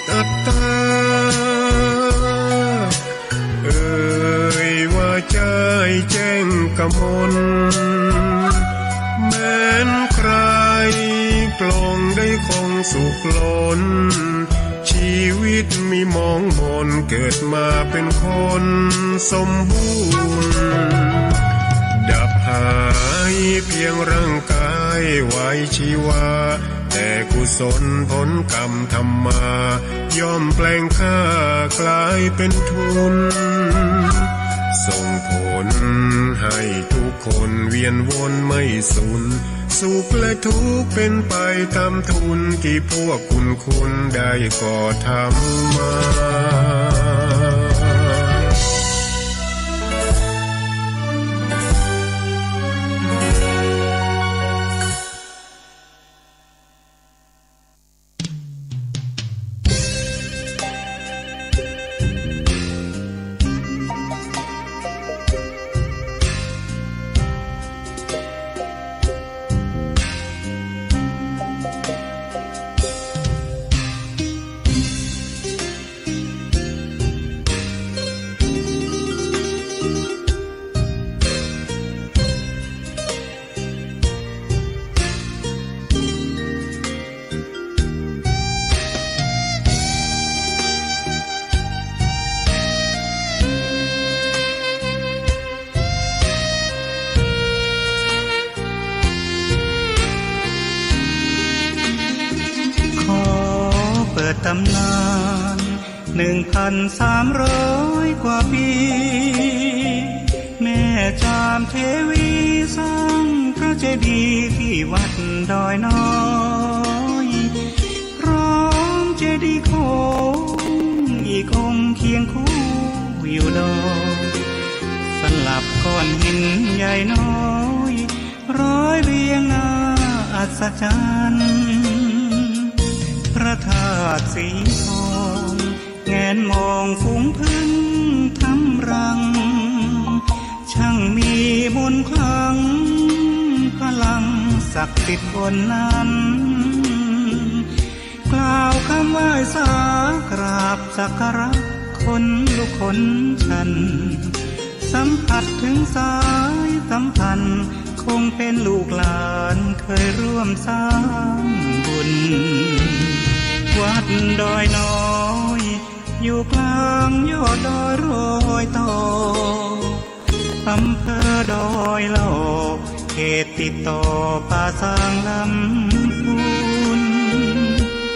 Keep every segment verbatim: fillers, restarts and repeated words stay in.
ตัดตา เอ่ยว่าใจแจ้งกมล แม้นใครปลงได้คงสุขล้น ชีวิตมีมองมน เกิดมาเป็นคนสมบูรณ์ ดับหายเพียงร่างกายไว้ชีวา แต่กุศลผลกรรมทำมา ย่อมแปลงค่ากลายเป็นทุน ส่งผลให้ทุกคนเวียนวนไม่สูญ สุขและทุกข์เป็นไปตามทุน ที่พวกคุณคุณได้ก่อทำมา ขอเปิดตำนาน หนึ่งพันสามร้อยกว่าปี แม่จามเทวีสร้างพระเจดีย์ที่วัดดอยน้อย พร้อมเจดีย์โค้งอีกองค์เคียงคู่อยู่ดอย สลับก้อนหินใหญ่น้อย ร้อยเรียงน่าอัศจรรย์ พระธาตุสีทอง แงนมองฝูงผึ้งทำรัง ช่างมีมนต์ขลัง พลังศักดิ์สิทธิ์บนนั้น กล่าวคำไหว้สากราบสักการะ ขนลุกขนชัน สัมผัสถึงสายสัมพันธ์ คงเป็นลูกหลานเคยร่วมสร้างบุญ วัดดอยน้อย อยู่กลางยอดดอยรอยต่อ อำเภอดอยหล่อ เขตติดต่อป่าซางลำพูน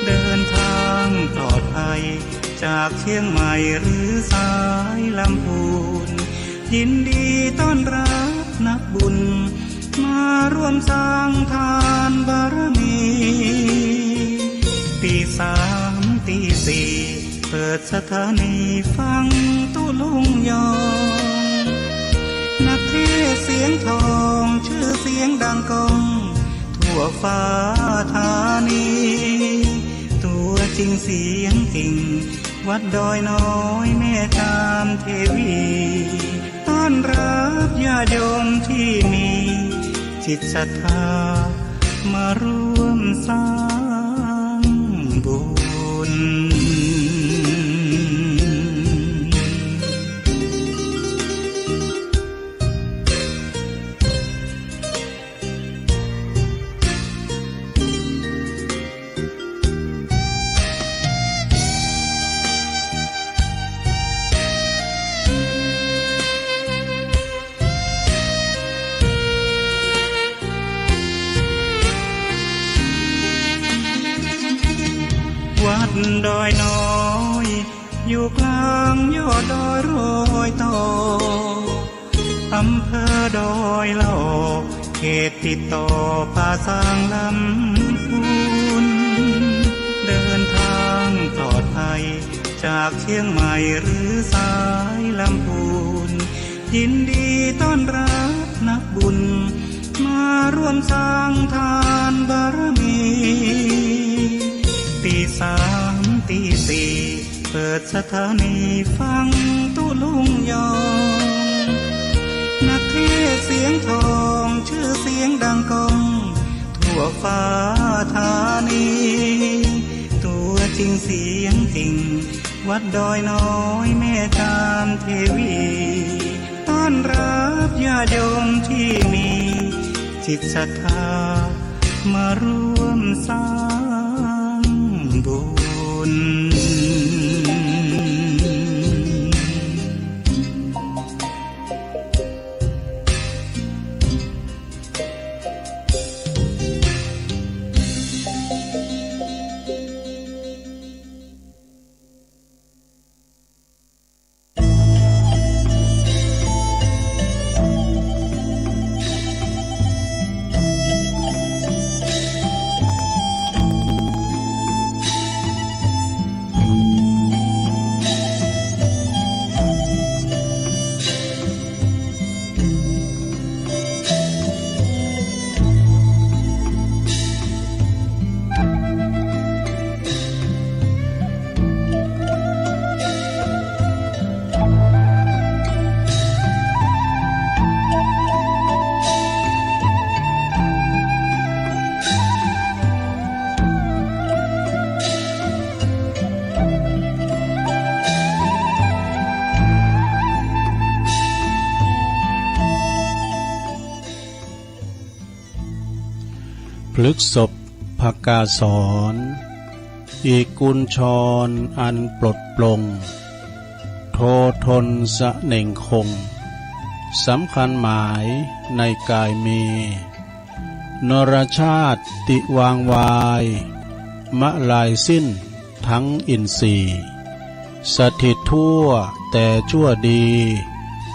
เดินทางปลอดภัย จากเชียงใหม่หรือสายลำพูน ยินดีต้อนรับนักบุญ มาร่วมสร้างทานบารมี ตีสามตีสี่ เปิดสถานีฟังตุ๊ลุงยอง นักเทศน์เสียงทอง ชื่อเสียงดังก้อง ทั่วฟ้าธานี ตัวจริงเสียงจริง วัดดอยน้อยแม่จามเทวี ต้อนรับญาติโยมที่มีจิตศรัทธา มาร่วมสร้างบุญ วัดดอยน้อย อยู่กลางยอดดอยรอยต่อ อำเภอดอยหล่อ เขตติดต่อป่าซางลำพูน เดินทางปลอดภัย จากเชียงใหม่หรือสายลำพูน ยินดีต้อนรับนักบุญ มาร่วมสร้างทานบารมี ตีสามตีสี่ เปิดสถานีฟังตุ๊ลุงยอง นักเทศน์เสียงทอง ชื่อเสียงดังก้อง ทั่วฟ้าธานี ตัว ติงเสียงติง วัดดอยน้อยแม่จามเทวี ต้อนรับญาติโยมที่มีจิตศรัทธา มาร่วมสร้างบุญ พฤกษภกาสร อีกกุญชรอันปลดปลง โททนเสน่งคง สำคัญหมายในกายมี นรชาติวางวาย มะลายสิ้นทั้งอินทรีย์ สถิตทั่วแต่ชั่วดี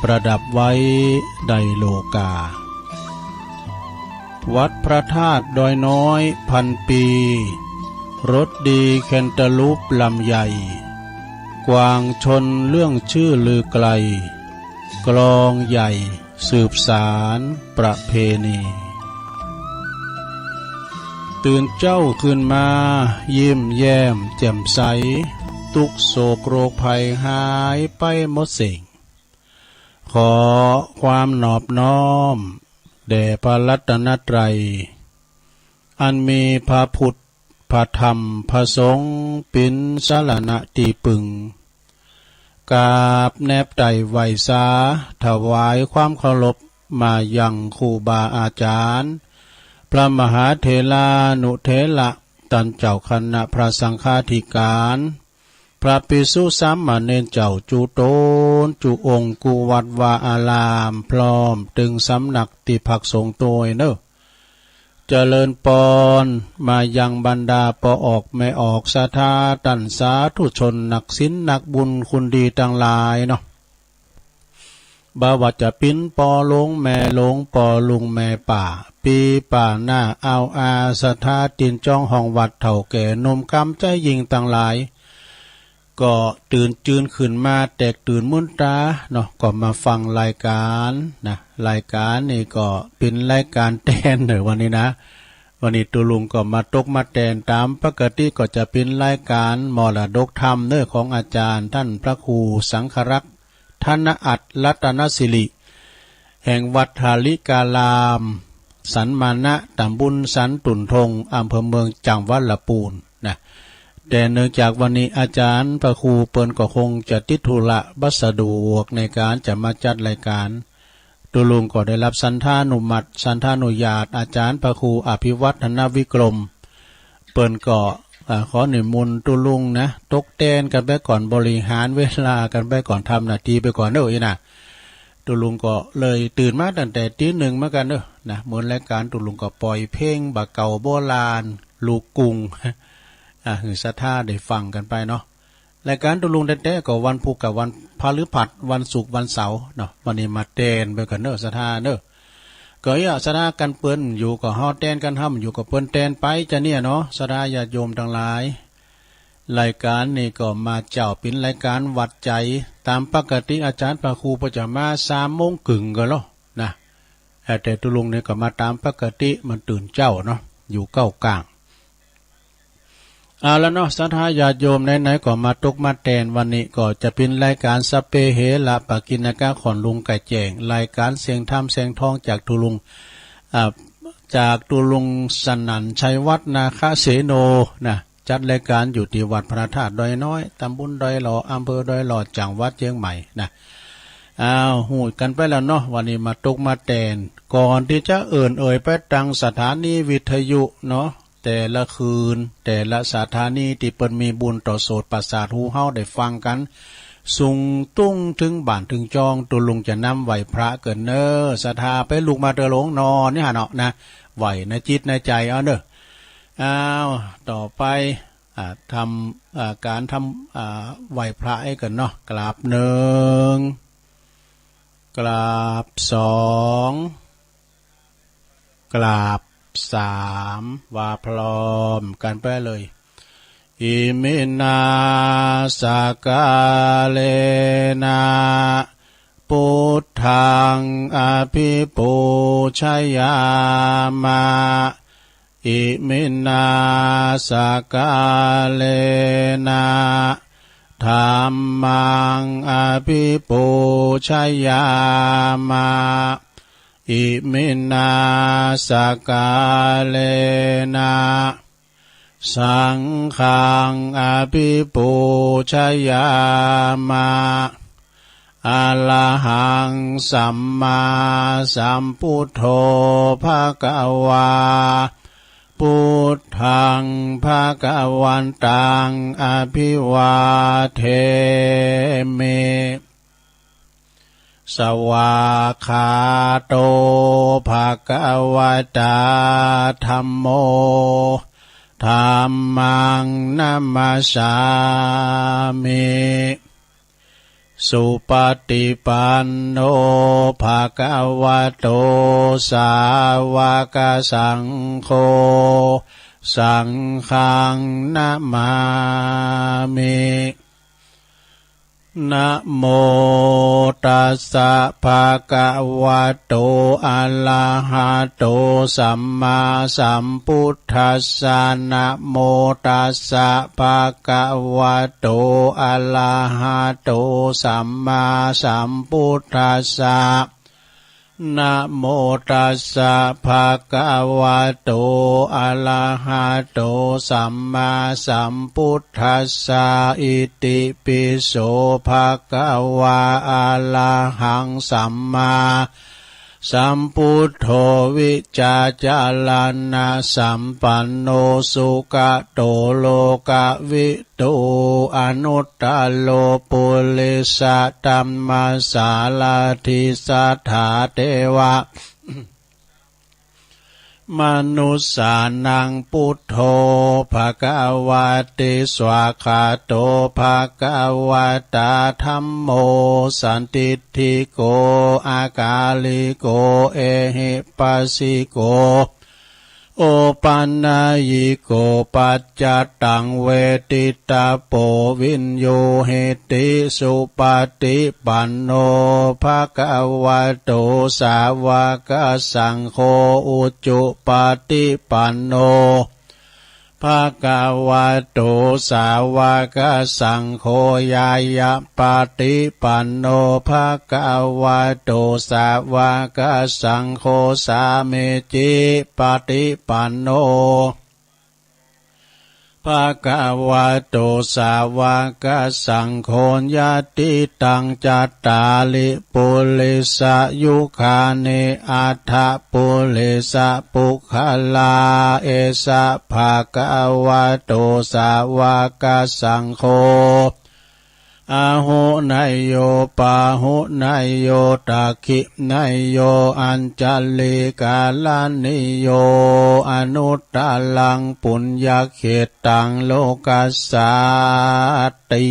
ประดับไว้ในโลกา วัดพระธาตุดอยน้อยพันปี รสดีแคนตาลูปลำใหญ่ กวางชนเรื่องชื่อลือไกล กลองใหญ่ สืบสานประเพณี ตื่นเจ้าขึ้นมา ยิ้มแย้มแจ่มใส ทุกข์โศกโรคภัยหายไปหมดสิ้น ขอความนอบน้อม แด่พระรัตนตรัย อันมีพระพุทธ พระธรรม พระสงฆ์เป๋นสรณะตี้ปึง กราบแนบไต่ไหว้สา ถวายความเคารพมายังครูบาอาจารย์ พระมหาเถรานุเถระ ต้านเจ้าคณะพระสังฆาธิการ พระภิกษุสามเณรเจ้า จุ๊ตนจุ๊องค์ กู้วัดวาอาราม พร้อมตึงสำนักตี้พักสงฆ์ตวยเนาะ เจริญปอนมายังบรรดาป้อออกแม่ออกศรัทธา ต้านสาธุชนนักศีลนักบุญคุณดีตังหลายเนาะ บ่ว่าจะเป๋นป้อหลวงแม่หลวง ป้อลุงแม่ป้า ปี้ป้าน้า อาวอา ศรัทธาตี้จองห้องวัด เฒ่าแก่หนุ่มกำชายหญิงตังหลาย ก็ตื่นจืนขึ้นมา แตกตื่นมื้นต๋าเนาะ ก็มาฟังรายการนะ รายการนี้ก็เป๋นรายการแตนเนาะ วันนี้นะ วันนี้ตุ๊ลุงก็มาตกมาแตน ต๋ามปกติก็จะเป๋นรายการมรดกธรรมเนาะ ของอาจารย์ต้านพระครูสังฆรักษ์ ธนอัตถรัตนสิริ แห่งวัดหาริการาม สันมานะ ตำบลสันตุ่นทง อำเภอเมือง จังหวัดละปูนนะ แต่เนื่องจากวันนี้อาจารย์พระครูเปิ้นก็คงจะติดธุระบ่สะดวกในการจะมาจัดรายการ ตุ๊ลุงก็ได้รับสันทานุมัติ สันทานุญาต อาจารย์พระครูอภิวัฒนวิกรม เปิ้นก็ อ่า ขอนิมนต์ตุ๊ลุงนะ ตกแตนกั๋นไปก่อน บริหารเวลากั๋นไปก่อน ทำหน้าตี้ไปก่อนเนาะ อี้นะ ตุ๊ลุงก็เลยตื่นมาตั้งแต่ตีหนึ่งเหมือนกั๋นเนาะ นะ เหมือนรายการตุ๊ลุงก็ปล่อยเพลงบ่าเก่าโบราณ ลูกกรุง อ่า หื้อศรัทธาได้ฟังกั๋นไปเนาะ รายการตุ๊ลุงแต๊ๆ ก็วันพุธกับวันพฤหัส วันศุกร์ วันเสาร์เนาะ วันนี้มาแตนไปก่อนเนาะ ศรัทธาเนาะ ก็เยียะศรัทธากั๋นเปิ้นอยู่ก็เฮาแตนกั๋น เฮาอยู่ก็เปิ้นแตนไป จะเนี่ยเนาะ ศรัทธาญาติโยมตังหลาย รายการนี้ก็มาเจ๊าเป๋นรายการวัดใจ๋ ต๋ามปกติอาจารย์พระครูเปิ้นจะมาสามโมงครึ่งก่อเนาะ นะ แต่ตุ๊ลุงนี่ก็มาต๋ามปกติ มันตื่นเจ๊าเนาะ อยู่เก๊ากลาง เอาละเนาะ ศรัทธาญาติโยม ไหนๆ ก็มาตกมาแตน วันนี้ก็จะเป๋นรายการสัพเพเหระปะกิณณกะ ของลุงไก่แจ้ง รายการเสียงธรรมเสียงทองจากตุ๊ลุง อ่า จากตุ๊ลุงสนั่นชัยวัฒน์นาคเสโน นะ จัดรายการอยู่ที่วัดพระธาตุดอยน้อย ตำบลดอยหล่อ อำเภอดอยหล่อ จังหวัดเชียงใหม่นะ อ้าว ฮู้กันไปแล้วเนาะ วันนี้มาตกมาแต่น ก่อนตี้จะเอิ้นเอ่ยไปตังสถานีวิทยุเนาะ แต่ละคืน แต่ละสถานีตี้เปิ้นมีบุญต่อโสตประสาทหูเฮาได้ฟังกัน สูงตุ้งถึงบ้านถึงจอง ตุ๊ลุงจะนำไหว้พระเกินเน้อ ศรัทธาไปลุกมาเตอหลงนอนนี่หาเนาะนะ ไหว้ในจิตในใจเอาเน้อ อ้าว ต่อไป อ่า ทำ อ่า การทำ อ่า ไหว้พระให้กันเนาะ กราบหนึ่ง กราบสอง กราบสาม ว่าพร้อมกันไปเลย อิมินา สกาเลนะ พุทธัง อภิปูชยามะ อิมินา สกาเลนะ ธัมมัง อภิปูชยามะ อิมินา สกาเลนะ สังฆัง อภิปูชยามะ อะระหัง สัมมาสัมพุทโธ ภะคะวา พุทธัง ภะคะวันตัง อะภิวาเทมิ สวากขาโต ภะคะวะตา ธัมโม ธัมมัง นะมัสสามิ สุปฏิปันโน ภะคะวะโต สาวกสังโฆ สังฆัง นะมามิ นะโมตัสสะ ภะคะวะโต อะระหะโต สัมมาสัมพุทธัสสะ นะโมตัสสะ ภะคะวะโต อะระหะโต สัมมาสัมพุทธัสสะ นะโมตัสสะ ภะคะวะโต อะระหะโต สัมมาสัมพุทธัสสะ อิติปิโส ภะคะวะ อะระหัง สัมมาสัมพุทโธ วิชาจารณะสัมปันโน สุขะโต โลกวิ ทู อนุตตโร ปุริสะธัมมะสารถิ สัทธาเทวะมนุสสานัง พุทโธ ภะคะวะติ สวากขาโต ภะคะวะตา ธัมโม สันทิฏฐิโก อะกาลิโก เอหิปัสสิโก โอปันนยิโก ปัจจัตตัง เวทิตาโป วิญญูหิติ สุปฏิปันโน ภะคะวะโต สาวกสังโฆ อุจุปฏิปันโน ภะคะวะโต สาวกสังโฆ ญาณปฏิปันโน ภะคะวะโต สาวกสังโฆ สามีจิปฏิปันโน ภะคะวะโต สาวกสังโฆ ญาติตัง จัตตาริ ปุริสะยุคานิ อัฏฐะปุริสะปุคคลา เอสะ ภะคะวะโต สาวกสังโฆ อาหุเนยโย ปาหุเนยโย ทักขิเนยโย อัญชลีกรณีโย อนุตตรัง ปุญญเขตตัง โลกัสสาติ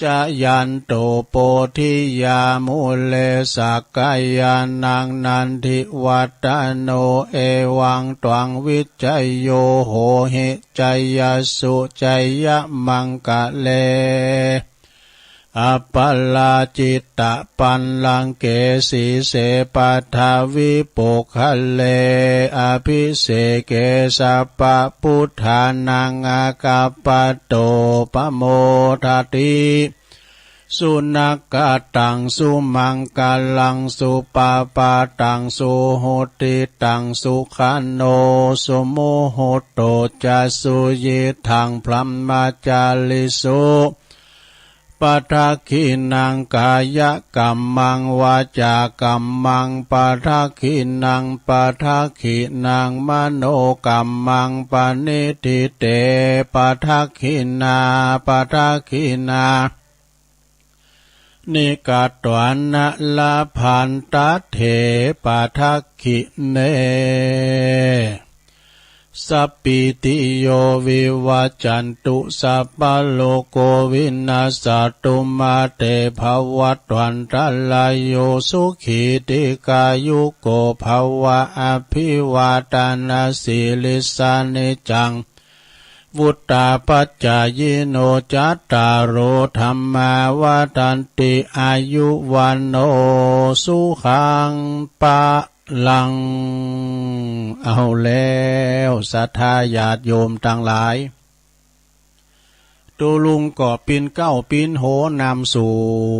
จายันโต โพธิยา มูเล สักกายานัง นันทิวัฏฏโน เอวังตวัง วิจโย โหหิ จยสสุ จยมังคะเล อัปปะราจิตตะปัลลังเก สีเส ปัทวิปุคคเล อภิเสเก สัพพะพุทธานัง อากัปปะโต ปะโมทะติ ส สุนักขะตัง สุมังคะลัง สุปะปะทัง สุหุติตัง สุขะโณ สุมุหุตโต จะ สุยิทัง พรหมจาริสุ ปะทักขิณัง กายะกัมมัง วาจากัมมัง ปะทักขิณัง ปะทักขิณัง มโณกัมมัง ปะนิฏฐิเต ปะทักขิณา ปะทักขิณา นิกะตวานะ ละพันตะเถ ปะทักขิเณ สัปปีติโย วิวัชชันตุ สัพพะโรโค วินัสสะตุ มา เต ภะวัตวันตะราโย สุขี ทีฆายุ โก ภะวะ อะภิวาทะนะสีลิสสะ นิจจัง วุฑฒาปะจายิโน จัตตาโร ธัมมา วัฑฒันติ อายุ วัณโณ สุขัง พะลัง เอาแล้ว ศรัทธาญาติโยมตังหลาย ตุ๊ลุงก็ปิ้นเก๊าปิ้นโหนำส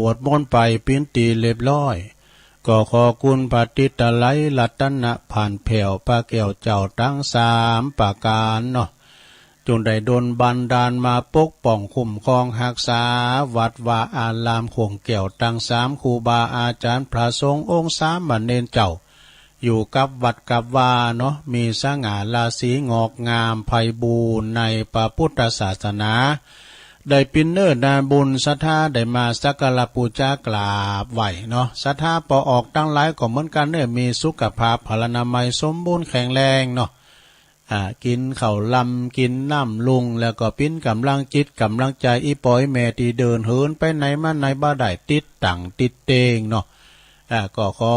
วดมนต์ไปปิ้นตี้เรียบร้อย ก็ขอคุณพระติตะไลรัตนะผ่านแผ่วพระแก้วเจ้าตังสามประก๋านเนาะ จุ่งได้ดลบันดาลมาปกป้องคุ้มครองฮักษาวัดวาอารามโค้งแก้วตังสาม ครูบาอาจ๋ารย์พระสงฆ์องค์สามเณรเจ้า อยู่กับวัดกับวาเนาะ มีสง่าราศีงอกงามไพบูลย์ในพระพุทธศาสนา ได้ปิ้นเน้อนาบุญศรัทธาได้มาสักการะปู๋จากราบไหว้เนาะ ศรัทธาป้อออกตังหลายก็เหมือนกั๋นเน้อ มีสุขภาพพลานามัยสมบูรณ์แข็งแรงเนาะ อ่า กิ๋นข้าวลำกิ๋นน้ำรุ่ง แล้วก็ปิ้นก๋ำลังจิตก๋ำลังใจ๋ อี่ป้ออี่แม่ตี้เดินเหินไปไหนมาไหนบ่ได้ติดตังติดเตงเนาะ อ่า ก็ขอ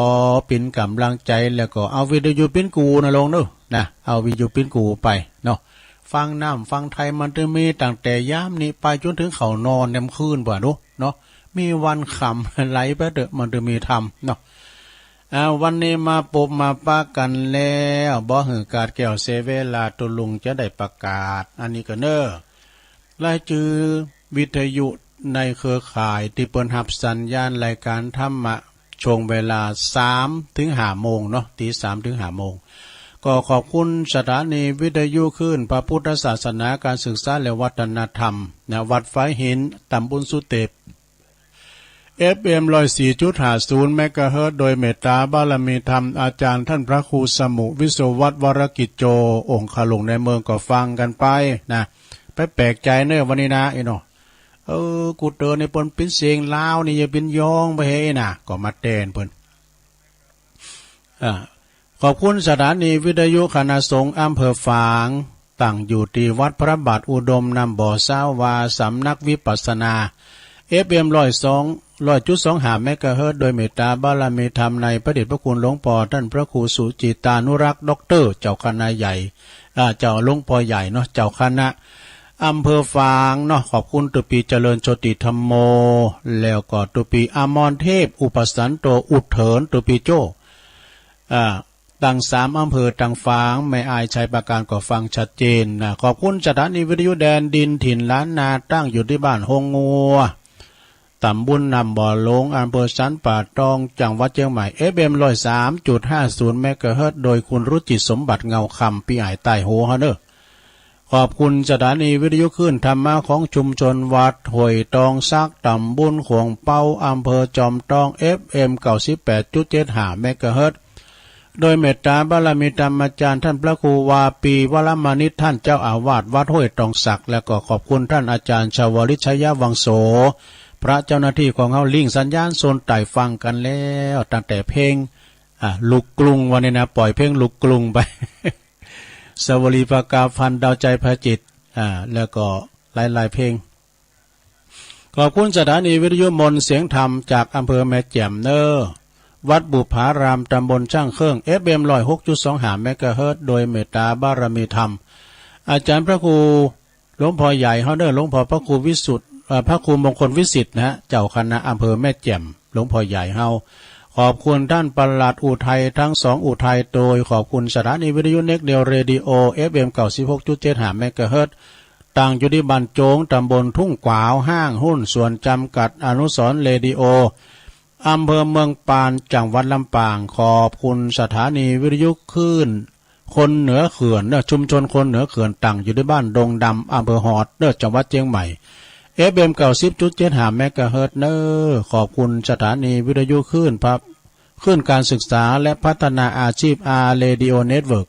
ปิ้นก๋ำลังใจ๋ แล้วก็เอาวิทยุปิ้นกูนะลุงเนาะ นะ เอาวิทยุปิ้นกูไปเนาะ ฟังน้ำฟังไทยมันจะมีตั้งแต่ยามนี้ไปจ๋นเถิงเข้านอนแนมคืนบ่าดูเนาะ มีวันค่ำไหลไปเต๊อะ มันจะมีธรรมเนาะ อ่า วันนี้มาปบมาปะกั๋นแล้ว บ่หื้อก๋าดแก้วเสียเวลา ตุ๊ลุงจะได้ประกาศ อันนี้ก่อนเน้อ รายจื้อวิทยุในเครือข่ายตี้เปิ้นฮับสัญญาณรายก๋านธรรมะ ช่วงเวลาสามถึงห้าโมงเนาะ ตี้สามถึงห้าโมง ก็ขอบคุณสถานีวิทยุคลื่นพระพุทธศาสนา การศึกษาและวัฒนธรรม ณ วัดฝายหิน ตำบลสุเตพ เอฟเอ็ม ร้อยสี่จุดห้าศูนย์ เมกะเฮิรตซ์ โดยเมตตาบารมีธรรม อาจ๋ารย์ต้านพระครูสมุห์ วิศวัตร วรกิจโจ องคลุงในเมือง ก็ฟังกั๋นไปนะ ไปแปลกใจ๋เน้อวันนี้นะ อี้เนาะ เออ กูเตินในเปิ้นปิ้นเสียงลาวนี่ อย่าปิ้นย้องไปเฮ้ยนะ ก็มาแตนเปิ้น อ่า ขอบคุณสถานีวิทยุคณะสงฆ์อำเภอฝาง ตั้งอยู่ตี้วัดพระบาทอุดมน้ำบ่อ ซาวา สำนักวิปัสสนา เอฟเอ็ม ร้อยสอง ร้อยจุดสองห้า เมกะเฮิรตซ์ โดยเมตตาบารมีธรรมในพระเดชพระคุณหลวงป้อต้านพระครูสุจิตตานุรักษ์ ด็อกเตอร์ เจ้าคณะใหญ่ อ่า เจ้าหลวงป้อใหญ่เนาะ เจ้าคณะอำเภอฝางเนาะ ขอบคุณตุ๊ปีเจริญโชติธัมโม แล้วก็ตุ๊ปีอมรเทพ อุปสันโต อุดเถิน ตุ๊ปีโจ้ อ่า ตังสามอำเภอตังฝาง แม่อายชัยปราการก็ฟังชัดเจนนะ ขอบคุณสถานีวิทยุแดนดินถิ่นล้านนา ตั้งอยู่ตี้บ้านฮงงัว ตำบลน้ำบ่อหลวง อำเภอสันป่าตอง จังหวัดเชียงใหม่ เอฟเอ็ม ร้อยสามจุดห้าศูนย์ เมกะเฮิรตซ์ โดยคุณรุจิตสมบัติเงาคำ ปี้อ้ายใต้หัวเฮาเน้อ ขอบคุณสถานีวิทยุคลื่นธรรมะของชุมชนวัดห้วยตองสัก ตำบลขวงเปา อำเภอจอมตอง เอฟเอ็ม เก้าสิบแปดจุดเจ็ดห้า เมกะเฮิรตซ์ โดยเมตตาบารมีธรรมอาจ๋ารย์ต้านพระครูวาปี วรมณิช ต้านเจ้าอาวาสวัดห้วยตองสัก แล้วก็ขอบคุณต้านอาจ๋ารย์ชวลิต ชัยวังโส พระเจ้าหน้าตี้ของเฮา ลิงก์สัญญาณโซนใต้ฟังกั๋นแล้ว ตั้งแต่เพลง อ่า ลุกกรุงวันนี้นะ ปล่อยเพลงลุกกรุงไป สวลี ปากาพันธ์ ดาวใจ พระจิต อ่า แล้วก็หลายๆ เพลง ขอบคุณสถานีวิทยุมนต์เสียงธรรมจากอำเภอแม่แจ่มเน้อ วัดบุปผาราม ตำบลช่างเครื่อง เอฟเอ็ม ร้อยหกจุดสองห้า เมกะเฮิรตซ์ โดยเมตตาบารมีธรรม อาจ๋ารย์พระครู หลวงพ่อใหญ่เฮาเน้อ หลวงพ่อพระครูวิสุทธิ์ เอ่อ พระครูมงคลวิสิทธิ์นะฮะ เจ้าคณะอำเภอแม่แจ่ม หลวงพ่อใหญ่เฮา ขอบคุณต้านปลัดอุทัยทั้งสองอุทัย โดยขอบคุณสถานีวิทยุเน็กเดียวเรดิโอ เอฟเอ็ม เก้าสิบหกจุดเจ็ดห้า เมกะเฮิรตซ์ ตั้งอยู่ตี้บ้านโจ๊ง ตำบลทุ่งขวาว ห้างหุ้นส่วนจำกัดอนุสรณ์เรดิโอ อำเภอเมืองปาน จังหวัดลำปาง ขอบคุณสถานีวิทยุคลื่นคนเหนือเขื่อนเนอะ ชุมชนคนเหนือเขื่อน ตั้งอยู่ตี้บ้านดงดำ อำเภอฮอดเนอะ จังหวัดเชียงใหม่ เอฟเอ็ม เก้าสิบจุดเจ็ดห้า เมกะเฮิรตซ์เนอะ ขอบคุณสถานีวิทยุคลื่นพระ คลื่นการศึกษาและพัฒนาอาชีพ อาร์ Radio Network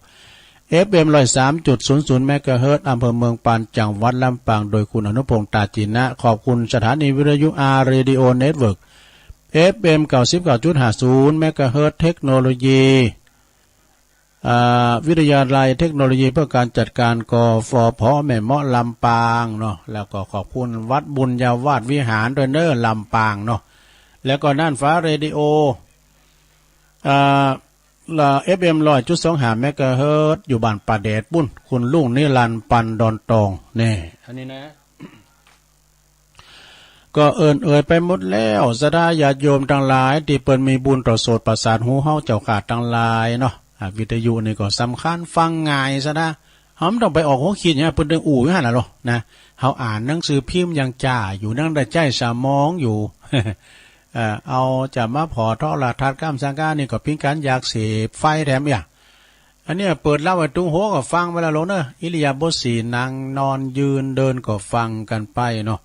เอฟเอ็ม ร้อยสามจุดศูนย์ศูนย์ เมกะเฮิรตซ์ อำเภอเมืองปาน จังหวัดลำปาง โดยคุณอนุพงษ์ ตาจีนะ ขอบคุณสถานีวิทยุ อาร์ Radio Network เอฟเอ็ม เก้าสิบเก้าจุดห้าศูนย์ เมกะเฮิรตซ์ เทคโนโลยี อ่า วิทยาลัยเทคโนโลยีเพื่อการจัดการ กฟผ แม่เมาะ ลำปางเนาะ แล้วก็ขอบคุณวัดบุญญาวาสวิหารด้วยเนอะ ลำปางเนาะ แล้วก็น่านฟ้าเรดิโอ อ่า ละ เอฟเอ็ม ร้อยจุดสองห้า เมกะเฮิรตซ์ อยู่บ้านป่าแดดปุ้น คุณลุงนิรันดร์ ปันดอนตอง แน่ อันนี้นะ ก็เอิ้นเอ่ยไปหมดแล้ว ศรัทธาญาติโยมตังหลาย ตี้เปิ้นมีบุญต่อโสตประสาทหูเฮาเจ้าข้าตังหลายเนาะ อ่า วิทยุนี่ก็สำคัญ ฟังง่าย ศรัทธา เฮาบ่ต้องไปออกหัวคิดหยัง เปิ้นตึงอู้อยู่หั่นล่ะเนาะ นะ เฮาอ่านหนังสือพิมพ์ยังจ้าอยู่ ยังได้ใช้สมองอยู่ เอ่อ เอาจะมาผ่อโทรทัศน์ก้ำสังก้านี่ก็เป๋นก๋านอยากเสพไฟแถมเอี้ย อันเนี้ยเปิดเล่าไว้ตุ้งโฮก็ฟังไปแล้วโลเนอะ อิริยาบถสี่ นั่ง นอน ยืน เดิน ก็ฟังกันไปเนาะ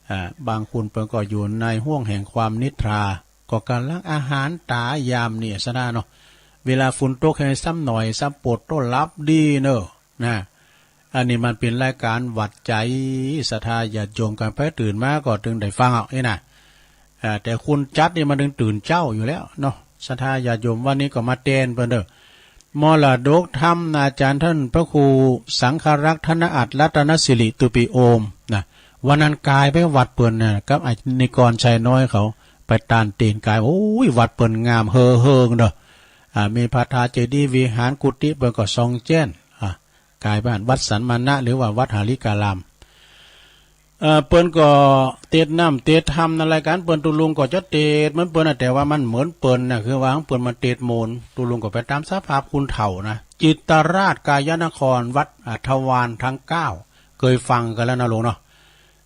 อ่า บางคนเปิ้นก็อยู่ในห้วงแห่งความนิทรา ก็กำลังอาหารต๋ายามนี้ซะนะเนาะ เวลาฝนตกแฮงซ้ำหน่อย ซ้ำปวดโต้หลับดีเนอะ นะ อันนี้มันเป๋นรายการหวัดใจ๋ ศรัทธาญาติโยมกัน ไผตื่นมาก็ตึงได้ฟังเอาอี้นะ อ่า แต่คนจัดนี่มันตึงตื่นเจ๊าอยู่แล้วเนาะ ศรัทธาญาติโยม วันนี้ก็มาแตนเปิ้นเด้อ มรดกธรรม อาจารย์ท่านพระครูสังฆรักษ์ ธนอัตถรัตนสิริ ตุปีโอม นะ วันนั้นก๋ายไปวัดเปิ้นนะ กับอาจารย์นิกร ชัยน้อยเขา ไปตานเตนก๋าย โอ้ย วัดเปิ้นงามเฮ่อเฮิงเด้อ อ่า มีพระธาตุเจดีย์ วิหาร กุฏิเปิ้นก็ส่องแจ้ง อ่า ก๋ายไปหั้น วัดสันมณะ หรือว่าวัดหริการาม เอ่อ เปิ้นก็เตสน์น้ำเตสน์ธรรมในรายการเปิ้น ตุ๊ลุงก็จะเตสน์เหมือนเปิ้นนะ แต่ว่ามันเหมือนเปิ้นนะ คือว่าของเปิ้นมันเตสน์โมน ตุ๊ลุงก็ไปต๋ามสภาพคนเฒ่านะ จิตรราชกายนคร วัด อ่า ทวารทั้งเก้า เคยฟังกันแล้วนะลุงเนาะ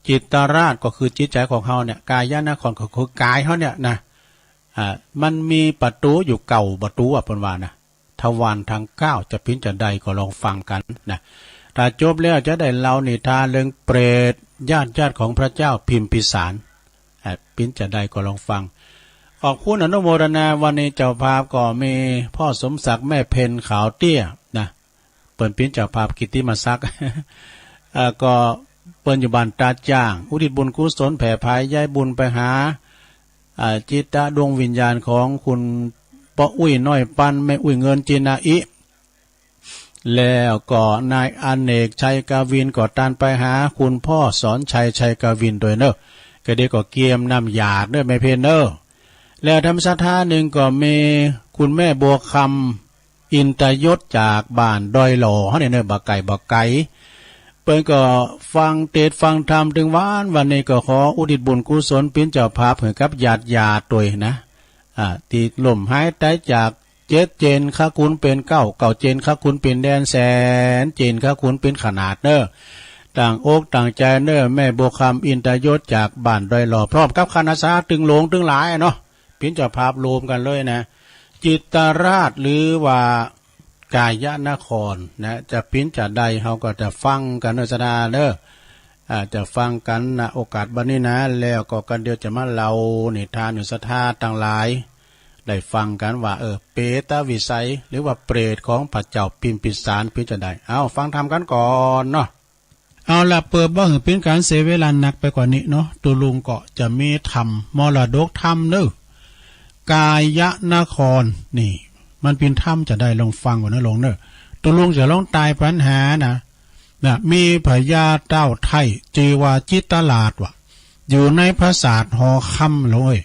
จิตรราชก็คือจิตใจของเฮาเนี่ย กายนครก็คือกายเฮาเนี่ยนะ อ่า มันมีประตู๋อยู่เก้าประตู๋อะ เปิ้นว่านะ ทวารทั้งเก้า จะเป๋นจะใดก็ลองฟังกันนะ ถ้าจบแล้วจะได้เล่านิทานเรื่องเปรต ญาติญาติของพระเจ้าพิมพิสาร อ่า เป๋นจะใดก็ลองฟัง ขอบคุณอนุโมทนา วันนี้เจ้าภาพก็มีพ่อสมศักดิ์ แม่เพ็ญ ขาวเตี้ยนะ เปิ้นเป๋นเจ้าภาพกิตติมศักดิ์ เอ่อ ก็เปิ้นอยู่บ้านตาดจ้าง อุทิศบุญกุศลแผ่พายย้ายบุญไปหา อ่า จิตดวงวิญญาณของคุณป้ออุ๊ยน้อยปัน แม่อุ๊ยเงินจินาอิ แล้วก็นายอเนก ชัยกวิน ก็ตานไปหาคุณพ่อสอนชัย ชัยกวิน ด้วยเนอะ ก็เดี๋ยวก็เกียมน้ำหยาดเนอะ แม่เพ็ญเนอะ แล้วธรรมศรัทธาหนึ่งก็มีคุณแม่บัวคำ อินตยศจากบ้านดอยหล่อ เฮาเนี่ยเนอะ บ่ไก๋บ่ไก๋ เปิ้นก็ฟังเตสน์ฟังธรรมตึงวาน วันนี้ก็ขออุทิศบุญกุศลเป๋นเจ้าภาพหื้อกับญาติญาติตวยนะ อ่า ตี้ล้มหายต๋ายจาก เจ็ดเจนข้าคุณเป๋นเก้า เก้าเจนข้าคุณเป๋นแดน แสนเจนข้าคุณเป๋นขนาดเนอะ ตั้งอกตั้งใจ๋เนอะ แม่บัวคำ อินตยศจากบ้านดอยหล่อ พร้อมกับคณะศรัทธาตึงหลวงตึงหลายเนาะ เป๋นเจ้าภาพรวมกันเลยนะ จิตรราชหรือว่ากายนครนะ จะเป๋นจะใดเฮาก็จะฟังกันเนอะ ศรัทธาเนอะ อ่า จะฟังกันนะ โอกาสบัดนี้นะ แล้วก็กันเดี๋ยวจะมาเล่านิทานหื้อศรัทธาตังหลายได้ฟังกันว่า เออ เปรตวิสัย หรือว่าเปรตของพระเจ้าพิมพิสารเป๋นจะใด เอาฟังธรรมกันก่อนเนาะ เอาละ เปื้อบ่หื้อเป๋นก๋านเสียเวลานักไปกว่านี้เนาะ ตุ๊ลุงก็จะมีธรรม มรดกธรรมเนอะ กายนคร นี่ มันเป๋นธรรมจะใด ลองฟังก่อนนะลุงเนอะ ตุ๊ลุงจะลองตายปัญหานะ นะ มีพญาเต้าไท้ จื่อว่าจิตรราชว่ะ อยู่ในปราสาทหอคำเลย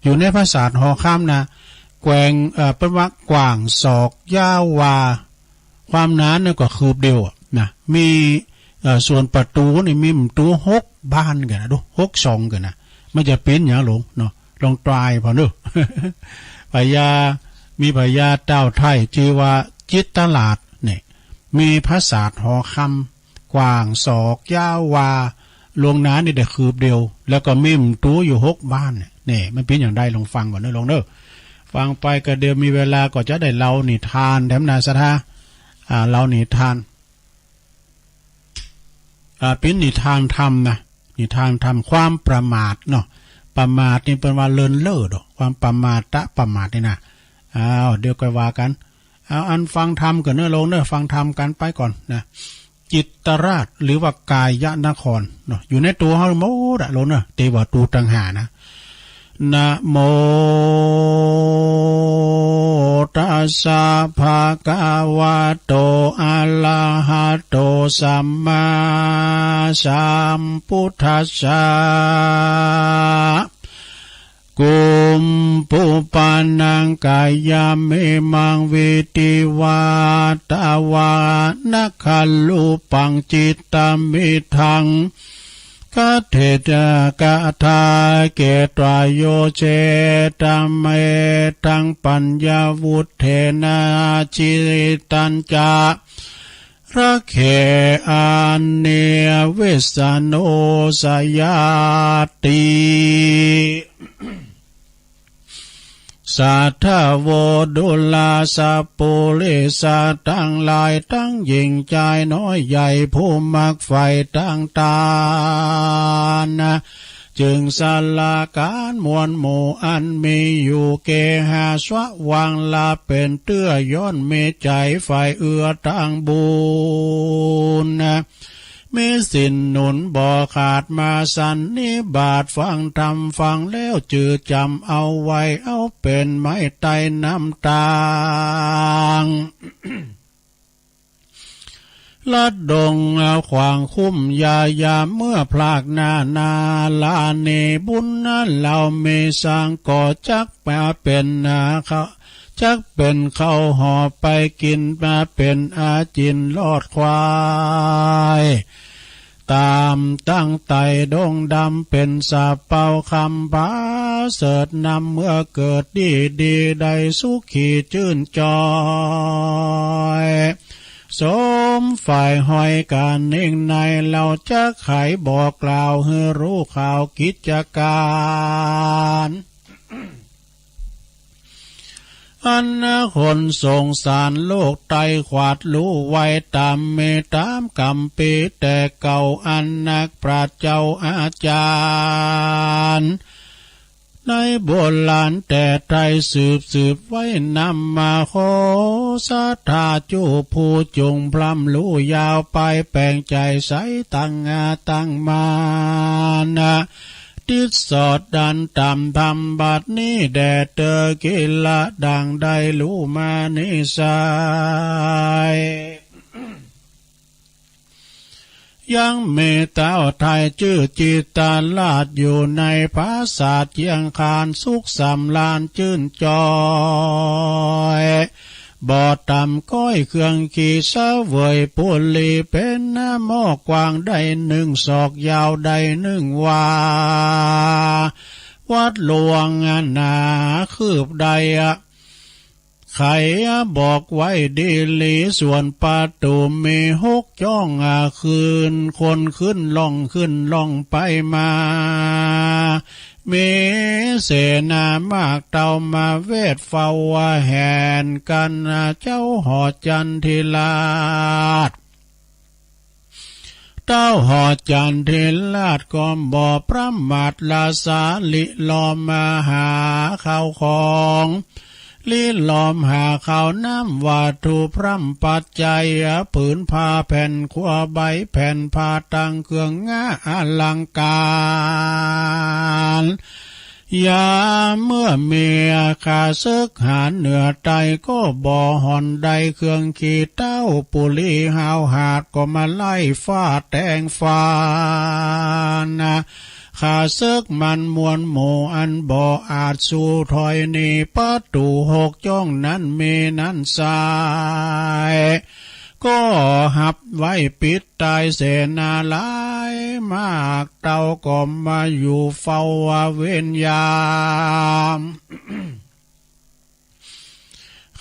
อยู่ในปราสาทหอคำนะ แกว่ง เอ่อ เปิ้นว่ากว้างศอก ยาววา ความหนาเนี่ยก็คืบเดียวอะนะ มี เอ่อ ส่วนประตู๋นี่มีประตู๋หกบานกั๋นนะ ดู หกช่องกั๋นนะ มันจะเป๋นหยังลุงเนาะ ลองตายผ่อเนอะ พญา มีพญาเต้าไท้ จื่อว่าจิตรราชเนี่ย มีปราสาทหอคำ กว้างศอกยาววา หลวงนานี่ได้คืบเดียว แล้วก็มีประตูอยู่หกบานเนี่ย นี่มันเป็นอย่างใดลองฟังก่อนเนอะ ลองเนอะ ฟังไปก็เดี๋ยวมีเวลาก็จะได้เล่านิทานแถมนาศรัทธา อ่า เล่านิทาน อ่า เป็นนิทานธรรมนะ นิทานธรรม ความประมาทเนาะ ประมาทนี่เปิ้นว่าเลินเล่อดอก ความประมาท ตะประมาทนี่นะ อ้าว เดี๋ยวค่อยว่ากัน เอาอันฟังธรรมก่อนเนอะ ลงเนอะ ฟังธรรมกันไปก่อนนะ จิตตราช หรือว่ากายนครเนาะ อยู่ในตัวเฮาหมดอะ ลงเนอะ แต่ว่าตัวต่างหากนะ นะโม ตัสสะ ภะคะวะโต อะระหะโต สัมมาสัมพุทธัสสะ กุมภุปะนัง กายะเมมัง วิติวาตะวานะ คะลุปัง จิตตะมิทัง กะเทจะกะทาเกตวา โยเชตะเมทัง ปัญญาวุฒเทนะ จิตตัญจะ รักเข อาเนเวสโน สยาติ สาธะโว ดุลาสะ ปุริสะตังหลาย ตังหญิงจายน้อยใหญ่ ผู้มักใฝ่ตังตาน จึงสละก๋านมวลหมู่อันมีอยู่ เกหะ สวางละเป๋นเตื้อ ย้อนมีใจ๋ใฝ่เอื้อตางบุญ มีศีลหนุนบ่ขาด มาสันนิบาตฟังธรรม ฟังแล้วจื้อจ๋ำเอาไว้ เอาเป๋นไม้ไต้น้ำตาง ละดงขวางคุ้มยายาม เมื่อพรากหน้านาลานี บุญนั้นเรามีสัง ก็จักมาเป๋นนาเขา จักเป๋นข้าวห่อไปกิ๋น มาเป๋นอาจิณรอดควาย ต๋ามตั้งไต่ดงดำ เป๋นสาเปาคำผาเสริฐนำ เมื่อเกิดดีดี ได้สุขีจื้นจอย สมฝ่ายห้อยกานิ่งใน เราจักไขบอกกล่าว หื้อฮู้ข่าวกิจก๋าน อันคนสงสารโลกไต้ ขวาดฮู้ไว้ต๋ามมีต๋ามกำปี๋แต่เก่า อันนักปราชญ์เจ้าอาจ๋ารย์ ในโบราณแต่ไต้สืบสืบไว้นำมา ขอศรัทธาจุผู้จุ่งพร่ำฮู้ยาวไป แปลงใจ๋ใสตั้งอาตั้งมานะ ติดสอดดันต๋ามธรรมบัดนี้แด่เตอ กิละดั่งได้ฮู้มานี้ไซร้ ยังมีเต้าไต้จื้อจิตตราช อยู่ในปราสาทเชียงคาน สุขสำราญจื้นจอย บ่ต่ำก้อยเครื่องขี่เสวย ปุรีเป๋นหม้อกว้างได้หนึ่งศอก ยาวได้หนึ่งวา วัดหลวงหนาคืบได้ ไขบอกไว้ดีหลี ส่วนประตู๋มีหกจ้อง อา คืนคนขึ้นล่องขึ้นล่องไปมา มีเสนามากเต้ามาเวทเฝ้าแหนกั๋น เจ้าหอจันทิราช เต้าหอจันทิราชก็บ่ประมาท ละสาลิลอมมาหาข้าวของ ลิลอมหาข้าวน้ำวัตถุพร่ำปัจจัย ผืนผ้าแผ่นครัวใบแผ่นผ้าตังเครื่องงาอลังก๋าร ยามเมื่อมีข้าศึกหาญเหนือไต้ ก็บ่ห่อนได้เครื่องขี่เต้า ปุรีฮาวหาดก็มาไล่ฟ้าแตงฟ้านะ ข้าศึกมันมวลหมู่อันบ่อาจสู้ถอยหนี ประตู๋หกจ้องนั้นมีนั้นไซร้ ก็ฮับไว้ปิดตายเสนาหลายมาก เต้าก็มาอยู่เฝ้าเวรยาม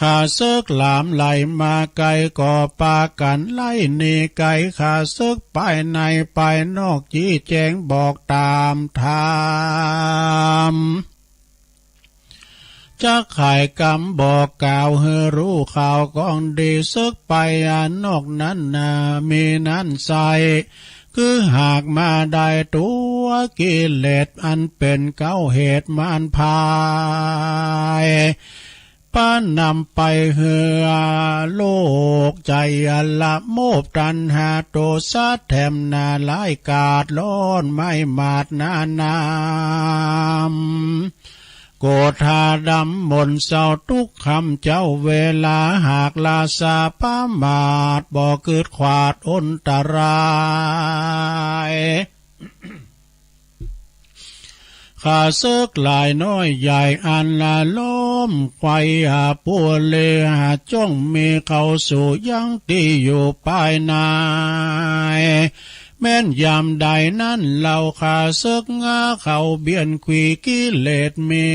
ข้าศึกหลามไหลมาไกล ก็ปากั๋นไล่หนีไกล ข้าศึกไปในไปนอก จี้แจงบอกต๋ามธรรม จักไขกำบอกกล่าว หื้อฮู้ข่าวของดี ศึกไปอันนอกนั้นนา มีนั้นใส่ คือหากมาได้ตั๋วกิเลส อันเป๋นเก๊าเหตุมารพาย ปะนำไปหื้อโลกใจ๋ ละโมบตัณหาโทสะ แถมหน้าร้ายกาจ ร้อนไหม้หมาดหน้าน้ำ โกธาดำหม่นเศร้าทุกค่ำเจ๊าเวลา หากราชาประมาท บ่กึ๊ดขวาดอันตราย ข้าศึกหลายน้อยใหญ่ อันละล้อมไขว้อาปุเรหา จ้องมีเข้าสู่ยังตี้อยู่ภายใน แม้นยามใดนั้นเล่า ข้าศึกงาเข้าเบียนขวี กิเลสมี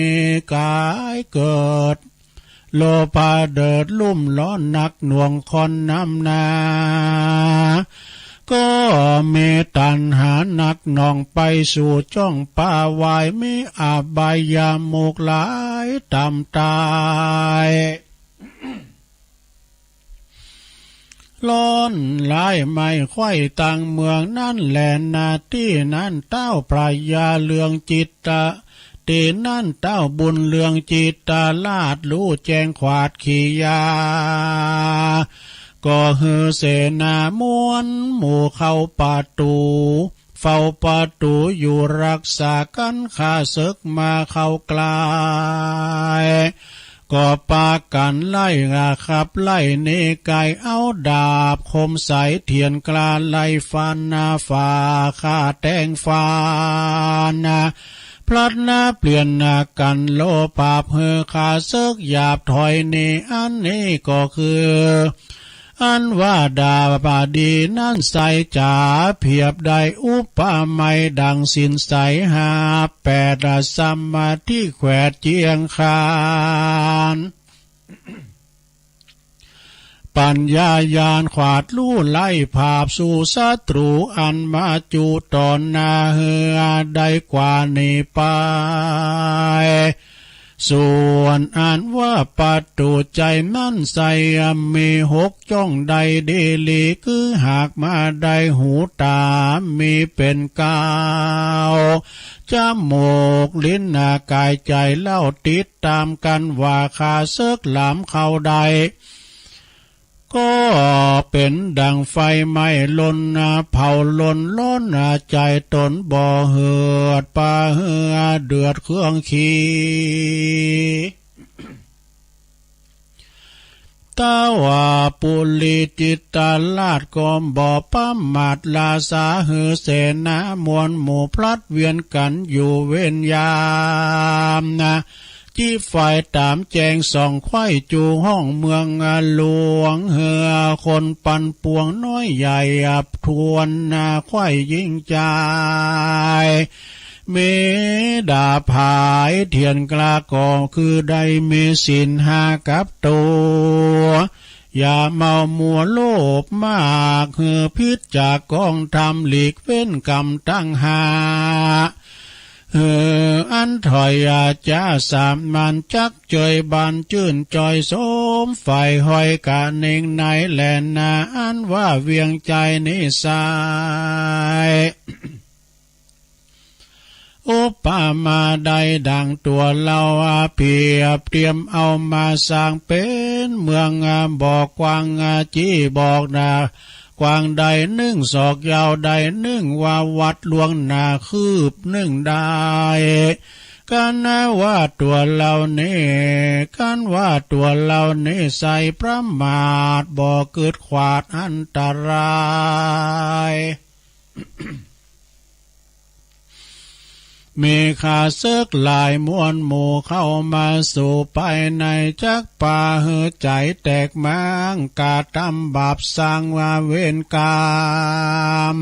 ก๋ายเกิด โลภะเดือดรุ่มร้อนหนักหน่วงค่อนนำหน้า ก็มีตัณหาหนักหน่วงไปสู่จ้องป่าไว มีอบายมุขหลายต๋ามต๋าย ร้อนร้ายไหม้ไขว้ตังเมืองนั้นแลนา ตี้นั้นเต้าพญาเรืองจิตตะ ตี้นั้นเต้าบุญเรืองจิตตราช ฮู้แจ้งขวาดขียา ก็หื้อเสนามวลหมู่เข้าประตู๋ เฝ้าประตู๋อยู่รักษากั๋น ข้าศึกมาเข้าใกล้ ก็ปากั๋นไล่ขับไล่หนีไกล เอาดาบคมใสเถียนกล้า ไล่ฟันฝ่าฆ่าแทงฟัน พลัดหน้าเปลี่ยนหน้ากั๋น โลภะหื้อข้าศึกหยาบถอยหนี อันนี้ก็คือ อันว่าดาบดีนั้นใสจ๋า เปรียบได้อุปไมยดังสินใส หาแปดสมาธิแขวดเจียงคาน ปัญญาญาณขวาดฮู้ไล่ผาบสู่ศัตรู อันมาจุต่อหน้า หื้อได้กวาดหนีไป ส่วนอันว่าประตู๋ใจ๋นั้นใส มีหกจ้องได้ดีหลี คือหากมาได้หูต๋า มีเป๋นเก๊า จมูกลิ้นกายใจ๋เล่า ติดต๋ามกั๋นว่า ข้าศึกหลามเข้าได้ ก็เป๋นดั่งไฟไหม้ลน เผาลนร้อนใจ๋ต๋น บ่เหือดปาเหือดเดือดเครื่องขี เต้าปุริจิตตราชก็บ่ประมาท ราชาหื้อเสนามวลหมู่ พลัดเวียนกั๋นอยู่เวรยามนา จิไฟต๋ามแจ้งส่องไขว้จูห้องเมืองหลวง หื้อคนปันปวงน้อยใหญ่อับถ้วนนา ไขว้หญิงจาย มีดาบหายเถียนกล้า ก็คือได้มีศีลห้ากับตั๋ว อย่าเมามัวโลภมาก หื้อผิดจากกองธรรม หลีกเว้นกรรมตังห้า หื้ออันถอยอาจาสามัญ จักเจยบานจื้นจ่อยสม ฝ่ายห้อยกะเน่งในแลนา อันว่าเวียงใจ๋นี้ใส อุปมาได้ดั่งตั๋วเล่า เปรียบเตรียมเอามาสร้างเป๋นเมือง บ่อกว้าง จี้บอกหน้า กว้างได้นึ่งศอก ยาวได้นึ่งวา วัดล่วงหน้าคืบนึ่งได้ กั๋นว่าตั๋วเล่านี้ กั๋นว่าตั๋วเล่านี้ใสประมาท บ่กึ๊ดขวาดอันตราย มีข้าศึกหลายมวลหมู่เข้ามาสู่ภายใน จักปาหื้อใจ๋แตกม้าง กระทำบาปสร้างว่าเวรกรรม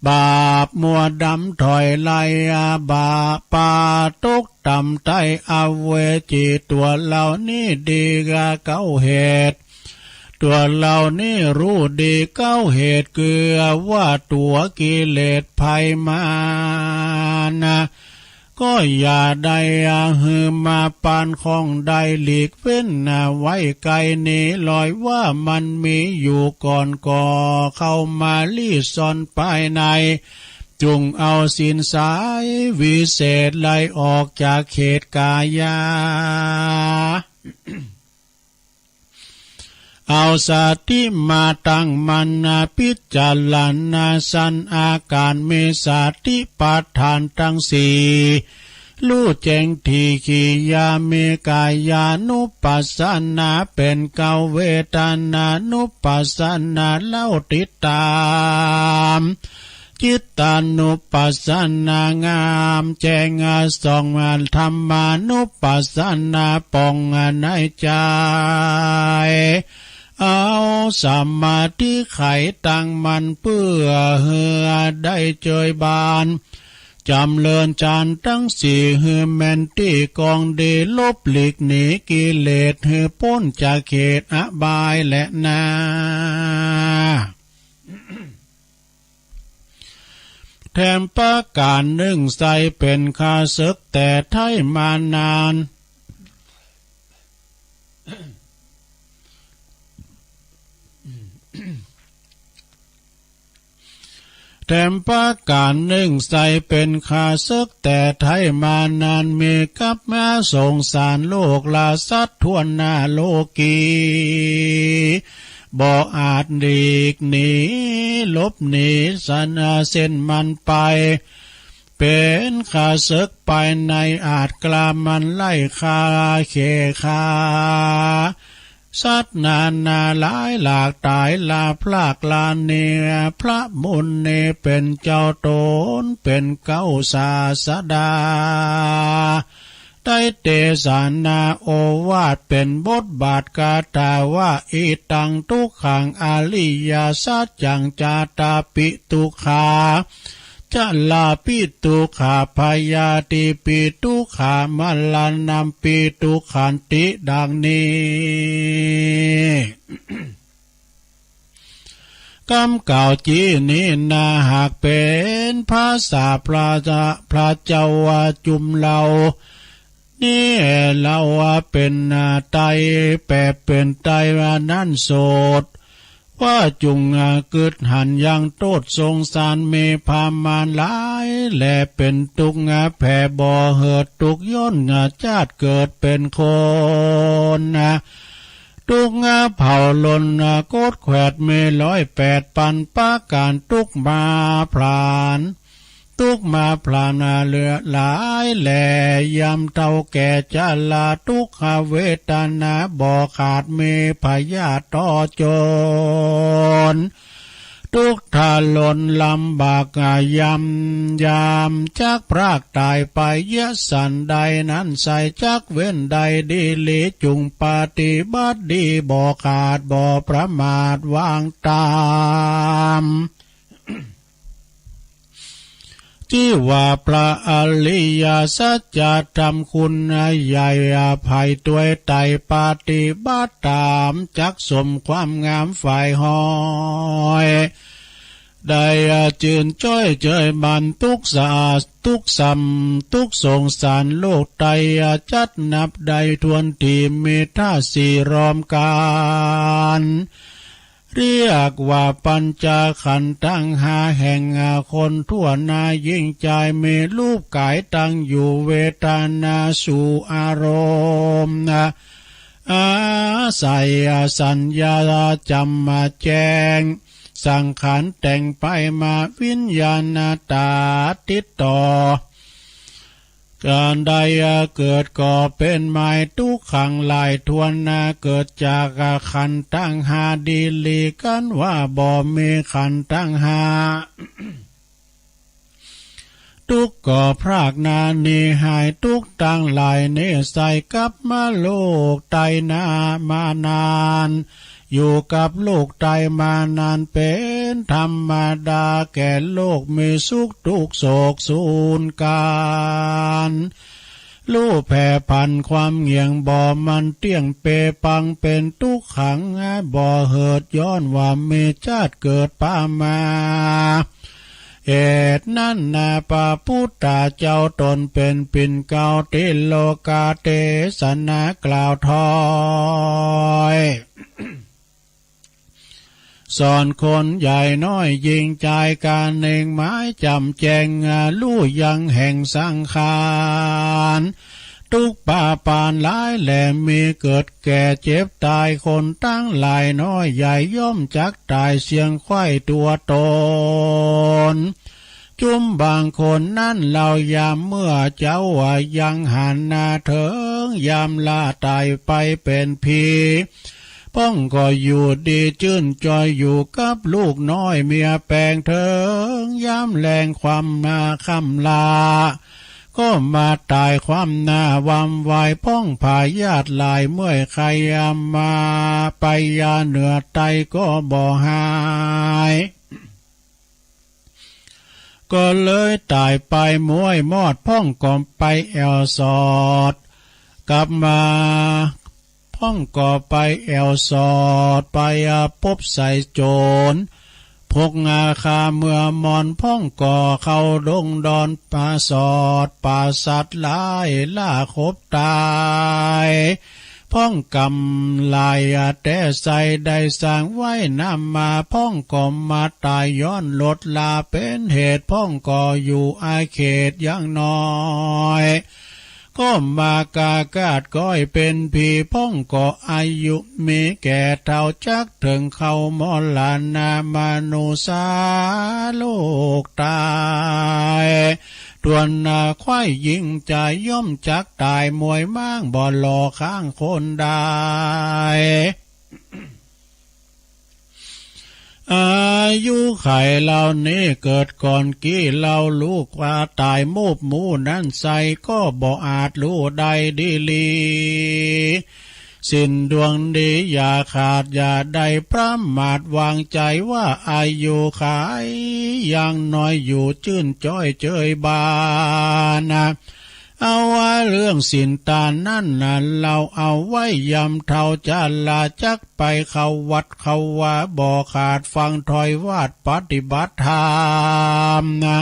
บาปมัวดำถอยไล่ อาบาปาตกต่ำใต้อเวจี ตัวเหล่านี้ดีกาเก้าเหตุ ตัวเหล่านี้ฮู้ดีเก้าเหตุ คือว่าตั๋วกิเลสภัยมานะ ก็อย่าได้หื้อมาปานของได้ หลีกเว้นไว้ไกลหนีลอย ว่ามันมีอยู่ก่อน ก็เข้ามาลี้ซ่อนภายใน จุ่งเอาศีลสายวิเศษ ไล่ออกจากเขตกายา เอาสติมาตั้งมั่น พิจารณาสันอาการ มีสติปัฏฐานทั้งสี่ ฮู้แจ้งทิฏฐิ ยามีกายานุปัสสนา เป็นเก้า เวทนานุปัสสนา เล่าติดตาม จิตตานุปัสสนางามแจ้งส่อง ธรรมานุปัสสนาป่องในใจ เอาสมาธิไขตั้งมั่น เพื่อหื้อได้เจิยบาน จำเริญฌานทั้งสี่ หื้อแม่นตี้กองดี หลบหลีกหนีกิเลส หื้อป๊นจากเขตอบายแลนา แถมประการนึ่ง ใส่เป๋นข้าศึกแต่ไท้มานาน แถมประการนึ่ง ใส่เป๋นข้าศึกแต่ไท้มานาน มีกับมาสงสารโลก และสัตว์ทั่วหน้าโลกี บ่อาจหลีกหนี หลบหนีสันเส้นมันไป เป๋นข้าศึกภายใน อาจกล้ามันไล่ฆ่าเข่ฆ่าสัตว์นานาหลายหลาก ต๋ายละพรากละหนี พระมุนีเป๋นเจ้าต๋น เป๋นเก้าศาสดา ได้เตสนาโอวาท เป๋นบทบาทคาถาว่า อิตัง ทุกขัง อริยสัจจัง ชาตาปิ ทุกขา ชราปิ ทุกขา พยาธิปิ ทุกขา มรณัมปิ ทุกขันติ ดังนี้ กำกล่าวจีนี้นา หากเป๋นภาษาพระเจ้า พระเจ้าว่าจุมเฮานี้ เฮาว่าเป๋นไต แปลเป๋นไตว่านั้นโสด ว่าจุ่งกึ๊ดหันยังโต้ษสงสาร มีประมาณหลาย และเป๋นตุ๊กข์แผ่บ่หืด ตุ๊กข์ย้อนจาติเกิดเป๋นคน ตุ๊กข์เผาหล่นกดแขวด มีร้อยแปดปันประก๋าน ตุ๊กข์มาพลาน ตุ๊กข์มาพลานเหลือหลายแล ย่ำเฒ่าแก่ชรา ทุกขเวทนาบ่ขาด มีพยาธิต่อจน ตุ๊กข์ทรนลำบาก ย่ำยามจักพรากต๋ายไป เยียะสันใดนั้นไซร้ จักเว้นได้ดีหลี จุ่งปฏิบัติดี บ่ขาดบ่ประมาท วางต๋าม ที่ว่าพระอริยสัจธรรมคุณใหญ่ ไผตวยไต่ปฏิบัติต๋าม จักสมความงามฝ่ายฮ้อย ได้จื่นจ้อยเจยบาน ตุ๊กข์สะอาด ตุ๊กข์ซ้ำ ตุ๊กข์สงสารโลกไต จัดนับได้ถ้วนที มีธาตุสี่รวมกั๋น เรียกว่าปัญจขันธ์ตังห้า แห่งคนทั่วหน้าหญิงจาย มีรูปก๋ายตั้งอยู่ เวทนาสู่อารมณ์ อาศัยสัญญาจำแจ้ง สังขารแต่งไปมา วิญญาณตาติดต่อ ก๋านใดเกิดก็เป๋นหมาย ตุ๊กขังหลายถ้วนนา เกิดจากขันธ์ตังห้าดีหลี กันว่าบ่มีขันธ์ตังห้า ตุ๊กข์ก็พรากหน้าหนีหาย ตุ๊กข์ตังหลายนี้ไซร้ กลับมาโลกไตนามานาน อยู่กับโลกตายมานั้นเป็นธรรมดา แก่โลกมีสุขทุกข์โศกสูญกัน รู้แผ่พันความเงี่ยงบ่มันเตี้ยง เปปังเป็นทุกขังบ่เหิด ย้อนว่ามีชาติเกิดปามา เหตุนั้นนาพระพุทธเจ้าตนเป็นปิ่นเกล้า ที่โลกาเทศนากล่าวถ้อย สอนคนใหญ่น้อยหญิงชาย การเน่งหมายจำแจ้ง รู้ยังแห่งสังขาร ทุกข์ปาปานหลายแหล่มี เกิดแก่เจ็บตาย คนทั้งหลายน้อยใหญ่ ย่อมจักตายเสี้ยงไขว้ตัวตน จุมบางคนนั้นเล่ายามเมื่อเจ้ายังหันหน้าเถิง ยามละตายไปเป็นผี พ่องก็อยู่ดีจื้นจ้อย อยู่กับลูกน้อยเมียแปงเถิง ยามแลงความมาค่ำลา ก็มาตายความหน้าหว่ำไหว พ่องพยาธิหลายเมื่อยไข้ ยามมาไปยาเหนือไตก็บ่หาย ก็เลยตายไปม้วยมอด พ่องก็ไปแอ่วสอด กลับมา พ่องก็ไปแอ่วสอด ไปพบใส่โจร พกงาคาเมื่อมอน พ่องก็เข้าดงดอน ป่าสอดป่าสัตว์หลาย ล่าขบตาย พ่องกำลายแต่ใส่ ได้สร้างไว้นำมา พ่องก็มาตายย้อนลดลา เป็นเหตุพ่องก็อยู่อาเขตยังน้อย ก็มากากาดก้อยเป็นผี พ่องก็อายุมีแก่เฒ่า จักเถิงเข้ามรณะมนุษย์โลกตาย ทวนนาไขว้หญิงชาย ย่อมจักตายม้วยม้าง บ่หล่อข้างคนได้ อายุไขเหล่านี้เกิดก่อนกี้ เล่าลูกว่าตายมูบหมู่นั้นใส่ ก็บ่อาจรู้ได้ดีหลี สิ้นดวงดีอย่าขาด อย่าได้ประมาท วางใจว่าอายุไขยังน้อยอยู่ จื้นจ้อยเจยบาน เอาว่าเรื่องศีลทานนั้นนะ เราเอาไว้ยามเฒ่าชรา จักไปเข้าวัดเข้าวา บ่ขาดฟังถ้อยวาดปฏิบัติธรรมนะ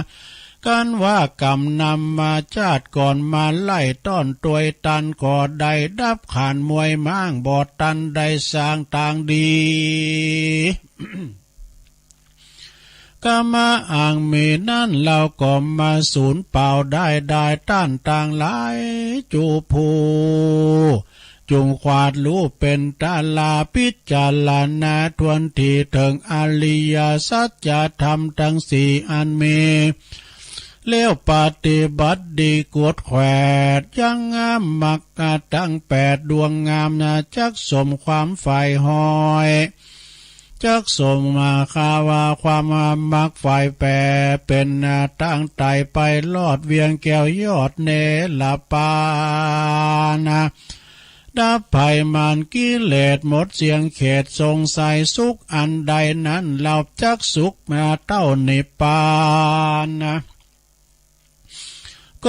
กันว่ากรรมนำมาชาติก่อนมาไล่ต้อนตวยตัน ก็ได้ดับขันม้วยม้าง บ่ตันได้สร้างตางดี กรรมะอังมีนั้น เราก็มาสูญเปล่าได้ ได้ต้านต่างหลายจูผู้ จุ่งขวาดรู้เป็นตาลา พิจารณาทวนทีเถิงอริยสัจธรรมทั้งสี่อันมี แล้วปฏิบัติดีกวดแขวด ยังงามมรรคทั้งแปดดวงงามนะ จักสมความใฝ่หอย จักสมมาคาว่าความมักฝ่ายแปร เป็นทางไต่ไปลอดเวียงแก้วยอดเนรปานนะ ดับภัยมารกิเลสหมดเสี้ยงเขตสงสัย สุขอันใดนั้นเล่าจักสุขมาเต้านิพพานนะ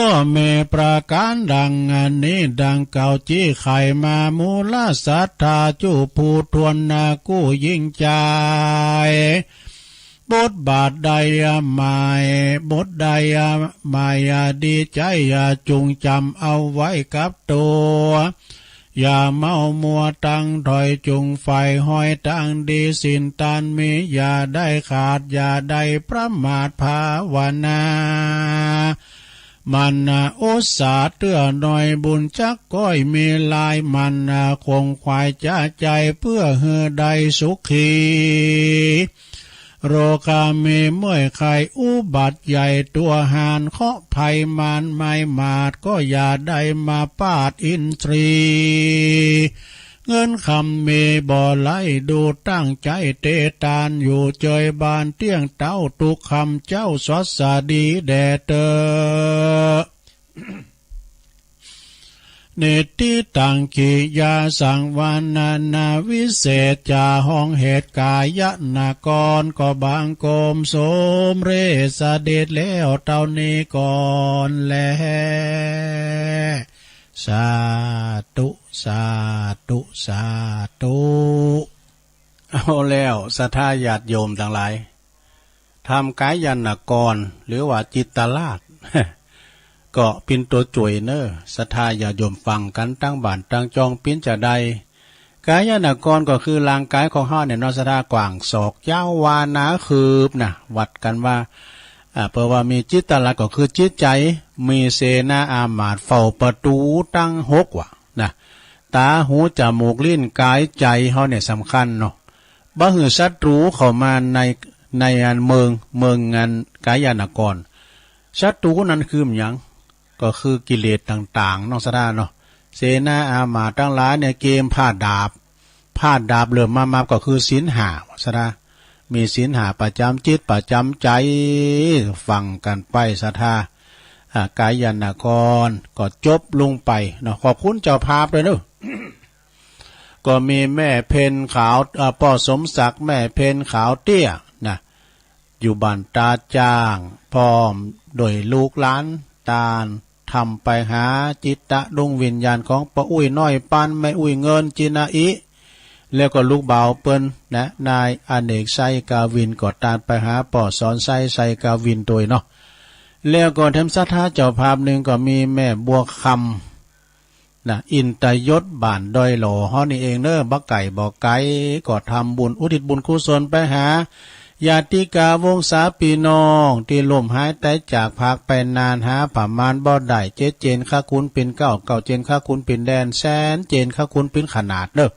ก็มีประการดังอันนี้ ดังเก่าจี้ไขมา มูลศรัทธาจุผู้ทวนนากู้ยิ่งใจ๋ บทบาทใดหมาย บทใดหมายดีใจ๋ จุ่งจ๋ำเอาไว้กับตัว อย่าเมามัวตังถอย จุ่งใฝ่หอยตางดี ศีลทานมีอย่าได้ขาด อย่าได้ประมาทภาวนา หมั่นอุตสาห์เตื้อหน่อย บุญจักก้อยมีหลาย หมั่นขวนขวายจะใจ๋ เพื่อหื้อได้สุขี โรคามีเมื่อยไข้อุบัติใหญ่ ตัวหานเคราะห์ภัยมารไม่มาด ก็อย่าได้มาปาดอินทรีย์ เงินคำมีบ่ไหล ดูตั้งใจ๋เตตาน อยู่เจยบานเตี้ยงเต้า ทุกคำเจ้าสวัสดีแด่เตอ นิตติตังกิยาสังวรรณนาวิเศษจา ห้องเหตุกายนกร ก็บังคมสมเร็จเสด็จแล้วเต้านี้ก่อนแล สาธุ สาธุ สาธุ เอาแล้ว ศรัทธาญาติโยมตังหลาย ทำกายนกร หรือว่าจิตตราช ก็เป๋นตั๋วจ้วยเนอ ศรัทธาญาติโยมฟังกั๋นตังบ้านตังจอง เป๋นจาใด กายนกรก็คือร่างกายของเฮาเนี่ยเนาะ ศรัทธา กว้างศอก ยาววา หนาคืบนะ วัดกั๋นว่า อ่า เปิ้นว่ามีจิตตราชก็คือจิตใจ๋ มีเสนาอามาตย์เฝ้าประตู๋ตังหกวะนะ ต๋า หู จ๋มูก ลิ้น กาย ใจ๋เฮาเนี่ยสำคัญเนาะ บ่หื้อศัตรู๋เข้ามาใน ในอันเมือง เมืองอันกายนกร ศัตรู๋นั้นคือหยัง ก็คือกิเลสต่างๆ เนาะ ศรัทธา เนาะ เสนาอามาตย์ตังหลายเนี่ยเกมผ้าดาบ ผ้าดาบเหลือมามาก็คือศีลห้า ศรัทธา มีศีลห้าประจ๋ำจิตประจ๋ำใจ๋ ฟังกั๋นไป ศรัทธา อ่า กายนกรก็จบลงไปเนาะ ขอบคุณเจ้าภาพด้วยเนาะ ก็มีแม่เพ็ญขาว เอ่อ ป้อสมศักดิ์ แม่เพ็ญขาวเตี้ยนะ อยู่บ้านตาจ้าง พร้อมด้วยลูกหลาน ตานทำไปหาจิตตะดวงวิญญาณของป้ออุ๊ยน้อยปาน แม่อุ๊ยเงิน จินาอิ แล้วก็ลูกบ่าวเปิ้นนะ นายอเนก ไซกาวิน ก็ตานไปหาป้อสอนไซ ไซกาวินโตยเนาะ แล้วก็แถมศรัทธาเจ้าภาพหนึ่งก็มีแม่บัวคำ นะ อินตยศ บ้านดอยหล่อเฮานี่เองเนอ บ่ไก๋บ่ไก๋ ก็ทำบุญอุทิศบุญกุศลไปหาญาติกาวงศาพี่น้องตี้ล่มหายต๋ายจากพรากไปนาน หาประมาณบ่ได้ เจ็ดเจนข้าคุณเป๋นเก้า เก้าเจนข้าคุณเป๋นแดน แสนเจนข้าคุณเป๋นขนาดเนอ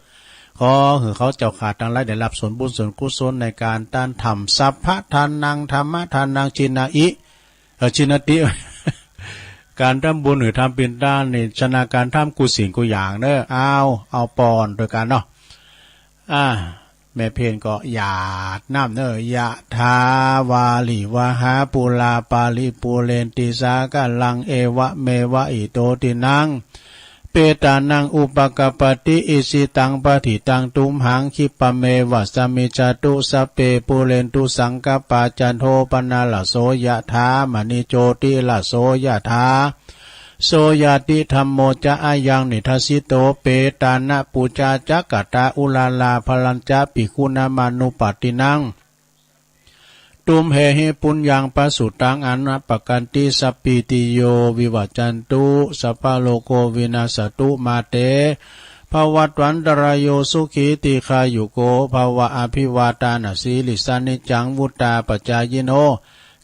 ขอหื้อเขาเจ้าข้าตังหลายได้รับส่วนบุญส่วนกุศลในก๋านตานทำ สัพพะทานัง ธัมมะทานัง จินาอิ เอ่อ จินาติ ก๋านทำบุญหรือทำเป๋นตานนี่ ชนะก๋านทำกู้สิ่งกู้อย่างเนอ เอา เอาปอนด้วยกั๋นเนาะ อ่า แม่เพ็ญก็หยาดน้ำเนอ ยะถาวาริวหาปูราปาริปูเรนติสาคารัง เอวะเมวะอิโตตินัง เปตานังอุปกัปปติ อิชิตังปะถิตังตุมหัง คิปะเมวะสะมิจฉาตุ สัพเพปูเรนตุสังกัปปา จันโทปะนะระโส ยะถา มะณิโจติระโส ยะถา โสยะติ ธัมโมจะอะยังนิทัสสิโต เปตานะปูชาจะกะตา อุราราพะรัญจะ ภิกขุนามานุปัสสินัง ตุมเหหิ ปุญญัง ปะสุตัง อะนะปะกันติ สัพพีติโย วิวัจจันตุ สัพพะโรโค วินัสสะตุ มาเต ภะวัตวันตะราโย สุขี ทีฆายุโก ภะวะ อะภิวาตานะสีลิสสะ นิจจัง วุฑฒาปะจายิโน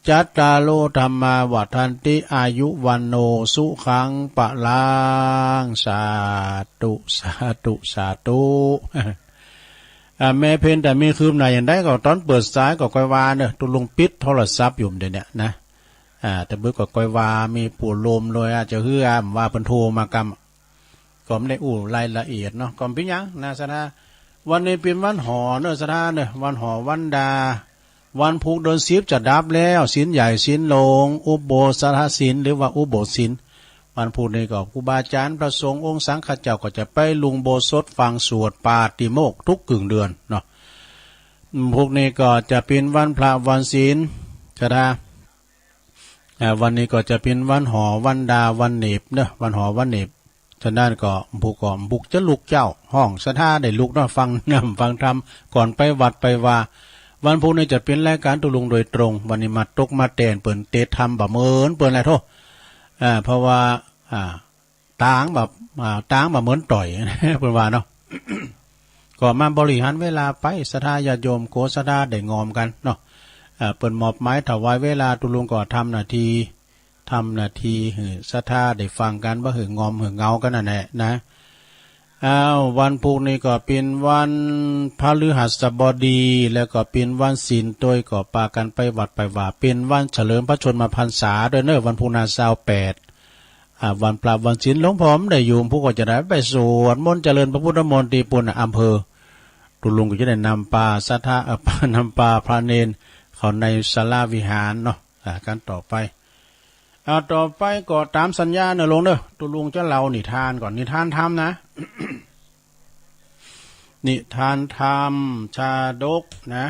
จัตตาโร ธัมมา วัฑฒันติ อายุ วัณโณ สุขัง พะลัง สาธุ สาธุ สาธุ อ่า แม่เพ็ญ ถ้ามีคืบหน้าอย่างใดก็ตอนเปิดสายก็ค่อยว่าเนอะ ตุ๊ลุงปิดโทรศัพท์อยู่เดี๋ยวเนี้ยนะ อ่า แต่เบิ่งก็ค่อยว่า มีผู้โลมเลย อาจจะเฮือว่าเปิ้นโทรมากำ ก็ไม่ได้อู้รายละเอียดเนาะ ก็บ่เป๋นหยังนะ ศรัทธา วันนี้เป๋นวันหอเนอะ ศรัทธาเนอะ วันหอวันดา วันพูกเดือนสิบจะดับแล้ว ศีลใหญ่ศีลหลวง อุโบสถศีล หรือว่าอุโบสถศีล วันพูกนี้ก็ครูบาอาจ๋ารย์พระสงฆ์องค์สังฆเจ้าก็จะไปลงอุโบสถฟังสวดปาฏิโมกข์ทุกกึ่งเดือนเนาะ พูกนี้ก็จะเป๋นวันพระวันศีล ศรัทธา อ่า วันนี้ก็จะเป๋นวันหอวันดาวันเหน็บเนอะ วันหอวันเหน็บ ฉะนั้นก็พูกก็พูกจะลุกเจ๊า ห้องศรัทธาได้ลุกเนาะ ฟังนำฟังธรรม ก่อนไปวัดไปวา วันพูกนี้จะเป๋นรายการตุ๊ลุงโดยตรง วันนี้มาตกมาแตนเปิ้นเตะธรรมบ่เหมือนเปิ้นแหละโธ่ อ่า เพราะว่า อ่า ตางบ่ อ่า ตางบ่เหมือนต่อย เปิ้นว่าเนาะ ก็มาบริหารเวลาไป ศรัทธาญาติโยม โขศรัทธาได้งอมกั๋นเนาะ เอ่อ เปิ้นมอบหมายถวายเวลา ตุ๊ลุงก็ทำหน้าที่ ทำหน้าที่หื้อศรัทธาได้ฟังกั๋น บ่หื้องอมหื้อเหงากั๋นนั่นแหละนะ อ้าว วันพูกนี้ก็เป๋นวันพฤหัสบดี แล้วก็เป๋นวันศีลโตย ก็ปากั๋นไปวัดไปวา เป๋นวันเฉลิมพระชนมพรรษาด้วยเนอะ วันพูกหน้าซาวแปด อ่า วันพระวันศีลหลวงพ่อไม่ได้อยู่ พูกก็จะได้ไปสวดมนต์เจริญพระพุทธมนต์ตี้ปูนน่ะ อำเภอ ตุ๊ลุงก็จะได้นำปาศรัทธา เอ่อ นำปาพระเณรเข้าในศาลาวิหารเนาะ อ่า กันต่อไป เอาต่อไปก็ตามสัญญาเนอะลุงเนอะ ตุ๊ลุงจะเล่านิทานก่อน นิทานธรรมนะ นิทานธรรมชาดกนะ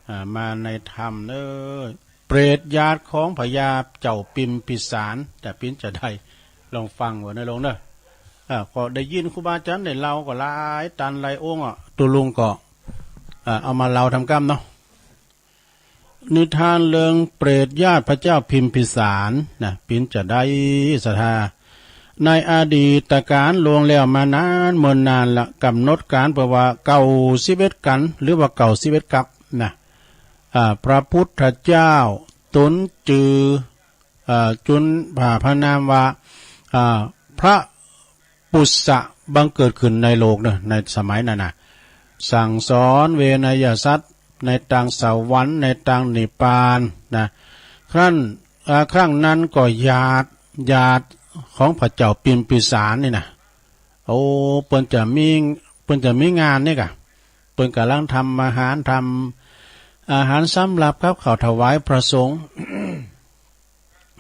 อ่า มาในธรรมเนอะ เปรตญาติของพญาเจ้าปิมพิสาร จะปิ้นจะได้ ลองฟังไว้เนอะลุงเนอะ อ่า ก็ได้ยินครูบาอาจารย์ได้เล่าก็หลายตันหลายองค์อ่ะ ตุ๊ลุงก็ อ่า เอามาเล่าทำกรรมเนาะ นิทานเรื่องเปรตญาติพระเจ้าพิมพิสารนะ ปิ้นจะได้ศรัทธา ในอดีตกาลล่วงแล้วมานานเมินนานละ กำหนดกาลเพื่อว่าเก้าสิบเอ็ดกั๋น หรือว่าเก้าสิบเอ็ดกัปนะ อ่า พระพุทธเจ้าตนจือ อ่า จุน อ่า พระนามว่า อ่า พระ ปุสสะบังเกิดขึ้นในโลกเนอะ ในสมัยนั้นนะ สั่งสอนเวนยสัตว์ในตางสวรรค์ ในตางนิพพานนะ ครั้น อ่า ครั้งนั้นก็ญาติ ญาติของพระเจ้าปิมพิสารนี่นะ โอ้ เปิ้นจะมี เปิ้นจะมีงานนี่กะ เปิ้นกำลังทำอาหาร ทำอาหารสำหรับกับข้าวถวายพระสงฆ์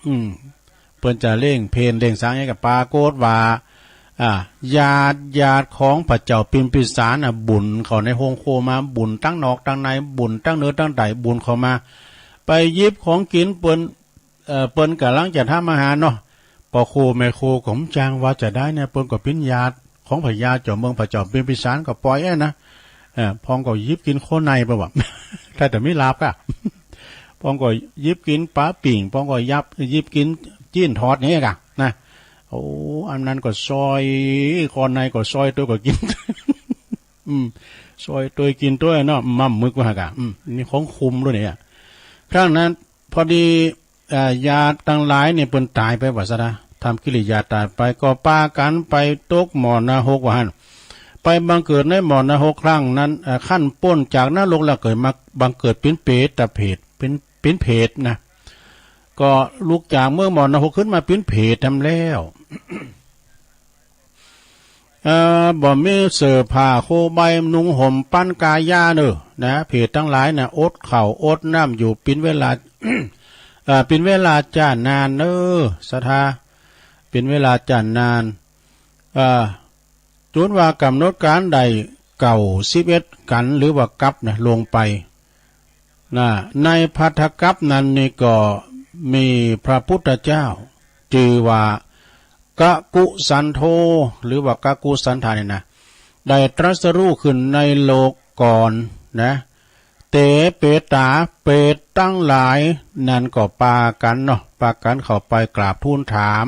อืม เปิ้นจะเล่งเพลเล่งสังหยังก็ปรากฏว่า อ่า ญาติ ญาติของพระเจ้าปิมพิสารน่ะ บุญเข้าในโฮงครัวมา บุญตังนอกตังใน บุญตังเหนือตังใต้ บุญเข้ามา ไปหยิบของกินเปิ้น เอ่อ เปิ้นกำลังจะทำอาหารเนาะ พ่อครัวแม่ครัวก็บ่จักว่าจะได้เนี่ย เปิ้นก็เป๋นญาติของพญาเจ้าเมืองพระเจ้าปิมพิสารก็ปล่อยอะนะ เอ่อ พ่องก็หยิบกิ๋นข้อในเปิ้นว่า ถ้าจะมีลาภก็ พ่องก็หยิบกิ๋นป๋าปิ้ง พ่องก็ยับ หยิบกิ๋นจิ๊นทอดอย่างเงี้ยกะนะ โอ้ อันนั้นก็ซอย ข้อในก็ซอยตัวก็กิ๋น อืม ซอยตัวกิ๋นตัวเนาะ ม่ำมึกว่าหากะ อืม นี่ของคุมด้วยเนี่ย ครั้งนั้น พอดี เอ่อ ญาติตังหลายเนี่ยเปิ้นต๋ายไปว่าซะนะ ทำกิริยาต๋ายไป ก็ปากั๋นไปตกหม้อนรกว่าหั้น ไปบังเกิดในหม้อนรกครั้งนั้น เอ่อ คันป๊นจากนรกแล้วเกิดมาบังเกิดเป๋นเปรตเปรต เป๋น เป๋นเปรตนะ ก็ลุกจากเมืองหม้อนรกขึ้นมาเป๋นเปรตแถมแล้ว เอ่อ บ่มีเสื้อผ้าโคใบนุ่งห่มปั๋นกายาเนอะ นะ เปรตตังหลายน่ะ อดข้าวอดน้ำอยู่เป๋นเวลา เอ่อ เป๋นเวลาจ้านานเนอะ ศรัทธา เป๋นเวลาจ้านาน เอ่อ จุนว่ากำหนดกาลได้เก้าสิบเอ็ดกั๋น หรือว่ากัปนะ ลงไป นะ ในภัททกัปนั้นนี่ก็มีพระพุทธเจ้า จื่อว่ากักกุสันโธ หรือว่ากักกุสันธานี่นะ ได้ตรัสรู้ขึ้นในโลกก่อนนะ เต เปตา เปรตตังหลายนั้นก็ปากั๋นเนาะ ปากั๋นเข้าไปกราบทูลถาม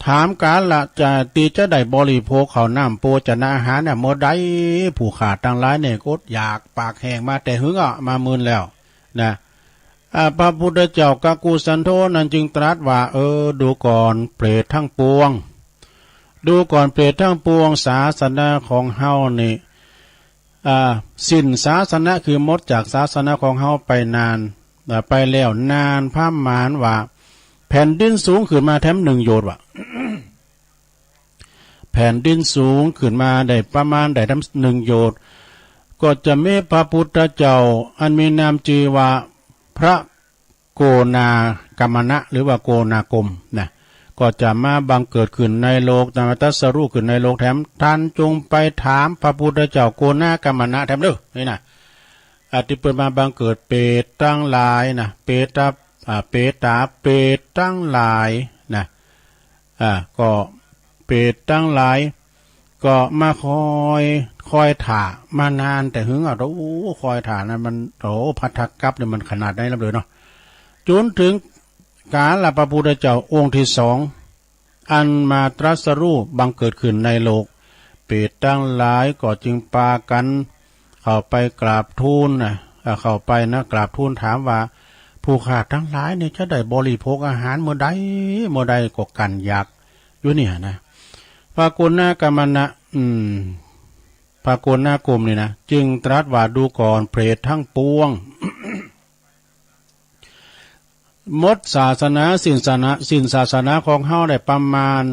ถามกาละจะ ตี้จะได้บริโภคข้าวน้ำโภชนะอาหารเนี่ย เมื่อใด ผู้ข้าตังหลายเนี่ยก็อดอยากปากแห้งมาแต่หึงอะ มามื่นแล้วนะ อ่า พระพุทธเจ้ากักกุสันโธนั้นจึงตรัสว่า เออ ดูก่อนเปรตทั้งปวง ดูก่อนเปรตทั้งปวง ศาสนาของเฮานี่ อ่า สิ้นศาสนา คือหมดจากศาสนาของเฮาไปนาน อ่า ไปแล้วนานประมาณว่า แผ่นดินสูงขึ้นมาแถมหนึ่งโยชน์ว่ะ แผ่นดินสูงขึ้นมาได้ประมาณได้แถมหนึ่งโยชน์ ก็จะมีพระพุทธเจ้าอันมีนามจื่อว่าพระ โกนากัมมนะ หรือว่าโกนาคมนะ ก็จะมาบังเกิดขึ้นในโลก มาตรัสรู้ขึ้นในโลกแถม ท่านจงไปถามพระพุทธเจ้าโกนากัมมนะแถมเด้อ นี่นะ อ่า ตี้เปิ้นมาบังเกิดเปรตตังหลายนะ เปตา อ่า เปตา เปรตตังหลายนะ อ่า ก็เปรตตังหลาย ก็มาคอย คอยถ่ามานานแต่หึงอะ โอ้ คอยถ่านั้นมัน โอ้ ภัททกัปเนี่ยมันขนาดไหนล่ะเด้อเนาะ จนถึงกาละพระพุทธเจ้าองค์ที่สอง อันมาตรัสรู้บังเกิดขึ้นในโลก เปรตตังหลายก็จึงปากั๋นเข้าไปกราบทูลนะ เอ่อ เข้าไปนะ กราบทูลถามว่า ผู้ข้าตังหลายเนี่ยจะได้บริโภคอาหารเมื่อใด เมื่อใดก็กั้นอยาก อยู่เนี่ยนะ พระโกนากัมมนะ อืม พระโกนาคมนี่นะ จึงตรัสว่า ดูก่อนเปรตทั้งปวง หมดศาสนา สิ้นศาสนา สิ้นศาสนาของเฮาได้ประมาณ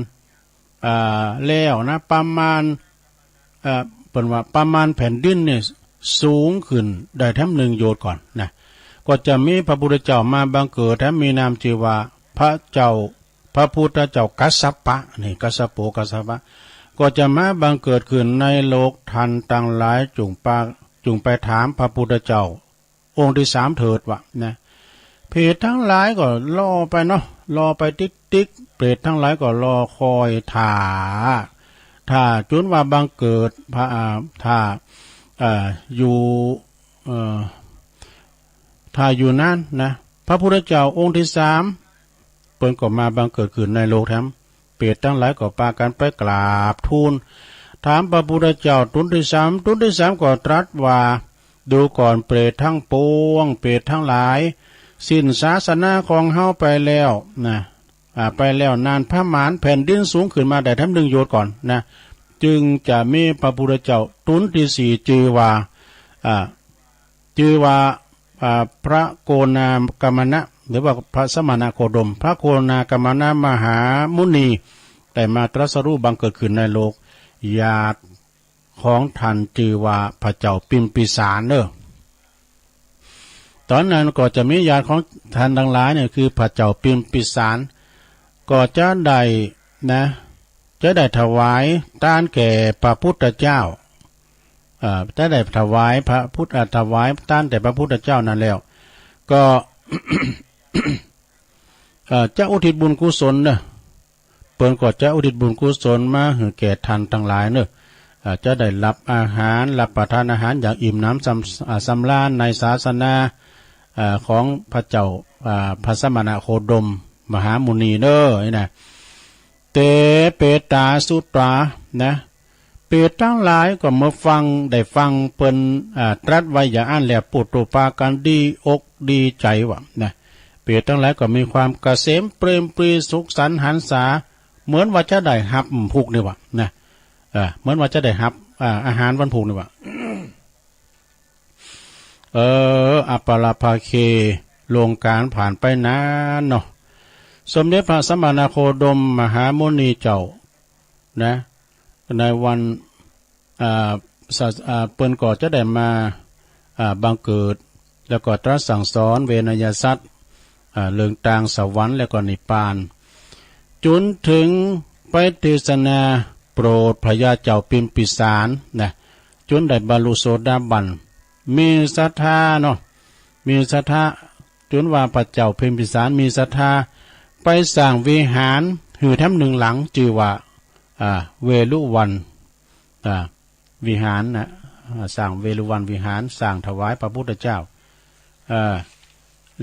อ่า แล้วนะ ประมาณ เอ่อ เปิ้นว่าประมาณแผ่นดินเนี่ยสูงขึ้นได้แถมหนึ่งโยชน์ก่อนนะ ก็จะมีพระพุทธเจ้ามาบังเกิดแถมมีนามจื่อว่าพ พระเจ้า พระพุทธเจ้ากัสสปะ นี่ กัสสโป กัสสปะ ก็จะมาบังเกิดขึ้นในโลก ท่านตังหลายจุ่งปา จุ่งไปถามพระพุทธเจ้าองค์ที่สามเถิด ว่านะ เปรตทั้งหลายก็รอไปเนาะ รอไปติ๊กๆ เปรตทั้งหลายก็รอคอยถ่า ถ่าจนว่าบังเกิดพระ อ่า ถ่า เอ่อ อยู่ เอ่อ ถ่าอยู่นั้นนะ พระพุทธเจ้าองค์ที่สาม เปิ้นก็มาบังเกิดขึ้นในโลกแถม เปรตทั้งหลายก็ปากั๋นไปกราบทูล ถามพระพุทธเจ้าตนที่สาม ตนที่สามก็ตรัสว่า ดูก่อนเปรตทั้งปวง เปรตทั้งหลาย สิ้นศาสนาของเฮาไปแล้วนะ อ่า ไปแล้วนานประมาณ แผ่นดินสูงขึ้นมาได้แถมหนึ่งโยชน์ก่อนนะ จึงจะมีพระพุทธเจ้าตนที่สี่ จื่อว่า อ่า จื่อว่า อ่า พระโกนากัมมนะ หรือว่าพระสมณโคดม พระโกนากัมมนะมหามุนี ได้มาตรัสรู้บังเกิดขึ้นในโลก ญาติของท่านจื่อว่าพระเจ้าปิมปิสารเนอะ ตอนนั้นก็จะมีญาติของท่านทั้งหลายเนี่ย คือพระเจ้าปิมปิสาร ก็จะได้นะ จะได้ถวายทานแก่พระพุทธเจ้า เอ่อ จะได้ถวายพระพุทธ เอ่อ ถวายทานแด่พระพุทธเจ้านั้นแล้ว ก็ เอ่อ จะอุทิศบุญกุศลเนอะ เปิ้นก็จะอุทิศบุญกุศลมาหื้อแก่ท่านทั้งหลายเนอะ เอ่อ จะได้รับอาหาร รับประทานอาหารอย่างอิ่มหนำสำ อ่า สำราญในศาสนา เอ่อ ของพระเจ้า อ่า พระสมณโคดมมหามุนีเนอะ นี่นะ เต เปตา สุตา นะ เปรตทั้งหลายก็เมื่อฟัง ได้ฟังเปิ้น อ่า ตรัสไว้อย่างอั้นแล้ว ปุตตุปากั๋นดีอกดีใจ๋ว่านะ เปรตทั้งหลายก็มีความเกษมเปรมปรีสุขสันต์หันษา เหมือนว่าจะได้ฮับวันพูกนี่ว่านะ เอ่อ เหมือนว่าจะได้ฮับ อ่า อาหารวันพูกนี่ว่า เออ อัปปะละภาเค ล่วงกาลผ่านไปนานเนาะ สมเด็จพระสมณโคดมมหามุนีเจ้านะ ในวัน อ่า ศาส- อ่า เปิ้นก็จะได้มา อ่า บังเกิด แล้วก็ตรัสสั่งสอนเวนยสัตว์ อ่า เรื่องตางสวรรค์และก็นิพพาน จนถึงไปเทศนาโปรดพญาเจ้าปิมปิสารนะ จนได้บรรลุโสดาบัน มีศรัทธาเนาะ มีศรัทธา จนว่าพระเจ้าปิมปิสารมีศรัทธา ไปสร้างวิหารหื้อแถมหนึ่งหลัง จื่อว่า อ่า เวฬุวัณ อ่า วิหารนะ อ่า สร้างเวฬุวัณวิหาร สร้างถวายพระพุทธเจ้า เอ่อ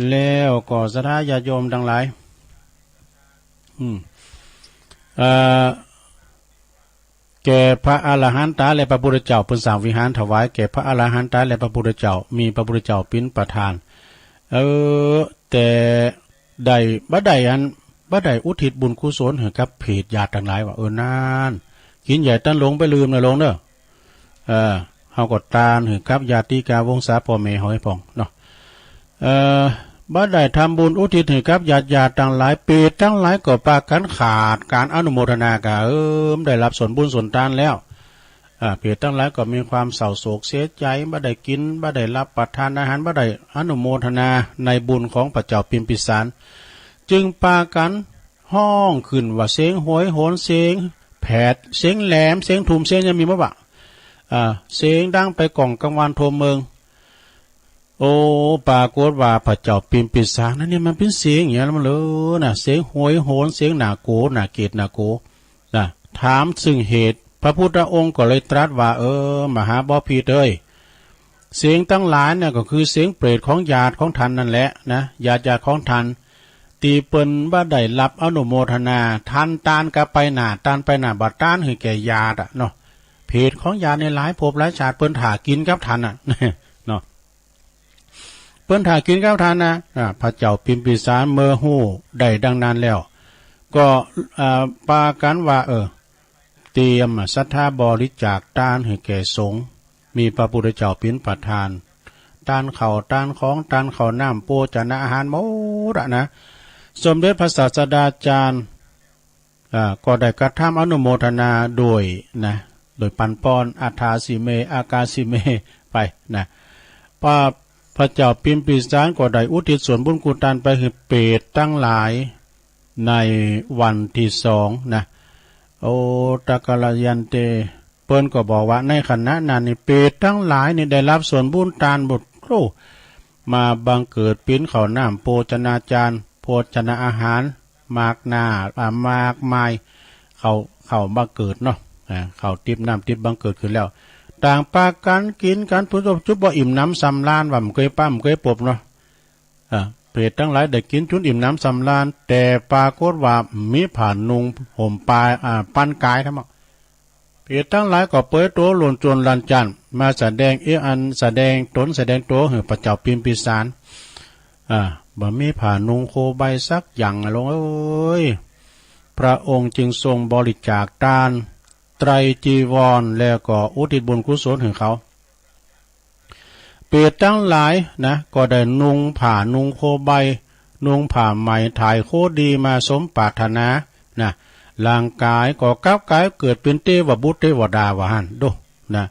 แล้วก็ศรัทธาญาติโยมทั้งหลาย อืม เอ่อ แก่พระอรหันตาและพระพุทธเจ้า เปิ้นสร้างวิหารถวายแก่พระอรหันตาและพระพุทธเจ้า มีพระพุทธเจ้าเป๋นประธาน เออ แต่ได้ บ่ได้อัน บ่ได้อุทิศบุญกุศลให้กับเปรตญาติทั้งหลายว่า เออ นั่น กิ๋นใหญ่ตันหลงไปลืมนะโลมเนอะ เออ เฮาก็ตานหื้อกับญาติกาวงศาพ่อแม่เฮาให้พ่องเนาะ เอ่อ บ่ได้ทำบุญอุทิศหื้อกับญาติๆ ตังหลาย เปรตตังหลายก็ปากั๋นขาดก๋านอนุโมทนา กา เออ ได้ฮับส่วนบุญส่วนตานแล้ว อ่า เปรตตังหลายก็มีความเศร้าโศกเสียใจ๋ บ่ได้กิ๋น บ่ได้ฮับประทานอาหาร บ่ได้อนุโมทนาในบุญของพระเจ้าปิมปิสาร จึงปากั๋นฮ้องขึ้นว่าเสียงโหยหวน เสียงแผด เสียงแหลม เสียงทุ่ม เสียงหยังมีหมดวะ อ่า เสียงดังไปก้องกังวานทั่วเมือง โอ้ ปรากฏว่าพระเจ้าปิมปิสารนั้นเนี่ยมันเป๋นเสียงอย่างนั้นมาเลยนะ เสียงโหยหวน เสียงหน้ากั๋ว หน้าเกลียด หน้ากั๋วนะ ถามซึ่งเหตุ พระพุทธองค์ก็เลยตรัสว่า เออ มหาบพิตรเอ้ย เสียงตังหลายเนี่ยก็คือเสียงเปรตของญาติของท่านนั่นแหละนะ ญาติๆ ของท่าน ตี้เปิ้นบ่ได้ฮับอนุโมทนา ท่านตานกาไปหน้า ตานไปหน้า บ่ตานหื้อแก่ญาติอะเนาะ เปรตของญาติเนี่ยหลายภพหลายชาติ เปิ้นถ่ากิ๋นกับท่านน่ะ เนาะ เปิ้นถ่ากิ๋นกับท่านนะ อ่า พระเจ้าปิมปิสารเมื่อฮู้ได้ดังนั้นแล้ว ก็ อ่า ปากั๋นว่า เออ เตรียมศรัทธาบริจาคตานหื้อแก่สงฆ์ มีพระพุทธเจ้าเป๋นประธาน ตานข้าว ตานของ ตานข้าวน้ำ โภชนะอาหารหมดอะนะ สมเด็จพระศาสดาจารย์ อ่า ก็ได้กระทำอนุโมทนาโดยนะ โดยปันปอน อัฏฐาสิเม อากาสิเม ไปนะ พระ พระเจ้าปิมปิสารก็ได้อุทิศส่วนบุญกุศลไปหื้อเปรตตังหลาย ในวันที่สองนะ โอ ตะกะละยันเต เปิ้นก็บอกว่าในขณะนั้นนี่เปรตตังหลายนี่ได้ฮับส่วนบุญตานบุญ โอ้ มาบังเกิดปิ้นข้าวน้ำโภชนาจารย์ โภชนาอาหาร มากหน้า อ่า มากมาย เข้า เข้าบังเกิดเนาะ อ่า เข้าติ๊บน้ำติ๊บบังเกิดขึ้นแล้ว ต่างปากั๋นกิ๋นกั๋น ผู้จุบบ่อิ่มหนำสำราญ ว่าบ่เกยปะบ่เกยปบเนาะ อ่า เปรตตังหลายได้กิ๋นจุนอิ่มหนำสำราญ แต่ปรากฏว่าบ่มีผ้านุ่งห่มปาย อ่า ปันกายทำเมา เปรตตังหลายก็เปยโตหล่นจวนลันจันทร์ มาแสดงเออัน แสดงต๋นแสดงโตหื้อพระเจ้าพิมพิสาร อ่า บ่มีผ้านุ่งโคใบสักอย่าง หลวงเอ๋ย พระองค์จึงทรงบริจาคตานไตรจีวร แล้วก็อุทิศบุญกุศลหื้อเขา เปรตตังหลายนะ ก็ได้นุ่งผ้านุ่งโคใบ นุ่งผ้าไหมถ่ายโคดีมาสมปรารถนานะ ร่างกายก็กลับกลายเกิดเป๋นเตวบุตรเตวดาว่าหั้นโดนะ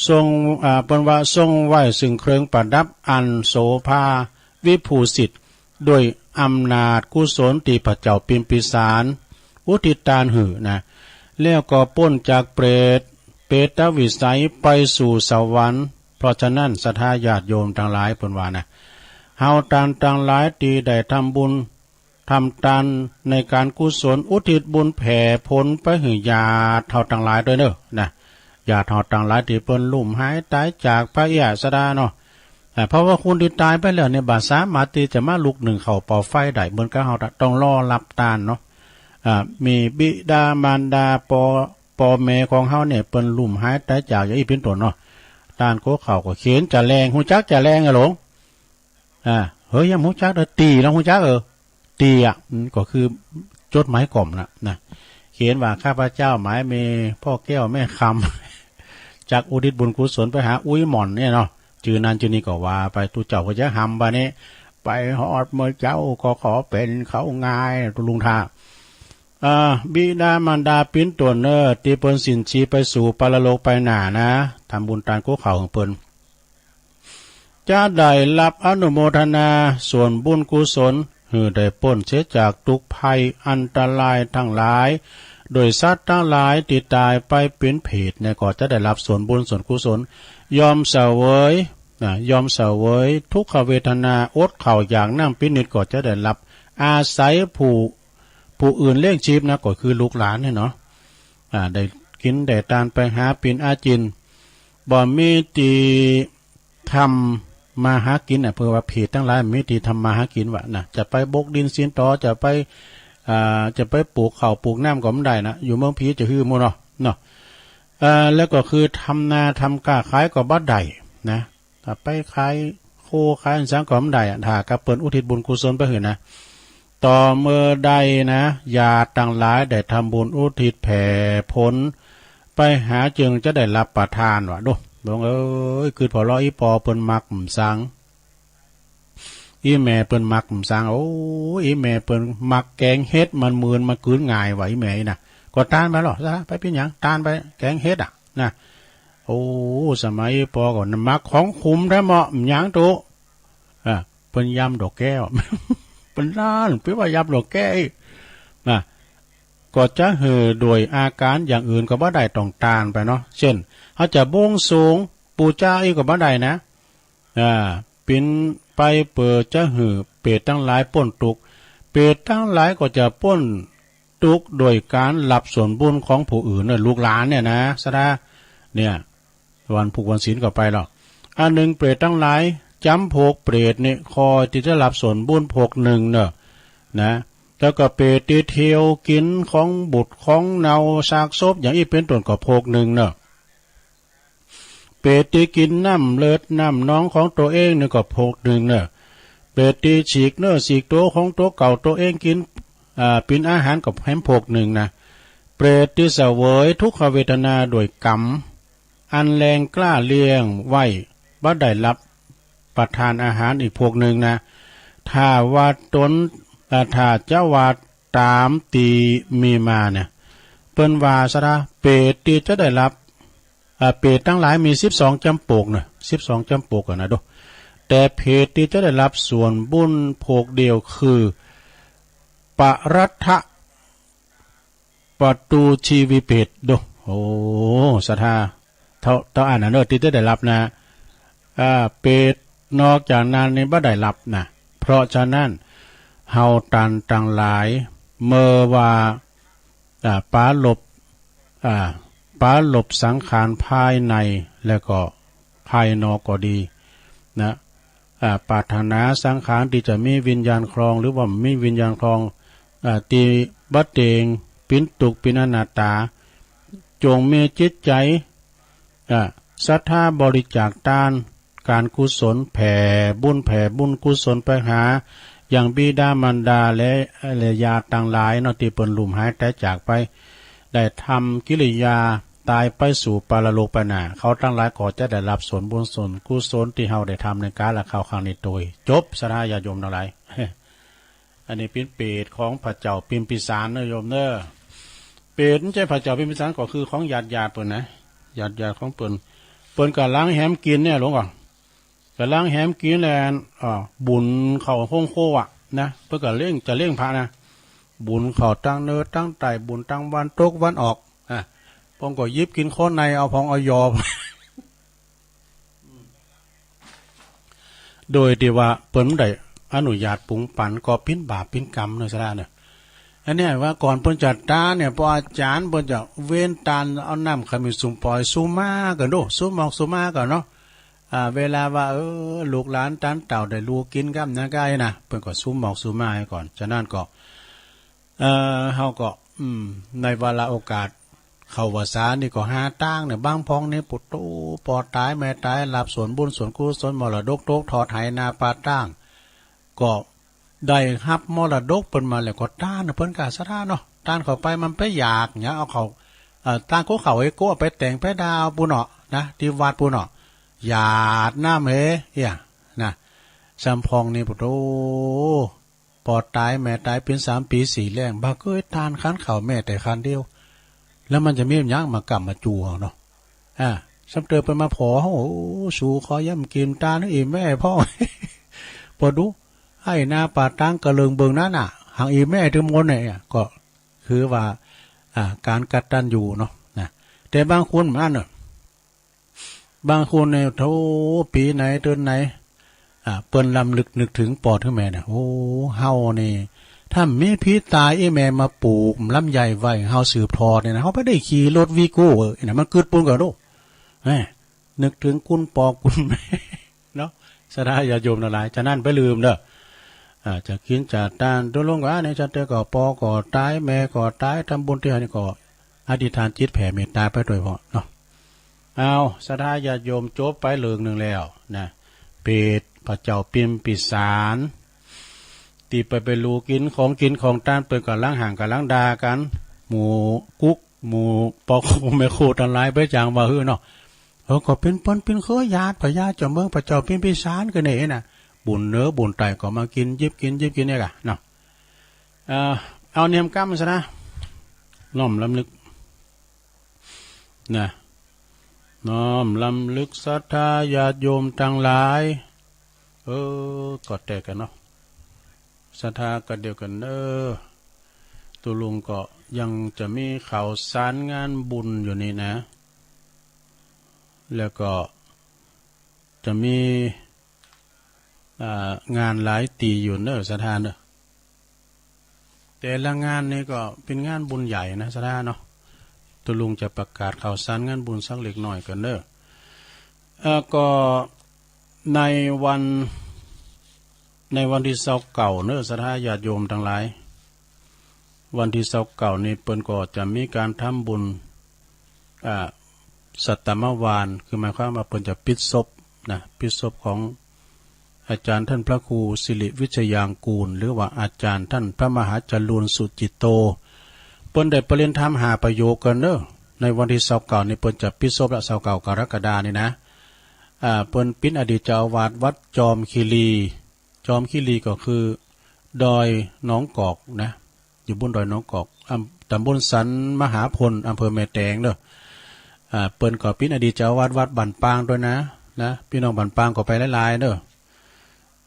ทรง อ่า เปิ้นว่าทรงไว้ซึ่งเครื่องประดับอันโสภาวิภูสิทธิ์ ด้วยอำนาจกุศลตี้พระเจ้าพิมพิสารอุทิศตานหื้อนะ แล้วก็ป๊นจากเปรต เปรตวิสัยไปสู่สวรรค์ เพราะฉะนั้นศรัทธาญาติโยมตังหลาย เปิ้นว่านะ เฮาตานตังหลายตี้ได้ทำบุญทำตานในก๋านกุศล อุทิศบุญแผ่ผลไปหื้อญาติเฮาตังหลายตวยเน่อนะ ญาติเฮาตังหลายตี้เปิ้นลุ่มหายต๋ายจากไปเสียสะดาเนาะ อ่า เพราะว่าคนตี้ต๋ายไปแล้วเนี่ย บ่สามารถตี้จะมาลุกนึ่งข้าวเป่าไฟได้ เหมือนกับเฮาต้องรอฮับตานเนาะ อ่า มีบิดามารดา ป้อ ป้อแม่ของเฮาเนี่ย เปิ้นลุ่มหายต๋ายจากอย่างอี้เป๋นต้นเนาะ ตานโกข้าวก็เขียนจะแลง ฮู้จักจะแลงอะหลวง อ่า เฮ้ย ยังฮู้จักเด้อ ตี๋ ลองฮู้จักเออ ตี๋ อ่ะ อืม ก็คือจดหมายกล่อมนะ นะ เขียนว่า ข้าพเจ้าหมายเมย์ พ่อแก้วแม่คำ จักอุทิศบุญกุศลไปหาอุ๊ยหม่อนเนี่ยเนาะ จื่อนั้นจื่อนี้ก็ว่าไป ตุ๊เจ้าก็จะหำบาดนี้ ไปฮอดเมื่อเจ้าก็ขอเป็นเขาง่าย ตุ๊ลุงท่า อ่า บิดามารดาปิ้นต๋นเน่อ ตี้เปิ้นสิ้นชีพไปสู่ปรโลกไปหน้านะ ทำบุญตานโกข้าวหื้อเปิ้น จะได้ฮับอนุโมทนาส่วนบุญกุศล หื้อได้ป๊นเสียจากตุ๊กข์ภัยอันตรายตังหลาย โดยสัตว์ตังหลายตี้ต๋ายไปเป๋นเปรตเนี่ย ก็จะได้ฮับส่วนบุญส่วนกุศล ย่อมเสวย นะ ย่อมเสวยทุกขเวทนา อดข้าวอยากน้ำเป๋นนิด ก็จะได้ฮับ อาศัยผู้ ผู้อื่นเลี้ยงชีพนะ ก็คือลูกหลานเนี่ยเนาะ อ่า ได้กิ๋นได้ตานไปหาปิ้นอาจิน บ่มีตี้ทำมาหากิ๋นน่ะ เปิ้นว่าเปรตตังหลายบ่มีตี้ทำมาหากิ๋นว่านะ จะไปบกดินสินตอ จะไป อ่า จะไปปลูกข้าวปลูกน้ำก็บ่ได้นะ อยู่เมืองผีจะหื้อหมู่เนาะ เนาะ อ่า แล้วก็คือทำนาทำก้าขายก็บ่ได้นะ ถ้าไปขายโคขายอันสังก็บ่ได้อะ ถ้ากับเปิ้นอุทิศบุญกุศลไปหื้อนะ ต่อเมื่อใดนะ ญาติตังหลายได้ทำบุญอุทิศแผ่ผลไปหา จึงจะได้ฮับประทานว่า โด หลวงเอ๋ย กึ๊ดผ่อลอ อี่ปอเปิ้นมักบ่ซัง อี่แม่เปิ้นมักบ่ซัง โอ้ อี่แม่เปิ้นมักแก๋งเห็ด มันมื่นมันกืนง่ายว่า อี่แม่นี่นะ ก็ตานไปลอ ซะ ไปเป๋นหยัง ตานไป แก๋งเห็ดอะ นะ โอ้ สมัยปอก่อนน่ะ มักของขมแท้เหมาะ หยังตุ๊ อ่า เปิ้นยำดอกแก้ว เปิ้นล้าน เปิ้นว่ายำดอกแก้วอีก นะ ก็จะหื้อโดยอาการอย่างอื่นก็บ่ได้ ต้องตานไปเนาะ เช่น เฮาจะบวงสรวงปู๋จาอี้ก็บ่ได้นะ อ่า ปิ้นไปเปื้อจะหื้อเปรตตังหลายป๊นตุ๊กข์ เปรตตังหลายก็จะป๊นตุ๊กข์โดยก๋านฮับส่วนบุญของผู้อื่นน่ะ ลูกหลานเนี่ยนะ สะดา เนี่ย วันพุกวันศีลก็ไปแล้ว อันหนึ่งเปรตตังหลายจ๋ำพวกเปรตนี่ คอยตี้จะฮับส่วนบุญพวกหนึ่งเน่อ นะ แล้วก็เปรตตี้เที่ยวกิ๋นของบูดของเน่าซากศพอย่างอี้เป๋นต้นก็พวกหนึ่งเน่อ เปรตตี้กิ๋นน้ำเลือดน้ำหนองของตั๋วเองนี่ก็พวกหนึ่งเน่อ เปรตตี้ฉีกเนื้อฉีกตั๋วของตั๋วเก่าตั๋วเองกิ๋น อ่า เป๋นอาหารก็แหมพวกหนึ่งนะ เปรตตี้เสวยทุกขเวทนาโดยกรรมอันแรงกล้าเลี้ยงไว้ บ่ได้ฮับประทานอาหารอีกพวกหนึ่งนะ ถ้าว่าต๋น อ่า ถ้าจะว่าต๋ามตี้มีมาเนี่ย เปิ้นว่าสะดา เปรตตี้จะได้ฮับ อ่า เปรตตังหลายมีสิบสองจ๋ำปกเน่อ สิบสองจ๋ำปกอะนะโด แต่เปรตตี้จะได้ฮับส่วนบุญพวกเดียวคือ ปรัตถะ ประตูชีวิตเปรตโด โอ้ ศรัทธา เต้า เต้าอ่านนะเนอะ ตี้จะได้รับนะ อ่า เปรตนอกจากนั้นนี่บ่ได้รับนะ เพราะฉะนั้น เฮาตันตังหลาย เมื่อว่า อ่า ปาลบ อ่า ปาลบสังขารภายใน และก็ภายนอกก็ดี นะ อ่า ปรารถนาสังขารที่จะมีวิญญาณครอง หรือว่ามีวิญญาณครอง อ่า ที่บ่เต็ง ปินตุ๊กข์ ปินอนัตตา จงมีจิตใจ อ่า ศรัทธาบริจาคตาน การกุศล แผ่บุญ แผ่บุญกุศลไปหา ยังบิดามารดาและ และญาติตังหลายเนาะ ตี้เปิ้นลุ่มหายตายจากไป ได้ทำกิริยาตายไปสู่ปรโลกไปหน้า เขาตังหลายก็จะได้รับส่วนบุญส่วนกุศลตี้เฮาได้ทำในกาลคราวครั้งนี้โดยจบ ศรัทธาญาติโยมตังหลาย อันนี้เป๋นเปรตของพระเจ้าพิมพิสารเนอะโยมเนอะ เปรตบ่ใจ้พระเจ้าพิมพิสาร ก็คือของญาติๆ เปิ้นนะ ญาติๆ ของเปิ้น เปิ้นก่ำลังแหมกิ๋นเนี่ยหลวงก่อน ก่ำลังแหมกิ๋นแหละ อ่า บุญเข้าโฮงครัวอะนะ เปิ้นก็เลี้ยง จะเลี้ยงพระนะ บุญเข้าตังเหนือตังใต้ บุญตังวันตกวันออก อ่ะ เปิ้นก็หยิบกิ๋นคนใน เอาผ่องเอาหย่อ โดยตี้ว่าเปิ้นบ่ได้อนุญาตปรุงปั๋น ก็เป๋นบาปเป๋นกรรมเนาะ ศรัทธาเนาะ อันเนี้ยว่าก่อนเปิ้นจะตานเนี่ย พระอาจารย์เปิ้นจะเว้นตาน เอาน้ำขมิ้นสูมปล่อยสูมมาก่อนโด สูมหมอกสูมมาก่อนเนาะ อ่า เวลาว่า เออ ลูกหลานตานเต้าได้ลูกิ๋นกำนะก้ายนะ เปิ้นก็สูมหมอกสูมมาให้ก่อน ฉะนั้นก็ เอ่อ เฮาก็ อืม ในวาระโอกาสเข้าพรรษานี่ก็หาตางเนี่ย บางพ่องนี่ ปุโต ป้อต๋ายแม่ต๋าย รับส่วนบุญส่วนกุศล มรดกตกทอดไหนาป่าตาง ก็ได้ฮับมรดกเปิ้นมาแล้วก็ตานเปิ้นก็ศรัทธาเนาะ ตานเข้าไปมันไปอยากหยัง เอาเข้า เอ่อ ตานโกะเข้าไอ้โกะไปแต่งไปดาวปู้นเนาะนะ ตี้วัดปู้นเนาะ หยาดน้ำเฮเหียนะ ซ้ำพ่องนี่ ปุโต ป้อต๋ายแม่ต๋ายเป๋นสามปี๋สี่แล้ง บ่เกยตานคันข้าวแม้แต่คันเดียว แล้วมันจะมีหยังมาก้ำมาจั่วเนาะ อ่า ซ้ำเติมเปิ้นมาผ่อ โอ้ สูขอย่ำกิ๋นตานอิ่มแม้พ่อง ปอดู ไหนาป่าตางกะเลิงเบิ่งนั้นน่ะ หังอิ่มแม้ตึงหมดเนี่ย ก็คือว่า อ่า การกตัญญูเนาะ นะ แต่บางคนมันเนาะ บางคนเนี่ย โธ่ ปี๋ไหนเดือนไหน อ่า เปิ้นลำลึกนึกถึงป้อถึงแม่เนี่ย โอ้ เฮานี่ ถ้ามีพีตาย ไอ้แม่มาปลูกลำไยไว้ เฮาสืบทอดเนี่ยนะ เฮาบ่ได้ขี่รถวีโก้เออ เนี่ย มันกึ๊ดปู้นก่อนโด แหม นึกถึงคุณป้อคุณแม่ เนาะ ศรัทธาญาติโยมตังหลาย ฉะนั้นบ่าลืมเด้อ อ่า จะกิ๋นจะตาน ตกลงก็ อันนี้จะแต่ก็ป้อก็ต๋าย แม่ก็ต๋าย ทำบุญตี้ไหนก็ อธิษฐานจิตแผ่เมตต๋าไปโดยพร้อมเนาะ เอา ศรัทธาญาติโยม จบไปเรื่องหนึ่งแล้วนะ เปรตพระเจ้าพิมพิสาร ตี้ไป ไปลูกิ๋นของกิ๋นของตาน เปิ้นก่ำลังฮ้างก่ำลังด่ากั๋น หมู่กุ๊ก หมู่ป้อครูแม่ครูตังหลาย ไปจางว่าหื้อเนาะ เออ ก็เป๋นเปิ้นเป๋นเครือญาติพญาเจ้าเมืองพระเจ้าพิมพิสารกั๋นเนี่ยนะ บุญเหนือบุญใต้ก็มากิ๋น หยิบกิ๋น หยิบกิ๋นเนี่ยก่ะเนาะ เอ่อ เอาเนียมกำซะนะ น้อมรำลึก นะ น้อมรำลึกศรัทธาญาติโยมตังหลาย เออ ก็แต่กันเนาะ ศรัทธาก็เดียวกันเนอะ ตุลุงก็ยังจะมีข่าวสารงานบุญอยู่นี่นะ แล้วก็จะมี อ่า งานหลายตี้อยู่เนอะ ศรัทธาเนอะ แต่ละงานนี่ก็เป๋นงานบุญใหญ่นะ ศรัทธาเนาะ ตุลุงจะประกาศข่าวสารงานบุญสักเล็กน้อยก่อนเนอะ เอ่อ ก็ในวัน ในวันตี้ซาวเก้าเนอะ ศรัทธาญาติโยมตังหลาย วันตี้ซาวเก้านี่เปิ้นก็จะมีก๋านทำบุญ อ่า สัตตมวาน คือหมายความว่าเปิ้นจะปิดศพนะ ปิดศพของอาจารย์ท่านพระครูสิริวิชยางกูร หรือว่าอาจารย์ท่านพระมหาจรูญสุจิตโต เปิ้นได้ปรินิรรรมห้าประโยคก่อนเนอะ ในวันตี้ซาวเก้านี่เปิ้นจะปิดศพละ ซาวเก้ากรกฎานี่นะ อ่า เปิ้นเป๋นอดีตเจ้าอาวาสวัดจอมคีรี จอมคีรีก็คือดอยหนองกอกนะ อยู่บนดอยหนองกอก อำ ตำบลสันมหาพล อำเภอแม่แตงเด้อ อ่า เปิ้นก็เป๋นอดีตเจ้าอาวาสวัดบ้านปางด้วยนะ นะ พี่น้องบ้านปางก็ไปหลายๆ เด้อ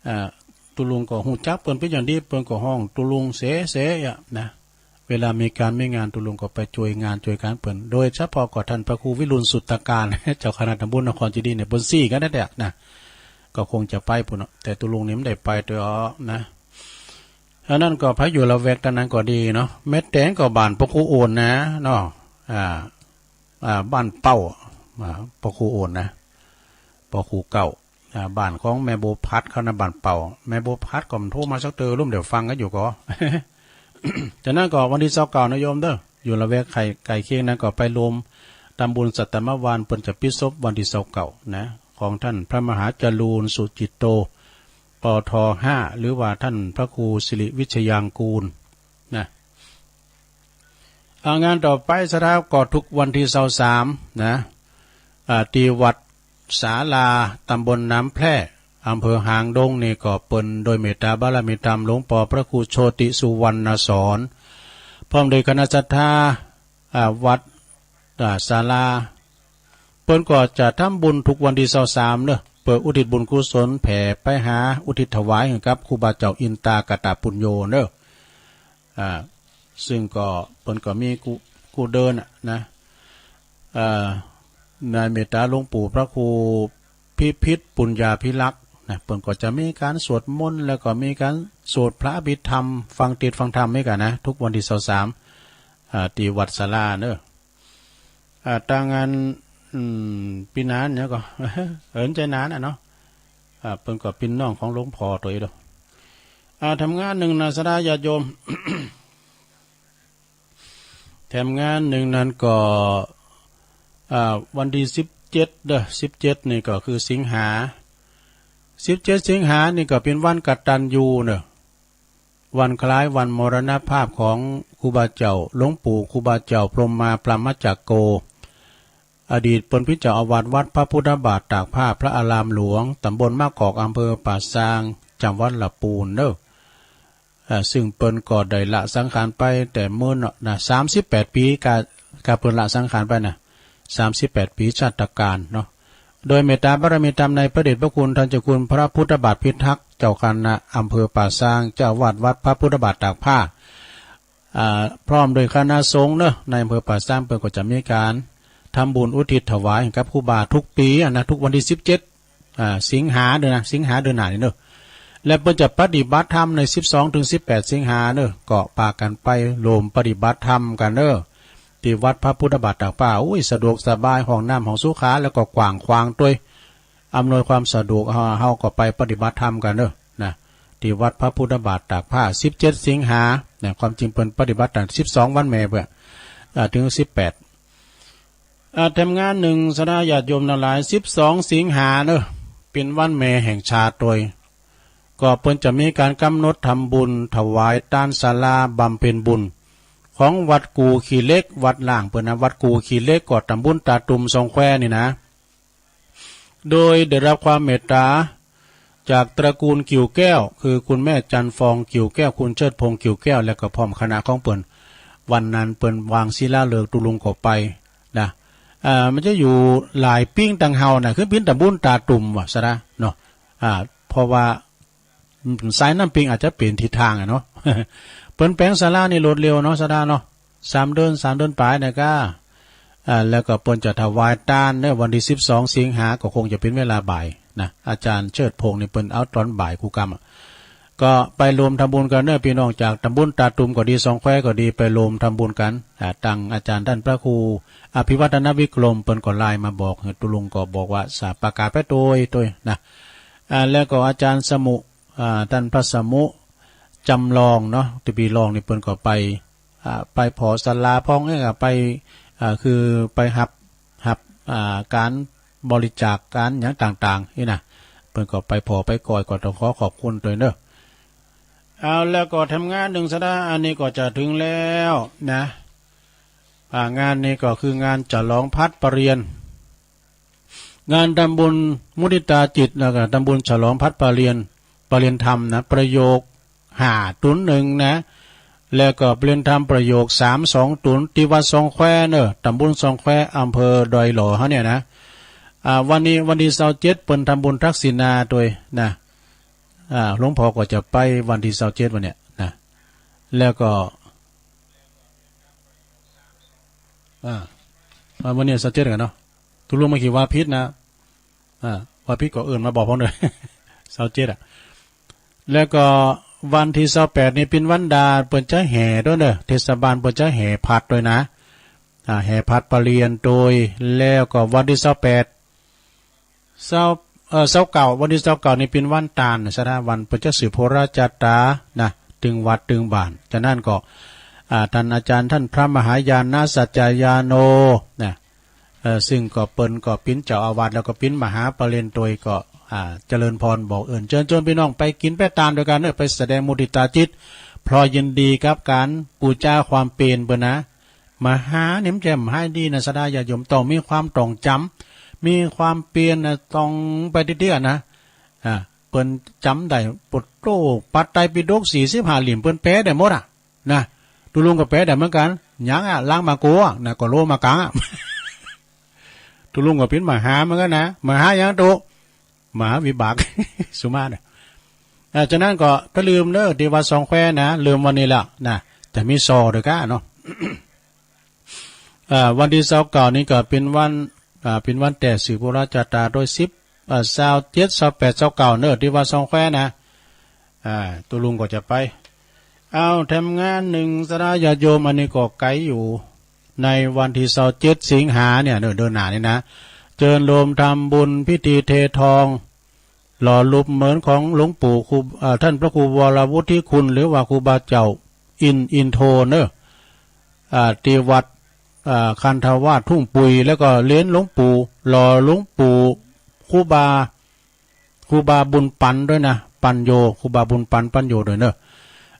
อ่า ตุลุงก็ฮู้จักเปิ้นเป๋นอย่างดี เปิ้นก็ฮ้องตุลุงเสเสอะนะ เวลามีก๋านมีงาน ตุลุงก็ไปจ้วยงานจ้วยก๋านเปิ้น โดยเฉพาะก็ท่านพระครูวิรุฬสุตตการ เจ้าคณะตำบลนครเจดีย์เนี่ย เปิ้นซี้กั๋นแต๊ๆ นะ ก็คงจะไปปู้นเนาะ แต่ตุลุงนี่บ่ได้ไปตวยออกนะ อันนั้นก็ไผอยู่ละแวกตางนั้นก็ดีเนาะ แม่แตงก็บ้านพระครูโอนนะเนาะ อ่า อ่า บ้านเป้า อ่า พระครูโอนนะ พระครูเก่า อ่า บ้านของแม่บัวผัดเขานะ บ้านเป้า แม่บัวผัดก็บ่โทรมาสักเตื้อ ลุ่มเดี๋ยวฟังกั๋นอยู่ก่อ จากนั้นก็วันตี้ซาวเก้านะโยมเด้อ อยู่ละแวกใก้ ใก้เคียงนั้นก็ไปรวมตำบุญสัตตมวาน เปิ้นจะปิดศพวันตี้ซาวเก้านะ ของท่านพระมหาจรูญสุจิตโต ปท ห้า หรือว่าท่านพระครูสิริวิชยางกูลนะ อ่า งานต่อไปศรัทธาก็ทุกวันตี้ซาวสามนะ อ่า ตี้วัดสาลา ตำบลน้ำแพร่ อำเภอหางดงนี่ก็เปิ้นโดยเมตตาบารมีธรรมหลวงปอพระครูโชติสุวรรณสอน พร้อมโดยคณะศรัทธา อ่า วัด อ่า สาลา เปิ้นก็จะทำบุญทุกวันตี้ซาวสามเนาะ เปื้ออุทิศบุญกุศลแผ่ไปหาอุทิศถวายให้กับครูบาเจ้าอินตากตปุญโญเนาะ อ่า ซึ่งก็เปิ้นก็มีกู้ กู้เดินอะนะ เอ่อ ในเมตตาหลวงปู่พระครูพิพิธปุญญาภิรักษ์นะ เปิ้นก็จะมีก๋านสวดมนต์ แล้วก็มีก๋านสวดพระอภิธรรม ฟังเทศน์ฟังธรรมนี่กั๋นนะ ทุกวันตี้ซาวสาม อ่า ตี้วัดสาลาเนาะ อ่า ตางาน อืม ปี้นานเนี่ยก็ เอิ้นใจ้นานอะเนาะ อ่า เปิ้นก็ปี้น้องของหลวงพ่อตวยเด้อ อ่า แถมงานนึ่งนะศรัทธาญาติโยม แถมงานนึ่งนั้นก็ อ่า วันตี้สิบเจ็ดเด้อ สิบเจ็ดนี่ก็คือสิงหา สิบเจ็ดสิงหานี่ก็เป๋นวันกตัญญูเนาะ วันคล้ายวันมรณภาพของครูบาเจ้าหลวงปู่ครูบาเจ้าพรหมมาพรหมจักโก อดีตเปิ้นเป๋นเจ้าอาวาสวัดพระพุทธบาทตากผ้าพระอารามหลวง ตำบลมะกอก อำเภอป่าซาง จังหวัดละปูนเนาะ เอ่อ ซึ่งเปิ้นก็ได้ละสังขารไปแต่เมินเนาะนะ สามสิบแปดปี๋ กา กาเปิ้นละสังขารไปนะ สามสิบแปดปี๋ชาตกาลเนาะ โดยเมตตาบารมีธรรมในพระเดชพระคุณท่านเจ้าคุณพระพุทธบาทพิทักษ์ เจ้าคณะอำเภอป่าซาง เจ้าอาวาสวัดพระพุทธบาทตากผ้า อ่า พร้อมโดยคณะสงฆ์เนาะ ในอำเภอป่าซางเปิ้นก็จะมีก๋านทำบุญอุทิศถวายให้กับครูบาทุกปี๋อะนะ ทุกวันตี้สิบเจ็ด อ่า สิงหาเด้อนะ สิงหาเดือนหน้านี่เนาะ และเปิ้นจะปฏิบัติธรรมในสิบสองถึงสิบแปดสิงหาเนาะ ก็ปากั๋นไปร่วมปฏิบัติธรรมกั๋นเนาะ ตี้วัดพระพุทธบาทตากผ้า โอ้ย สะดวกสบาย ห้องน้ำห้องสุขา แล้วก็กว้างขวางตวย อำนวยความสะดวก เฮา เฮาก็ไปปฏิบัติธรรมกั๋นเนาะ นะ ตี้วัดพระพุทธบาทตากผ้า สิบเจ็ดสิงหา นะ ความจริงเปิ้นปฏิบัติตั้งสิบสองวันแม่เปื้อ อ่า ถึงสิบแปด อ่า แถมงานนึ่งศรัทธาญาติโยมทั้งหลาย สิบสองสิงหาเนาะ เป๋นวันแม่แห่งชาติตวย ก็เปิ้นจะมีก๋านกำหนดทำบุญถวายตานศาลาบำเพ็ญบุญ ของวัดกู่ขี้เหล็ก วัดล้างเปิ้นนะ วัดกู่ขี้เหล็ก ก็ตำบลตาตุ่มสองแควนี่นะ โดยได้รับความเมตตาจากตระกูลกิ่วแก้ว คือคุณแม่จันทร์ฟองกิ่วแก้ว คุณเชิดพงษ์กิ่วแก้ว และก็พร้อมคณะของเปิ้น วันนั้นเปิ้นวางศิลาฤกษ์ ตุ๊ลุงก็ไปนะ อ่า มันจะอยู่หลายปิ้งตังเฮานะ คือปิ้งตำบลตาตุ่มว่าซะนะเนาะ อ่า เพราะว่า อืม สายน้ำปิงอาจจะเปลี่ยนทิศทางอะเนาะ เปิ้นแป๋งศาลานี่รวดเร็วเนาะ ศรัทธาเนาะ สามเดือน สามเดือนป๋ายนะก้า อ่า แล้วก็เปิ้นจะถวายตานในวันตี้สิบสองสิงหา ก็คงจะเป๋นเวลาบ่ายนะ อาจารย์เชิดพงษ์นี่เปิ้นเอาตอนบ่ายกู้กำอะ ก็ไปรวมทำบุญกั๋นเนาะ พี่น้องจากตำบลตาตุ่มก็ดี สองแควก็ดี ไปรวมทำบุญกั๋น อ่า ตังอาจารย์ต้านพระครูอภิวัฒนวิกรม เปิ้นก็ไลน์มาบอก ตุ๊ลุงก็บอกว่าสาประกาศไปตวยตวยนะ อ่า แล้วก็อาจารย์สมุ อ่า ต้านพระสมุจำลองเนาะ ตี้ปี๋ลองนี่เปิ้นก็ไป อ่า ไปผ่อศาลาพ่องเอ้ย อ่า ไป อ่า คือไปฮับ ฮับ อ่า ก๋านบริจาคก๋านหยังต่างๆ นี่นะ เปิ้นก็ไปผ่อไปก่อย ก็ต้องขอขอบคุณตวยเนาะ เอา แล้วก็แถมงานนึ่งศรัทธา อันนี้ก็จะถึงแล้วนะ อ่า งานนี้ก็คืองานฉลองพัดประเรียน งานทำบุญมุทิตาจิต แล้วก็ทำบุญฉลองพัดประเรียน ประเรียนธรรมนะ ประโยคห้าศูนย์หนึ่งนะ แล้วก็ประเรียนธรรมประโยคสามสองศูนย์ ตี้วัดซองแควเนาะ ตำบลซองแคว อำเภอดอยหล่อเฮาเนี่ยนะ อ่า วันนี้วันตี้ซาวเจ็ด เปิ้นทำบุญทักษิณาตวยนะ อ่า หลวงพ่อก็จะไปวันที่ซาวเจ็ดวันเนี้ยนะ แล้วก็ อ่า อ่า วันนี้ซาวเจ็ดกันเนาะ ตกลงมาคิดว่าผิดนะ อ่า ว่าผิดก็เอิ้นมาบอกผมด้วย ซาวเจ็ดอะ แล้วก็วันที่ซาวแปดนี่เป็นวันดา เปิ้นจะแห่ด้วยเนอะ เทศบาลเปิ้นจะแห่ผัดด้วยนะ อ่า แห่ผัดปะเรียนโตย แล้วก็วันที่ซาวแปด ซาว เอ่อ ซาวเก้า วันที่ซาวเก้านี่เป็นวันตาลนะ สถาบันเปิ้นจะสืบโหราจาตานะ ตึงวัดตึงบ้าน ฉะนั้นก็ อ่า ท่านอาจารย์ท่านพระมหายาณสัจจายาโนนะ เอ่อ ซึ่งก็เปิ้นก็เป็นเจ้าอาวาส แล้วก็เป็นมหาปะเรียนโตย ก็ อ่า เจริญพรบอกเอิ้นเชิญชวนพี่น้องไปกินไปตานด้วยกันเนอะ ไปแสดงมุทิตาจิต เพราะยินดีกับการปูจาความเป๋นเปิ้นนะ มหาเนี่ยมันจะหายดีนะ ศรัทธาญาติโยม ต้องมีความต้องจำ มีความเปลี่ยนนะ ต้องไปเตื้อๆนะ อ่า เปิ้นจำได้ โปดโต้ ปัตไตรปิฎกสี่สิบห้าเล่ม เปิ้นแปลได้หมดอะ นะ ตุลุงก็แปลได้เหมือนกัน หยังอะ ล้างมากัวนะ ก็โลมากังอะ ตุลุงก็เป็นมหาเหมือนกันนะ มหาหยังตุ มหาวิบาก สุมาเนี่ย อ่า ฉะนั้นก็อย่าลืมเนอะ ที่วัดสองแควนะ ลืมวันนี้แล้วนะ จะมีซอด้วยกันเนาะ อ่า วันที่ซาวเก้านี่ก็เป็นวัน อ่า เป็นวันแต่สืบโหราจาตาโดยสิบ อ่า ซาวเจ็ด ซาวแปด ซาวเก้าเนอะ ที่วัดสองแควนะ อ่า ตุลุงก็จะไป เอา แถมงานหนึ่ง ศรัทธาญาติโยม อันนี้ก็ไกลอยู่ ในวันที่ซาวเจ็ด สิงหาเนี่ยเนอะ เดือนหน้านี่นะ เจิญโฮมทำบุญพิธีเททอง หล่อรูปเหมือนของหลวงปู่ครู อ่า ท่านพระครูวรวุฒิคุณ หรือว่าครูบาเจ้าอิน อินโทเนอะ อ่า ที่วัด อ่า คันธวาสทุ่งปุย แล้วก็เหรียญหลวงปู่ หล่อหลวงปู่ครูบา ครูบาบุญปันด้วยนะ ปัญโญ ครูบาบุญปัน ปัญโญด้วยเนอะ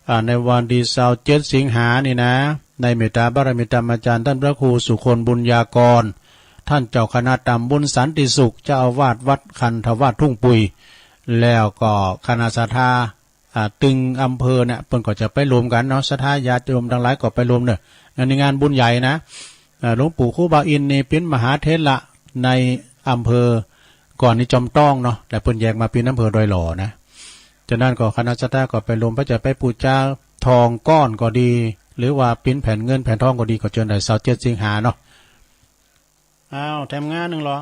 อ่า ในวันที่ซาวเจ็ด สิงหานี่นะ ในเมตตาบารมีธรรมอาจารย์ท่านพระครูสุคนบุญญากร ท่านเจ้าคณะตำบลสันติสุข เจ้าอาวาสวัดคันธวาสทุ่งปุย แล้วก็คณะศรัทธา อ่า ตึงอำเภอเนี่ย เปิ้นก็จะไปรวมกันเนาะ ศรัทธาญาติโยมทั้งหลายก็ไปรวมเนอะ อันนี้งานบุญใหญ่นะ อ่า หลวงปู่ครูบาอินนี่เป็นมหาเถระในอำเภอ ก่อนนี้จอมต้องเนาะ แต่เปิ้นแยกมาเป็นอำเภอดอยหล่อนะ ฉะนั้นก็คณะศรัทธาก็ไปรวม เปิ้นจะไปปูจาทองก้อนก็ดี หรือว่าปิ้นแผ่นเงินแผ่นทองก็ดี ก็เจิญได้ซาวเจ็ด สิงหาเนาะ อ้าว แถมงานหนึ่งเหรอ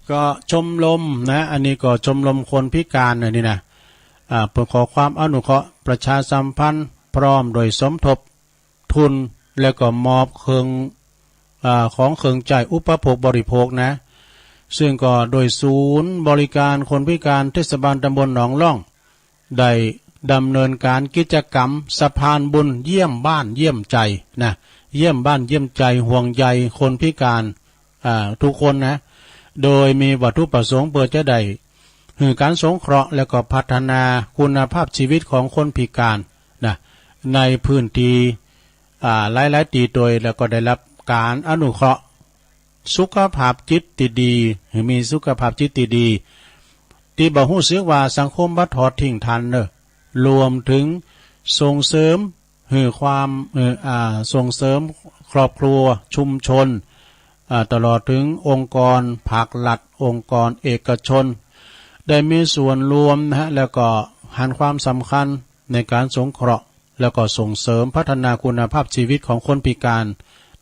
ก็ชมรมนะ อันนี้ก็ชมรมคนพิการนะนี่นะ อ่า เปิ้นขอความอนุเคราะห์ประชาสัมพันธ์ พร้อมโดยสมทบทุน แล้วก็มอบเครื่อง อ่า ของเครื่องใช้อุปโภคบริโภคนะ ซึ่งก็โดยศูนย์บริการคนพิการเทศบาลตำบลหนองล่อง ได้ดำเนินการกิจกรรมสะพานบุญเยี่ยมบ้านเยี่ยมใจนะ เยี่ยมบ้านเยี่ยมใจ ห่วงใยคนพิการ อ่า ทุกคนนะ โดยมีวัตถุประสงค์เพื่อจะได้หื้อการสงเคราะห์ แล้วก็พัฒนาคุณภาพชีวิตของคนพิการนะ ในพื้นที่ อ่า หลายๆ ตี้โดย แล้วก็ได้รับการอนุเคราะห์ สุขภาพจิตตี้ดี หื้อมีสุขภาพจิตตี้ดี ตี้บ่ฮู้สึกว่าสังคมบ่ทอดทิ้งท่านเนอะ รวมถึงส่งเสริมหื้อความ เอ่อ อ่า ส่งเสริมครอบครัว ชุมชน อ่า ตลอดถึงองค์กรภาครัฐ องค์กรเอกชน ได้มีส่วนร่วมนะฮะ แล้วก็หันความสำคัญในการสงเคราะห์ แล้วก็ส่งเสริมพัฒนาคุณภาพชีวิตของคนพิการ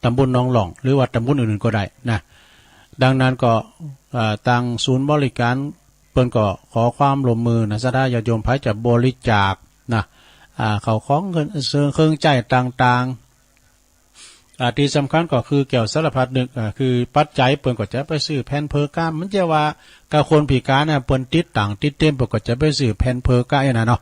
ตำบลหนองล่อง หรือว่าตำบลอื่นๆ ก็ได้นะ ดังนั้นก็ เอ่อ ตางศูนย์บริการเปิ้นก็ขอความร่วมมือนะ ศรัทธาญาติโยมไผจะบริจาคนะ อ่า ข้าวของเครื่อง เครื่องใช้ต่างๆ อ่า ตี้สำคัญก็คือแก้วสารพัดนึก อ่า คือปัจจัยเปิ้นก็จะไปซื้อแผ่นเพิกา มันจะว่ากับคนพิการน่ะ เปิ้นติดตังค์ติดเต็ม เปิ้นก็จะไปซื้อแผ่นเพิกาอย่างนั้นเนาะ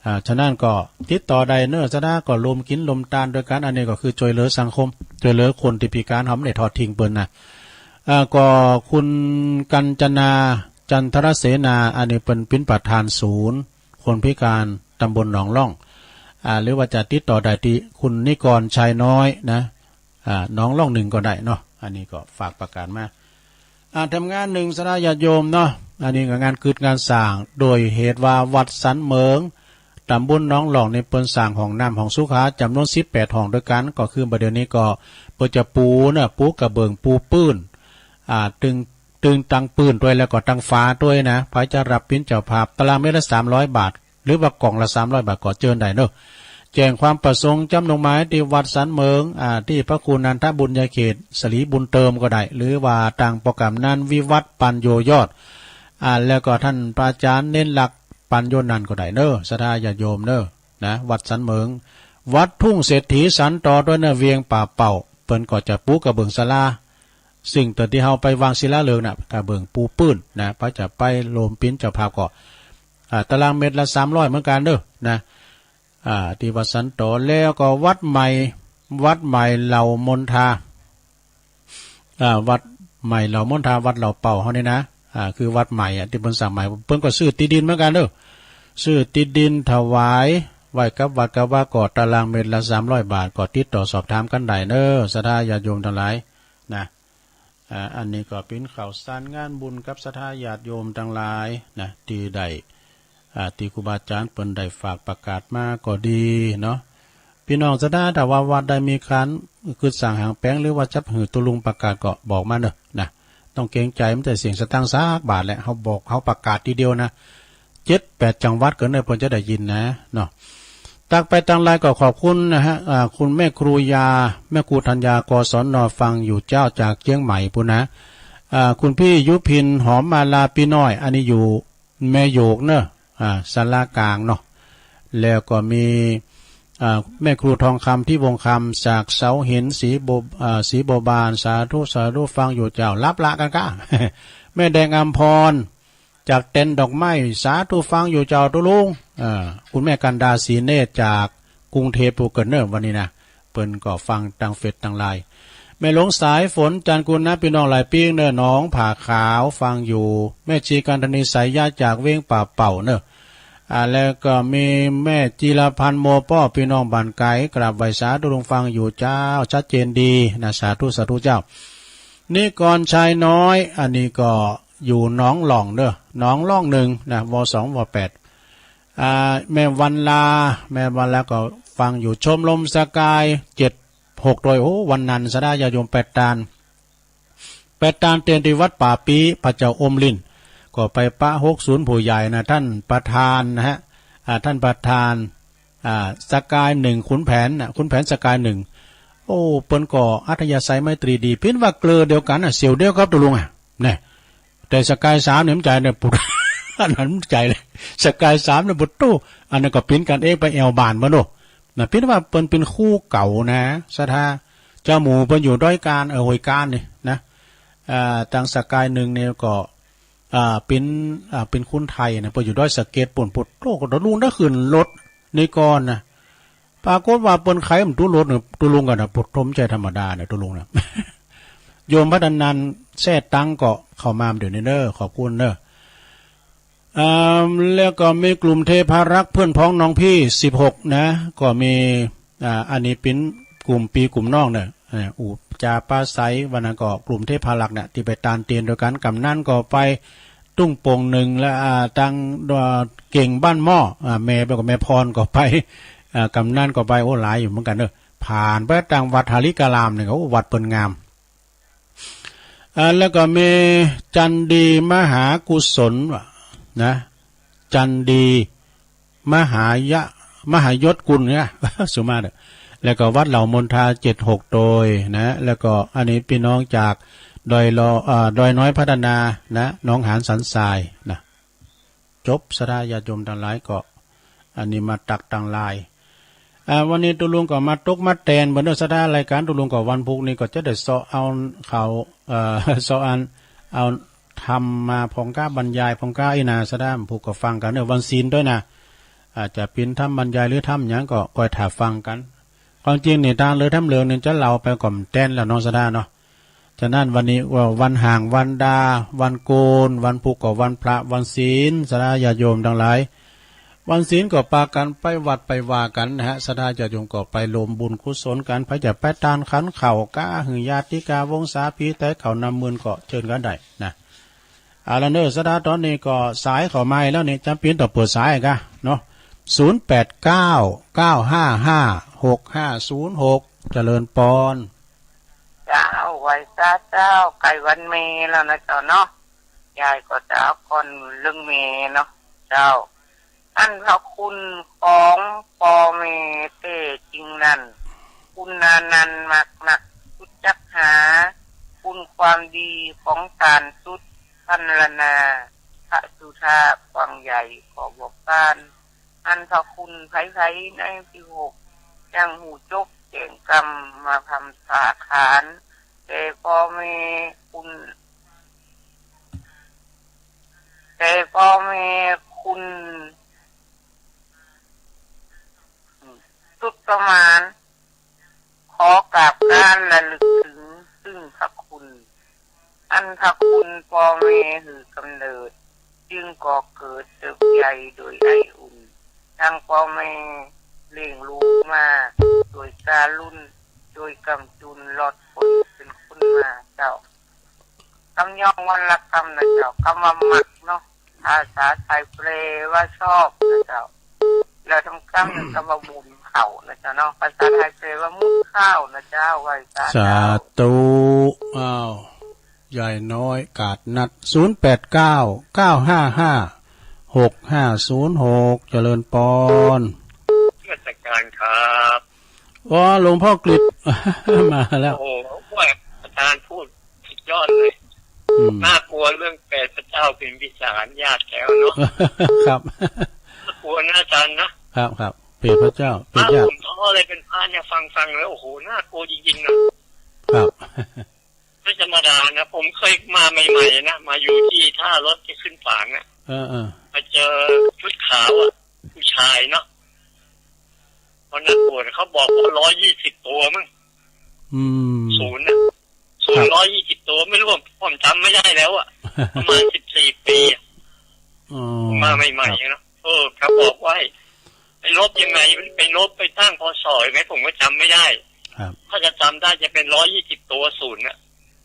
อ่า ฉะนั้นก็ติดต่อได้เนอะ ศรัทธาก็ร่วมกินร่วมตานด้วยกัน อันนี้ก็คือช่วยเหลือสังคม ช่วยเหลือคนตี้พิการ เฮาบ่ได้ทอดทิ้งเปิ้นนะ อ่า ก็คุณกัญจนา จันทรเสนา อันนี้เปิ้นเป็นประธานศูนย์คนพิการตำบลหนองล่อง อ่า หรือว่าจะติดต่อได้ตี้คุณนิกรชัยน้อยนะ อ่า หนองล่องหนึ่งก็ได้เนาะ อันนี้ก็ฝากประกาศมา อ่า แถมงานหนึ่ง ศรัทธาญาติโยมเนาะ อันนี้ก็งานกึ๊ดงานสร้าง โดยเหตุว่าวัดสันเหมิง ตำบลหนองล่องนี่เปิ้นสร้างห้องน้ำห้องสุขาจำนวนสิบแปดห้องด้วยกัน ก็คือบัดเดี๋ยวนี้ก็เปิ้นจะปูเนาะ ปูกระเบื้องปูพื้น อ่า ตึง ตึงตังปืนตวย แล้วก็ตังฝาตวยนะ ใผจะรับเป๋นเจ้าภาพ ตารางเมตรละสามร้อยบาท หรือว่ากล่องละสามร้อยบาทก็เจิญได้เนอะ แจ้งความประสงค์จำนงหมายตี้วัดสันเหมิง อ่า ตี้พระครูนันทบุญญาเขต สลีบุญเติมก็ได้ หรือว่าตางป้อกำนันวิวัฒน์ ปัญโญยอด อ่า แล้วก็ท่านพระอาจารย์เน้นหลัก ปัญโญนันท์ก็ได้เนอะ ศรัทธาญาติโยมเนอะ นะ วัดสันเหมิง วัดทุ่งเศรษฐีสันตอตวยเนอะ เวียงป่าเป่า เปิ้นก็จะปูกระเบื้องศาลา ซึ่งตอนตี้เฮาไปวางศิลาฤกษ์น่ะ กระเบื้องปูพื้นนะ ใผจะไปโฮมเป๋นเจ้าภาพก็ อ่า ตารางเมตรละสามร้อยเหมือนกันเนอะ นะ อ่า ตี้วัดสันตอ แล้วก็วัดใหม่ วัดใหม่เหล่ามนทา อ่า วัดใหม่เหล่ามนทา วัดเหล่าเป่าเฮานี่นะ อ่า คือวัดใหม่อะ ตี้เปิ้นสร้างใหม่ เปิ้นก็ซื้อตี้ดินเหมือนกันเนอะ ซื้อตี้ดินถวายไว้กับวัดกับวา ก็ตารางเมตรละสามร้อยบาท ก็ติดต่อสอบถามกันได้เนอะ ศรัทธาญาติโยมตังหลายนะ อ่า อันนี้ก็เป๋นข่าวสารงานบุญกับศรัทธาญาติโยมตังหลายนะ ตี้ได้ อ่า ตี้ครูบาอาจ๋ารย์เปิ้นได้ฝากประกาศมาก็ดีเนาะ พี่น้องศรัทธา ถ้าว่าวัดใดมีการกึ๊ดสร้างหางแป๋ง หรือว่าจะหื้อตุ๊ลุงประกาศก็บอกมาเนอะนะ ต้องเกรงใจ บ่ได้เสียงสตางค์สักบาทแหละ เฮาบอก เฮาประกาศทีเดียวนะ เจ็ดแปดจังหวัดก็เนอะ เปิ้นจะได้ยินนะเนาะ ตักไปตังไลน์ก็ขอบคุณนะฮะ อ่า คุณแม่ครูยา แม่ครูธัญญา กศน ฟังอยู่เจ้า จากเชียงใหม่ปู้นนะ อ่า คุณพี่ยุพิน หอมมาลา ปีน้อย อันนี้อยู่แม่โยกเนอะ อ่า ศาลากลางเนาะ แล้วก็มี อ่า แม่ครูทองคำ ที่วงคำ จากเสาหิน ศรีบัว อ่า ศรีบัวบาน สาธุ สาธุ ฟังอยู่เจ้า หลับละกั๋นก้า แม่แดงอำพร จากเต็นท์ดอกไม้ สาธุ ฟังอยู่เจ้าตุ๊ลุง อ่า คุณแม่กันดา ศรีเนตร จากกรุงเทพฯ ปู้นเนอะ วันนี้นะ เปิ้นก็ฟังตังเฟซตังไลน์ แม่หลวงสายฝน จันทร์กุลนะ พี่น้องหลายปิ้งเนอะ หนองผาขาว ฟังอยู่ แม่ชีกันธนี สายยะ จากเวียงป่าเป่าเนอะ อ่า แล้วก็มีแม่จีรพันธ์ โมป้อ พี่น้องบ้านไกล กราบไหว้สาธุลุง ฟังอยู่เจ้า ชัดเจนดีนะ สาธุ สาธุเจ้า นิกรชัยน้อย อันนี้ก็อยู่หนองหล่องเด้อ หนองหล่องหนึ่งนะ ว.สอง ว.แปด อ่า แม่วันลา แม่วันลาก็ฟังอยู่ ชมรมสกาย เจ็ดหก โดย โอ้ วันนั้นศรัทธาญาติโยมแปดตาน แปดตานเตียนตี้วัดป่าปี้ พระเจ้าอมรินทร์ ก็ไปปะหกศูนย์ผู้ใหญ่นะ ท่านประธานนะฮะ อ่า ท่านประธาน อ่า สกายหนึ่ง ขุนแผนนะ ขุนแผนสกายหนึ่ง โอ้ เปิ้นก็อัธยาศัยไมตรีดี เปิ้นว่าเกลอเดียวกั๋นนะ เสี่ยวเดียวกับตุ๊ลุงอะ เนี่ย แต่สกายสามเนี่ยมันจ่ายเนี่ย ปุด อันนั้นมันจ่ายเลย สกายสามเนี่ยปุดตู้ อันนั้นก็เป๋นกั๋นเองไปแอ่วบ้านมาโน่นนะ เปิ้นว่าเปิ้นเป๋นครูเก่านะ ศรัทธา เจ้าหมู่เปิ้นอยู่ดอยกาน เออ ห้วยกานนี่นะ อ่า ตังสกายหนึ่งเนี่ยก็ อ่า เป๋น อ่า เป๋นคนไทยนะ เปิ้นอยู่ดอยสะเก็ดปู้น ปุดโต้ ก็ตุ๊ลุงได้ขึ้นรถนี่ก่อนนะ ปรากฏว่าเปิ้นไขมันตุ๊ลุงรถเนี่ย ตุ๊ลุงกั๋นนะ ปุดโต้ บ่ใจ้ธรรมดาเนี่ย ตุ๊ลุงนะ โยมพัฒนันท์ แซ่ตังก็เข้ามาเดี๋ยวนี้เนอะ ขอบคุณเนอะ อ่า แล้วก็มีกลุ่มเทพารักษ์เพื่อนพ้องน้องพี่ สิบหก นะ ก็มี อ่า อันนี้เป๋นกลุ่มปี้กลุ่มน้องเนอะ อ่า อุจจาปาศัย วันนั้นก็กลุ่มเทพารักษ์เนี่ย ตี้ไปตานเตียนโดยกั๋น กำนันก็ไป ตุ้งโป่งหนึ่ง และ อ่า ตัง เอ่อ เก่งบ้านหม้อ อ่า แม่ แล้วก็แม่พรก็ไป อ่า กำนันก็ไป โอ้ หลายอยู่เหมือนกั๋นเนอะ ผ่านไปตังวัดหริการามนี่ก็ โอ้ วัดเปิ้นงาม อ่า แล้วก็มีจันดีมหากุศลนะ จันดีมหายะ มหายศกุลเนี่ย สุมาเนอะ แล้วก็วัดเหล่ามนทา เจ็ดหก โดยนะ แล้วก็อันนี้พี่น้องจากดอยลอ อ่า ดอยน้อยพัฒนานะ หนองหานสันทรายนะ จบ ศรัทธาญาติโยมตังหลายก็ อันนี้มาตักตังไลน์ อ่า วันนี้ตุ๊ลุงก็มาตกมาแตน เปิ้นเนอะ ศรัทธา รายการตุ๊ลุงก็วันพุธนี้ก็จะได้เซาะเอาข่าว เอ่อ เซาะอัน เอาธรรมมาพ่องกล้าบรรยายพ่องกล้าอี้นะ ศรัทธา ผู้ก็ฟังกั๋นเนอะ วันศีลตวยนะ อาจจะเป๋นธรรมบรรยายหรือธรรมหยังก็คอยถ่าฟังกั๋น ความจริงนี่ตางเหลือธรรมเหลืองนี่จะเล่าไปก็บ่แตนแล้วเนาะ ศรัทธาเนาะ ฉะนั้นวันนี้ว่าวันฮ้างวันดา วันโกน วันพุธก็วันพระ วันศีล ศรัทธาญาติโยมตังหลาย วันศีลก็ปากั๋นไปวัดไปวากั๋นนะฮะ ศรัทธาญาติโยมก็ไปรวมบุญกุศลกั๋น ใผจะไปตานขันข้าว กาหื้อญาติกาวงศา ผีไตเขานำหมื่นก็เจิญกั๋นได้นะ เอาละเนอะ ศรัทธา ตอนนี้ก็สายเข้ามาแล้วนี่ จ๋ำเป๋นต้องเปิดสายกะเนาะ ศูนย์แปดเก้า เก้าห้าห้า หกห้าศูนย์หก เจริญปอน เจ้า ไหว้สาเจ้า ใกล้วันแม่แล้วนะเจ้าเนาะ ยายก็จะเอาก่อนเรื่องแม่เนาะ เจ้า อันพระคุณของพ่อแม่แท้จริงนั้น คุณนานันมากนัก สุดจักหา คุณความดีของท่านสุดพรรณนา พระสุธากว้างใหญ่ขอบอกต้าน อันพระคุณไผๆในสิบหก ยังฮู้จบแจ้งกำมาพร่ำสาขาน แต่พ่อแม่คุณ แต่พ่อแม่คุณสุดประมาณ ขอกราบการระลึกถึงซึ่งพระคุณ อันพระคุณพ่อแม่หื้อกำเนิด จึงก่อเกิดเติบใหญ่โดยไออุ่น ทั้งพ่อแม่เลี้ยงลูกมา โดยการุณ โดยกำจุนรอดพ้นเป็นคนมาเจ้า กำย่องวันละกำนะเจ้า กำว่ามักเนาะ ภาษาไทยแปลว่าชอบนะเจ้า แล้วทั้งกำหนึ่งกำว่าหมุนเข่านะเจ้าเนาะ ภาษาไทยแปลว่าหมุนข้าวนะเจ้า ไหว้สา สา เจ้า ธุ อ้าว ยายน้อยกาดนัด ศูนย์แปดเก้า เก้าห้าห้า หกห้าศูนย์หก เจริญปอน นมัสการครับ อ๋อ หลวงพ่อกฤษ มาแล้ว โอ้โห ว่าอาจารย์พูดสุดยอดเลย อืม น่ากลัวเรื่องเปรตพระเจ้าพิมพิสาร ญาติแถวเนาะ ครับ น่ากลัวนะอาจารย์นะ ครับ ครับ เปรตพระเจ้า เปรตญาติ พระผมท้อเลย เป็นพระเนี่ย ฟังๆแล้ว โอ้โห น่ากลัวจริงๆนะ ครับ ไม่ธรรมดานะ ผมเคยมาใหม่ๆนะ มาอยู่ที่ท่ารถที่ขึ้นฝางอะ เออ เออ มาเจอชุดขาวอะ ผู้ชายเนาะ เพราะนักบวชเขาบอกว่าร้อยยี่สิบตัวมั้ง อืม ศูนย์นะ ศูนย์ ครับ ร้อยยี่สิบตัว ไม่รู้ ผม ผมจำไม่ได้แล้วอะ ประมาณสิบสี่ปีอะ อ๋อ ผมมาใหม่ๆ ครับ นะ เออ เขาบอกว่าให้ ไปลบยังไง ไปลบไปตั้ง พ.ศ. ยังไง ผมก็จำไม่ได้ ครับ ถ้าจะจำได้จะเป็นร้อยยี่สิบตัว ศูนย์น่ะ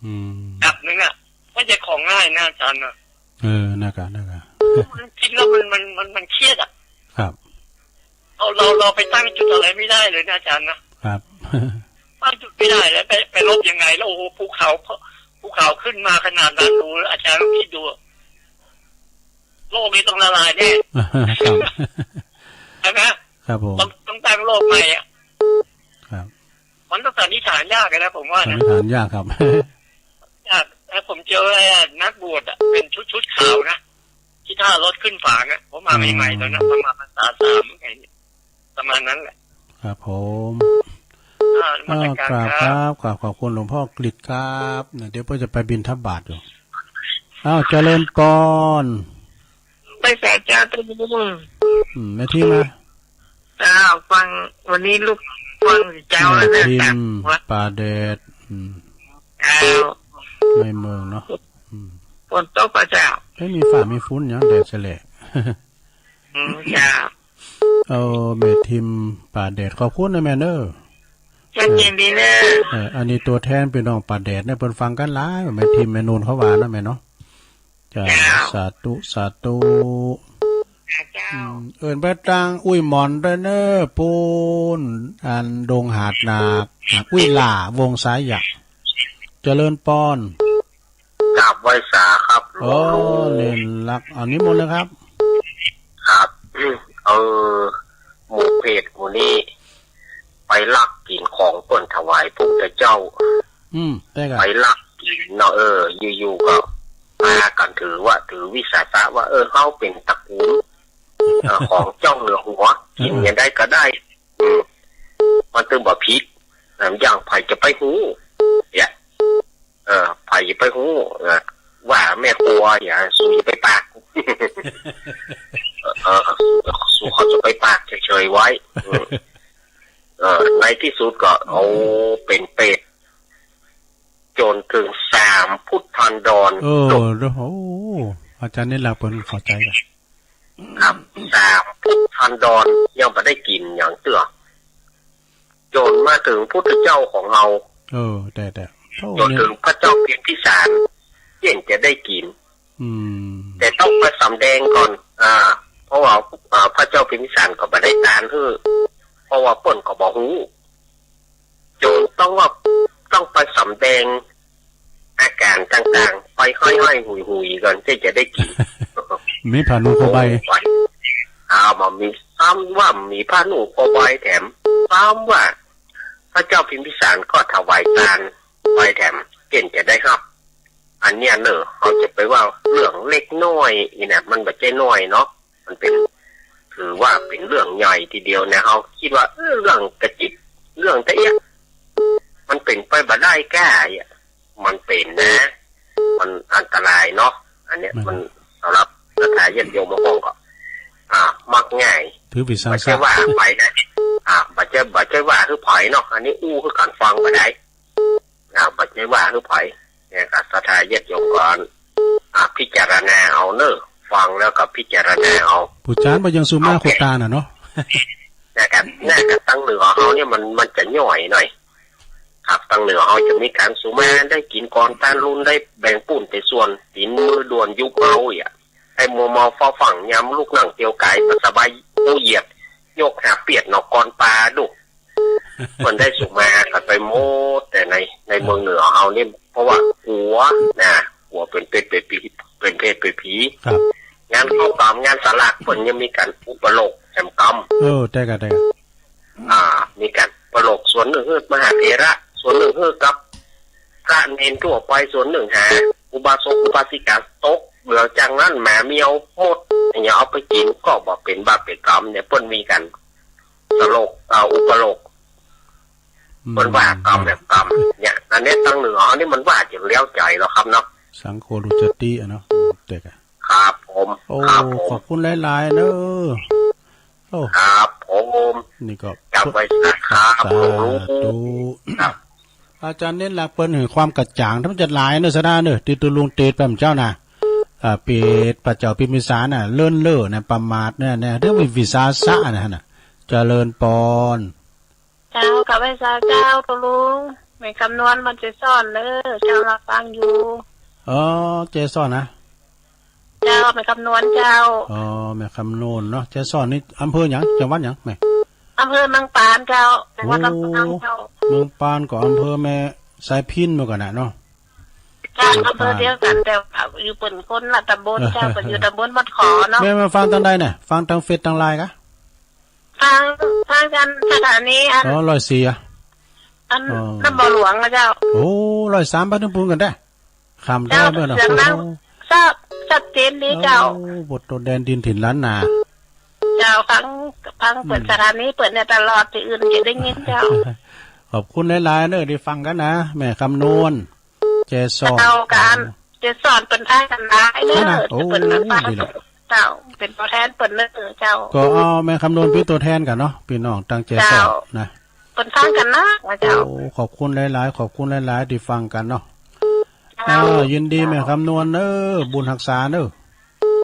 อืม หลักหนึ่งอะ ไม่ใช่ของง่ายนะอาจารย์นะ เออ นะครับ นะครับ มันคิดแล้วมัน มัน มัน มันเครียดอะ ครับ เอา เรา เราไปตั้งจุดอะไรไม่ได้เลยนะอาจารย์นะ ครับ ตั้งจุดไม่ได้แล้ว ไป ไปลบยังไง แล้ว โอ้โห ภูเขา ภูเขาขึ้นมาขนาดนั้น ดู อาจารย์ลองคิดดู โลกนี้ต้องละลายแน่ ครับ ใช่ไหม ครับผม ต้อง ต้องตั้งโลกใหม่อะ ครับ มันต้องสันนิษฐานยากเลยนะ ผมว่านะ สันนิษฐานยากครับ ยาก แล้วผมเจอไอ้นักบวชอะ เป็นชุด ชุดขาวนะ ที่ท่ารถขึ้นฝางอะ ผมมาใหม่ๆ อืม ตอนนั้น ประมาณพรรษาสาม ไง ประมาณนั้นแหละ ครับผม อ่า นมัสการ อ้าว กราบ ครับ ครับ กราบขอบคุณหลวงพ่อกฤษครับ เนี่ย เดี๋ยวเพื่อจะไปบิณฑบาตอยู่ อ้าว เจริญปอน ไปใส่เจ้าตัวนี้ อืม แม่ทิมนะ อ้าว ฟัง วันนี้ลูกฟังเจ้า แม่ แล้วนะ ทิม จ้ะ ป่าแดด อืม อ้าว ในเมืองเนาะ อืม ฝนตกป่ะเจ้า ไม่มีฟ้ามีฝนหยัง แดดแฉะแหละ อืม เจ้า เอา แม่ทิมป่าแดด ขอบคุณนะแม่เนอะ เย็นดีเนอะ เออ อันนี้ตัวแทนพี่น้องป่าแดดเนี่ย เพิ่นฟังกันหลาย แม่ทิมแม่นูนเขาว่านะแม่เนาะ จ้า เจ้า สาธุ สาธุ เจ้า อืม เอิ้นไปตางอุ้ยหมอนด้วยเนอะ ปูน อันดงหาดหนัก อุ้ยหล่า วงสาหยะ เจริญปอน กราบไหว้สาครับ โอ้ หลวง เล่นลัก อันนี้หมดเลยครับ ครับ เออ หมู่เพศหมู่นี้ ไปลักกินของเปิ้นถวายพระพุทธเจ้า อืม ได้ครับ ไปลักกินเนาะ เออ อยู่ๆ ก็พากันถือว่า ถือวิสาสะว่า เออ เฮาเป็นตระกูล เอ่อ ของเจ้าเหนือหัว กินอย่างใดก็ได้ อืม มันตึงบ่ผิด อ่า อย่างไผจะไปฮู้ เนี่ย เออ ไผจะไปฮู้ เออ ว่าแม่ครัว อย่า สูอย่าไปปาก เออ สู สูเขาจะไปปากเฉยๆ ไว้ อืม เออ ในที่สุดก็เอาเป็นเปรต จนถึงสามพุทธันดร เออ โอ้โห อาจารย์นี่ละเปิ้นเข้าใจกัน ครับ สามพุทธันดรยังบ่ได้กินหยังเตื้อ จนมาถึงพุทธเจ้าของเรา เออ แต่ แต่ โอ้ จนถึงพระเจ้าพิมพิสาร เพิ่นจะได้กิน อืม แต่ต้องไปสำแดงก่อน อ่า เพราะว่า อ่า พระเจ้าพิมพิสารก็บ่ได้ตานหื้อ เพราะว่าเปิ้นก็บ่ฮู้ จนต้องว่า ต้องไปสำแดงอาการต่างๆ ไป ไปห้อยๆหุยๆก่อน เจ๊จะได้กิน มีผ้านุ่งผ้าใบ โอ้ย อ่า บ่มี ซ้ำว่ามีผ้านุ่งผ้าใบแถม ซ้ำว่า พระเจ้าพิมพิสารก็ถวายทานไปแถม เจ๊จะได้ฮับ อันเนี้ยเนอะ เฮาจะไปว่าเรื่องเล็กน้อยอีเนี่ย มันบ่ใจ้น้อยเนาะ มันเป็น ถือว่าเป็นเรื่องใหญ่ทีเดียวนะ เฮาคิดว่า เออ เรื่องกระจิบ เรื่องตะเอียะ มันเป็นไปบ่ได้ก้าอะ มันเป็นนะ มันอันตรายเนาะ อันเนี้ย มัน มันสำหรับศรัทธาญาติโยมบางคนก็ อ่า มักง่าย ถือวิสาสะ บ่ใจ้ว่าไปนะ อ่า บ่ใจ้ บ่ใจ้ว่าคือไผเนาะ อันนี้อู้คือกันฟังบ่ได้ อ่า บ่ใจ้ว่าคือไผ เนี่ยก็ศรัทธาญาติโยมก็ อ่า พิจารณาเอาเนอะ ฟังแล้วก็พิจารณาเอา ผู้จานบ่ยังสุมา เอาแค่ โคตาน่ะเนาะ นะครับ น่าจะตังเหนือเฮาเนี่ยมัน มันจะย่อยหน่อย ครับ ตังเหนือเฮาจะมีการสุมา ได้กินก่อนต้านรุ่น ได้แบ่งปูนไปส่วน ตีนมือด่วนยุบเอาอ่ะ ให้มัวเมาเฝ้าฟังยามลูกนั่งเตียวกาย สบายผู้เหยียด ยกหาเปียดหนอกก่อนปลาดุ เปิ้นได้สุมากันไปหมด แต่ใน ในเมืองเหนือเฮานี่ เพราะว่ากลัวนะ กลัวเป็นเปรตเป็นผี เป็นเปรตเป็นผี ครับ งานเข้ากรรม งานสลาก เปิ้นยังมีการอุปโลกแถมกรรม เออ ได้ครับ ได้ครับ อ่า มีการอุปโลก ส่วนหนึ่งหื้อมหาเถระ ส่วนหนึ่งหื้อกับพระเณรทั่วไป ส่วนหนึ่งหาอุบาสกอุบาสิกา ตกเหลือจากนั้นหมาแมวหมด อย่างเงี้ย เอาไปกินก็บ่เป็นบาปเป็นกรรมเนี่ย เปิ้นมีการ ตลก อ่า อุปโลก อืม เปิ้นว่ากรรมแบบกรรม เนี่ย อันเนี้ยตังเหนือเฮานี่มันว่าจนแล้วใจแล้วครับเนาะ สังโฆลุจติอะเนาะ อืม เด็กอะ ครับผม โอ้ ครับผม ขอบคุณหลายๆเนอะ โอ้ ครับผม นี่ก็ จำไว้นะครับ สาธุ ครับ อาจารย์เน้นหลักเปิ้นหื้อความกระจ่าง ถ้ามันจะหลายเนอะ สะดาเนอะ ที่ตุลุงเตดไปเมื่อเจ้าน่ะ อ่า เปรตพระเจ้าพิมพิสารน่ะ เลินเล่อน่ะ ประมาทเนี่ย เนี่ย เรื่องวิสาสะน่ะ น่ะ เจริญปอน เจ้า ข้าพเจ้า เจ้า ตุลุง แม่คำนวณมันจะสอนเด้อ เจ้ารับฟังอยู่ อ๋อ เจสอนนะ เจ้า แม่คำนวณ เจ้า อ๋อ แม่คำนวณเนาะ เจสอนนี่อำเภอหยัง จังหวัดหยังแม่ อำเภอเมืองปาน เจ้า จังหวัดลำปาง โอ้ เจ้า เมืองปานก็อำเภอแม่สายพินเหมือนกันนะเนาะ เจ้า เมืองปาน อำเภอเดียวกัน แต่ว่าอยู่เปิ้นคนละตำบล เจ้า เปิ้นอยู่ตำบลบ้านขอเนาะ แม่มาฟังทางใดเนี่ย ฟังทางเฟซทางไลน์กะ ฟัง ฟังกันสถานีอัน อ๋อ ร้อยสี่อะ อัน อ๋อ น้ำบ่อหลวงนะเจ้า โอ้ ร้อยสามไปถึงปูนกันได้ ข้ามได้ เจ้า เมื่อน่ะ เสียงดัง โอ้ ชัด ชัดเจนดีเจ้า โอ้ บทตัวแดนดินถิ่นล้านนา เจ้า ฟัง ฟังเปิ้น อืม สถานีเปิ้นเนี่ยตลอด ที่อื่นจะได้ยินเจ้า ขอบคุณหลายๆเนอะ ที่ฟังกันนะ แม่คำนวณ เจสอน เจ้า การ เจสอนเปิ้นทางกันหลายเด้อ ใช่นะ โอ้ เปิ้นมาฟัง ดีละ เจ้า เป็นตัวแทนเปิ้นเด้อเจ้า ก็เอาแม่คำนวณเป็นตัวแทนกันเนาะ พี่น้องตั้งเจสอน เจ้า นะ เปิ้นฟังกันนะเจ้า โอ้ ขอบคุณหลายๆ ขอบคุณหลายๆ ที่ฟังกันเนาะ เจ้า อ่า ยินดีแม่คำนวณเนอะ บุญฮักษาเนอะ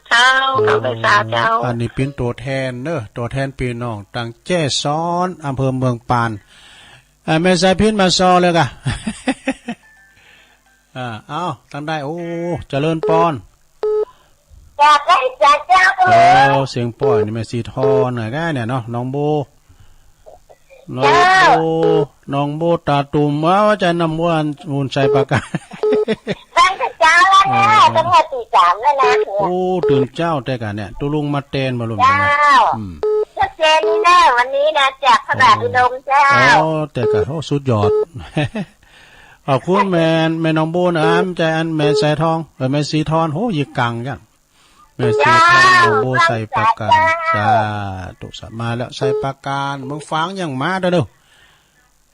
เจ้า ขอบคุณเจ้า อันนี้เป็นตัวแทนเนอะ ตัวแทนพี่น้องตั้งเจสอน อำเภอเมืองปาน อ่า แม่สายพินมาซอเลยกะ อ่า เอา ทางใด โอ้ เจริญปอน จากได้จากเจ้า โอ้ เสียงป้อยนี่แม่สีทอนน่ะ แกเนี่ยเนาะ น้องโบ น้องโบ เจ้า น้องโบตาตุ่ม ว่า ว่าจะนำว่าหุ่นใส่ปากกา ตั้งแต่เช้าแล้วนะ อ๋อ ตั้งแต่ตีสามแล้วนะ โอ้ ตื่นเช้าแต่กันเนี่ย ตุลุงมาแตนบ่ลุง เจ้า อืม ชัดเจนนี่นะ วันนี้นะ จากพระบาทอุดมเจ้า อ๋อ แต่กัน โอ้ สุดยอด ขอบคุณแม่ แม่น้องโบนะ ไม่ใช่อันแม่สายทอง เออ แม่สีทอน โห ยิกกังจัง แม่สีทอง เจ้า น้องโบใส่ปากกา เจ้า สาธุ สาธุ มาแล้ว ใส่ปากกา เมืองฝางยังมาเด้อเด้อ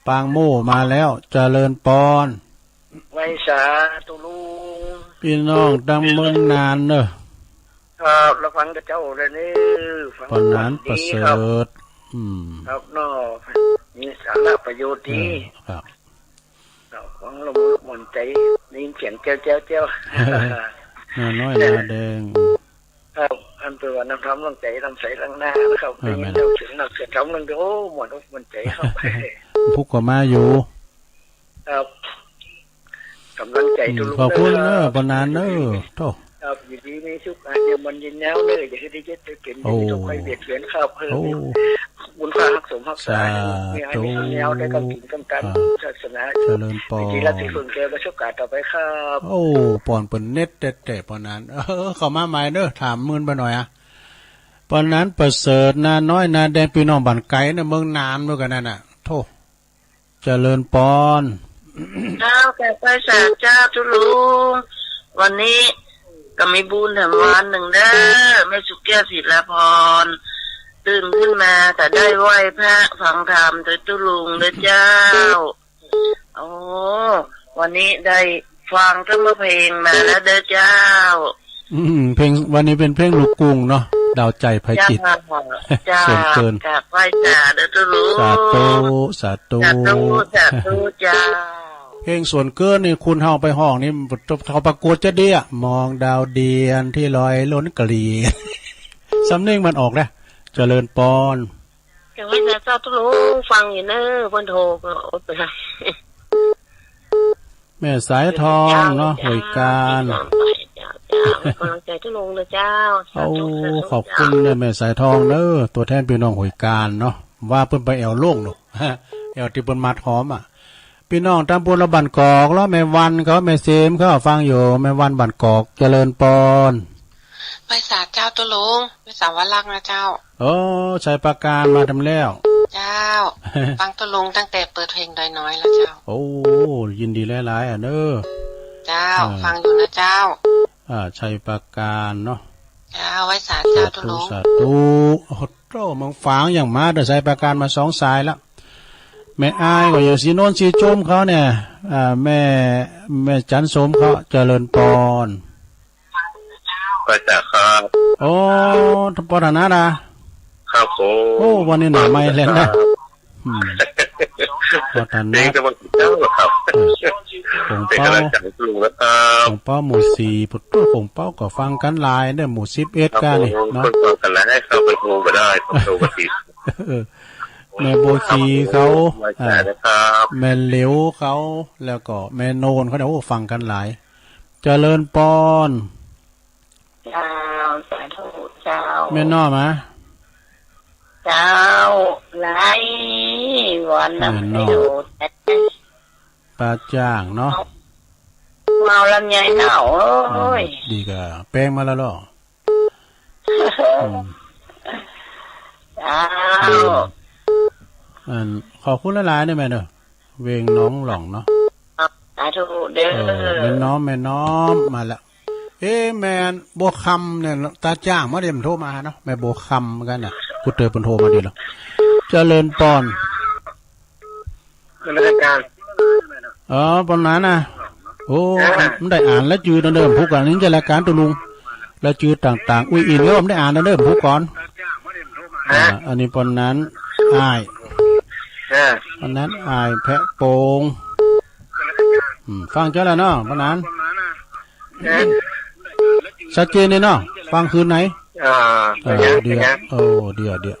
ปางโมมาแล้ว เจริญปอน ไหว้สาธุลุง พี่น้องตั้งเมืองนานเด้อ ครับ แล้วฟังแต่เจ้าเลยนี่ ฟัง ปานนั้น วันดี ประเสริฐ ครับ อืม ครับเนาะ มีสาระประโยชน์ดี เออ ครับ ครับ ฟังแล้วมันม่วนใจ ได้ยินเสียงแจ้วแจ้วแจ้ว หน้าน้อยหน้าแดง ครับ อันเปิ้นว่าน้ำทำลงใจ น้ำใสหลังหน้านะครับ เออ ได้ยิน แม่น เสียงนักเสียงทำลงใจ โอ้ ม่วนอกม่วนใจครับ พุกก็มาอยู่ ครับ กำลังใจ อืม ทุกๆ ขอบคุณเด้อ เด้อครับ ปานนั้นเด้อ โธ่ ครับ อยู่ดีมีสุข อายุมันยืนยาวเด้อ อย่าให้ได้เจ็บได้เป็น โอ้ อย่าให้ต้องไปเบียดเบียนครับ โอ้ เออ คุณค่าฮักสมฮักษา สาธุ มีให้มีแนวได้กำกินกำกัน อ่า ศาสนา เจริญปอน ยินดีรับที่ส่วนเกินประสบการณ์ต่อไปครับ โอ้ ปอนเปิ้นเน็ตแต๊ๆ ปอนนั้น เออ เข้ามาใหม่เด้อ ถามหมื่นไปหน่อยอะ ปอนนั้นประเสริฐ นาน้อย นาแดง พี่น้องบ้านไกลเนี่ย เมืองนานเหมือนกันนั่นน่ะ โธ่ เจริญปอน เจ้า แขกไหว้สาเจ้าตุ๊ลุง วันนี้ก็มีบุญแถมวันหนึ่งเด้อ แม่สุแก้วศิลาพร ตื่นขึ้นมาก็ได้ไหว้พระฟังธรรมเด้อตุ๊ลุงเด้อเจ้า โอ้ วันนี้ได้ฟังธรรมเพลงมาแล้วเด้อเจ้า อืม เพลงวันนี้เป็นเพลงลูกกรุ้งเนาะ ดาวใจไพจิตร เจ้า เจ้า ส่วนเกิน กราบไหว้สาเด้อตุ๊ลุง สาธุ สาธุ สาธุ สาธุเจ้า เพลงส่วนเกินนี่คุณเฮาไปฮ้องนี่ เขาประกวดจะเดีย มองดาวเดียนที่ลอยล้นเกลียด สำเนียงมันออกนะ เจริญปอน เดี๋ยวให้เจ้าตุ๊ลุงฟังอยู่เนอะ เพิ่นโทรก็อดไปละ แม่สายทองเนาะ ห้วยกาญ เจ้า เจ้า เจ้า กำลังใจตุ๊ลุงนะเจ้า สาธุ โอ้ สาธุ ขอบคุณเด้อแม่สายทองเด้อ ตัวแทนพี่น้องห้วยกาญเนาะ ว่าเปิ้นไปแอ่วโล่งเนาะ แอ่วที่เปิ้นมัดหอมอะ พี่น้องตำบลละบ้านกอกแล้ว แม่วันเขา แม่เสมเขาฟังอยู่ แม่วันบ้านกอก เจริญปอน ไหว้สาเจ้าตุ๊ลุง ไหว้สาวรักษ์นะเจ้า โอ้ ชัยปราการมาทำแล้ว เจ้า ฟังตุ๊ลุงตั้งแต่เปิดเพลงดอยน้อยแล้วเจ้า โอ้ ยินดีหลายๆ อ่ะเนอะ เจ้า อ่า ฟังอยู่นะเจ้า อ่า ชัยปราการเนาะ เจ้า ไหว้สาเจ้าตุ๊ลุง สาธุ สาธุ โอ้โห เมืองฝางอย่างมาเด้อ ชัยปราการมาสองสายแล้ว แม่อายก็อยู่สีโนนสีโจมเขาเนี่ย อ่า แม่ แม่จันโสมเขา เจริญปอน ไหว้สาครับ โอ้ ปอฐานะครับผม โอ้ วันนี้หน่อไม้แลนนะ อืม ปอฐานะ เองก็มาเจ้าครับ เออ ผงเปา เป็นกำลังใจให้ลุงนะครับ ผงเปาหมู่สี่ พุทธผงเปาก็ฟังกันหลายเด้อ หมู่สิบเอ็ด ครับ กันนี่ ผม เนาะ คนฟังกันหลายครับ เป็นหมู่ก็ได้ ผมโทรมาติด เออ แม่บัวขีเขา ไหว้สานะครับ อ่า แม่เหลียวเขา แล้วก็แม่โนนเขาเนี่ย โอ้ ฟังกันหลาย เจริญปอน เจ้า สาธุเจ้า แม่น้อมอะ เจ้า หลายวันนะ แม่น้อม ไม่ได้โดด ปลาจ้างเนาะ เมาลำไยเนาะ โอ้ย อ่า ดีกะแป้งมาแล้วเหรอ อืม เจ้า อืม อัน ขอบคุณหลายๆ เด้อแม่เด้อ เวงน้องหล่องเนาะ สาธุเด้อ เออ แม่น้อม แม่น้อม มาละ เอ๊ะ แม่บัวคำเนี่ย ตาจ้างมาเดี๋ยวมันโทรมาหาเนาะ แม่บัวคำเหมือนกันน่ะ กูเตอเปิ้นโทรมาดีแล้ว เจริญปอน เป็นรายการ เออ ปอนนั้นนะ โอ้ เออ มันได้อ่านแล้วจื้อเดิมพุกอันนี้จะรายการตุ๊ลุง แล้วจื้อต่างๆ อุ้ยอินก็ไม่ได้อ่านเดิมพุกก่อน ฮะ อ่า อันนี้ปอนนั้นอ้าย เออ ปอนนั้นอ้ายแพะโป่ง อืม ฟังเจ้าแล้วเนาะ ปอนนั้น เออ ชัดเจนเลยเนาะ ฟังคืนไหน อ่า เออ เป็นไง เดี๋ยว เป็นไง โอ้ เดี๋ยว เดี๋ยว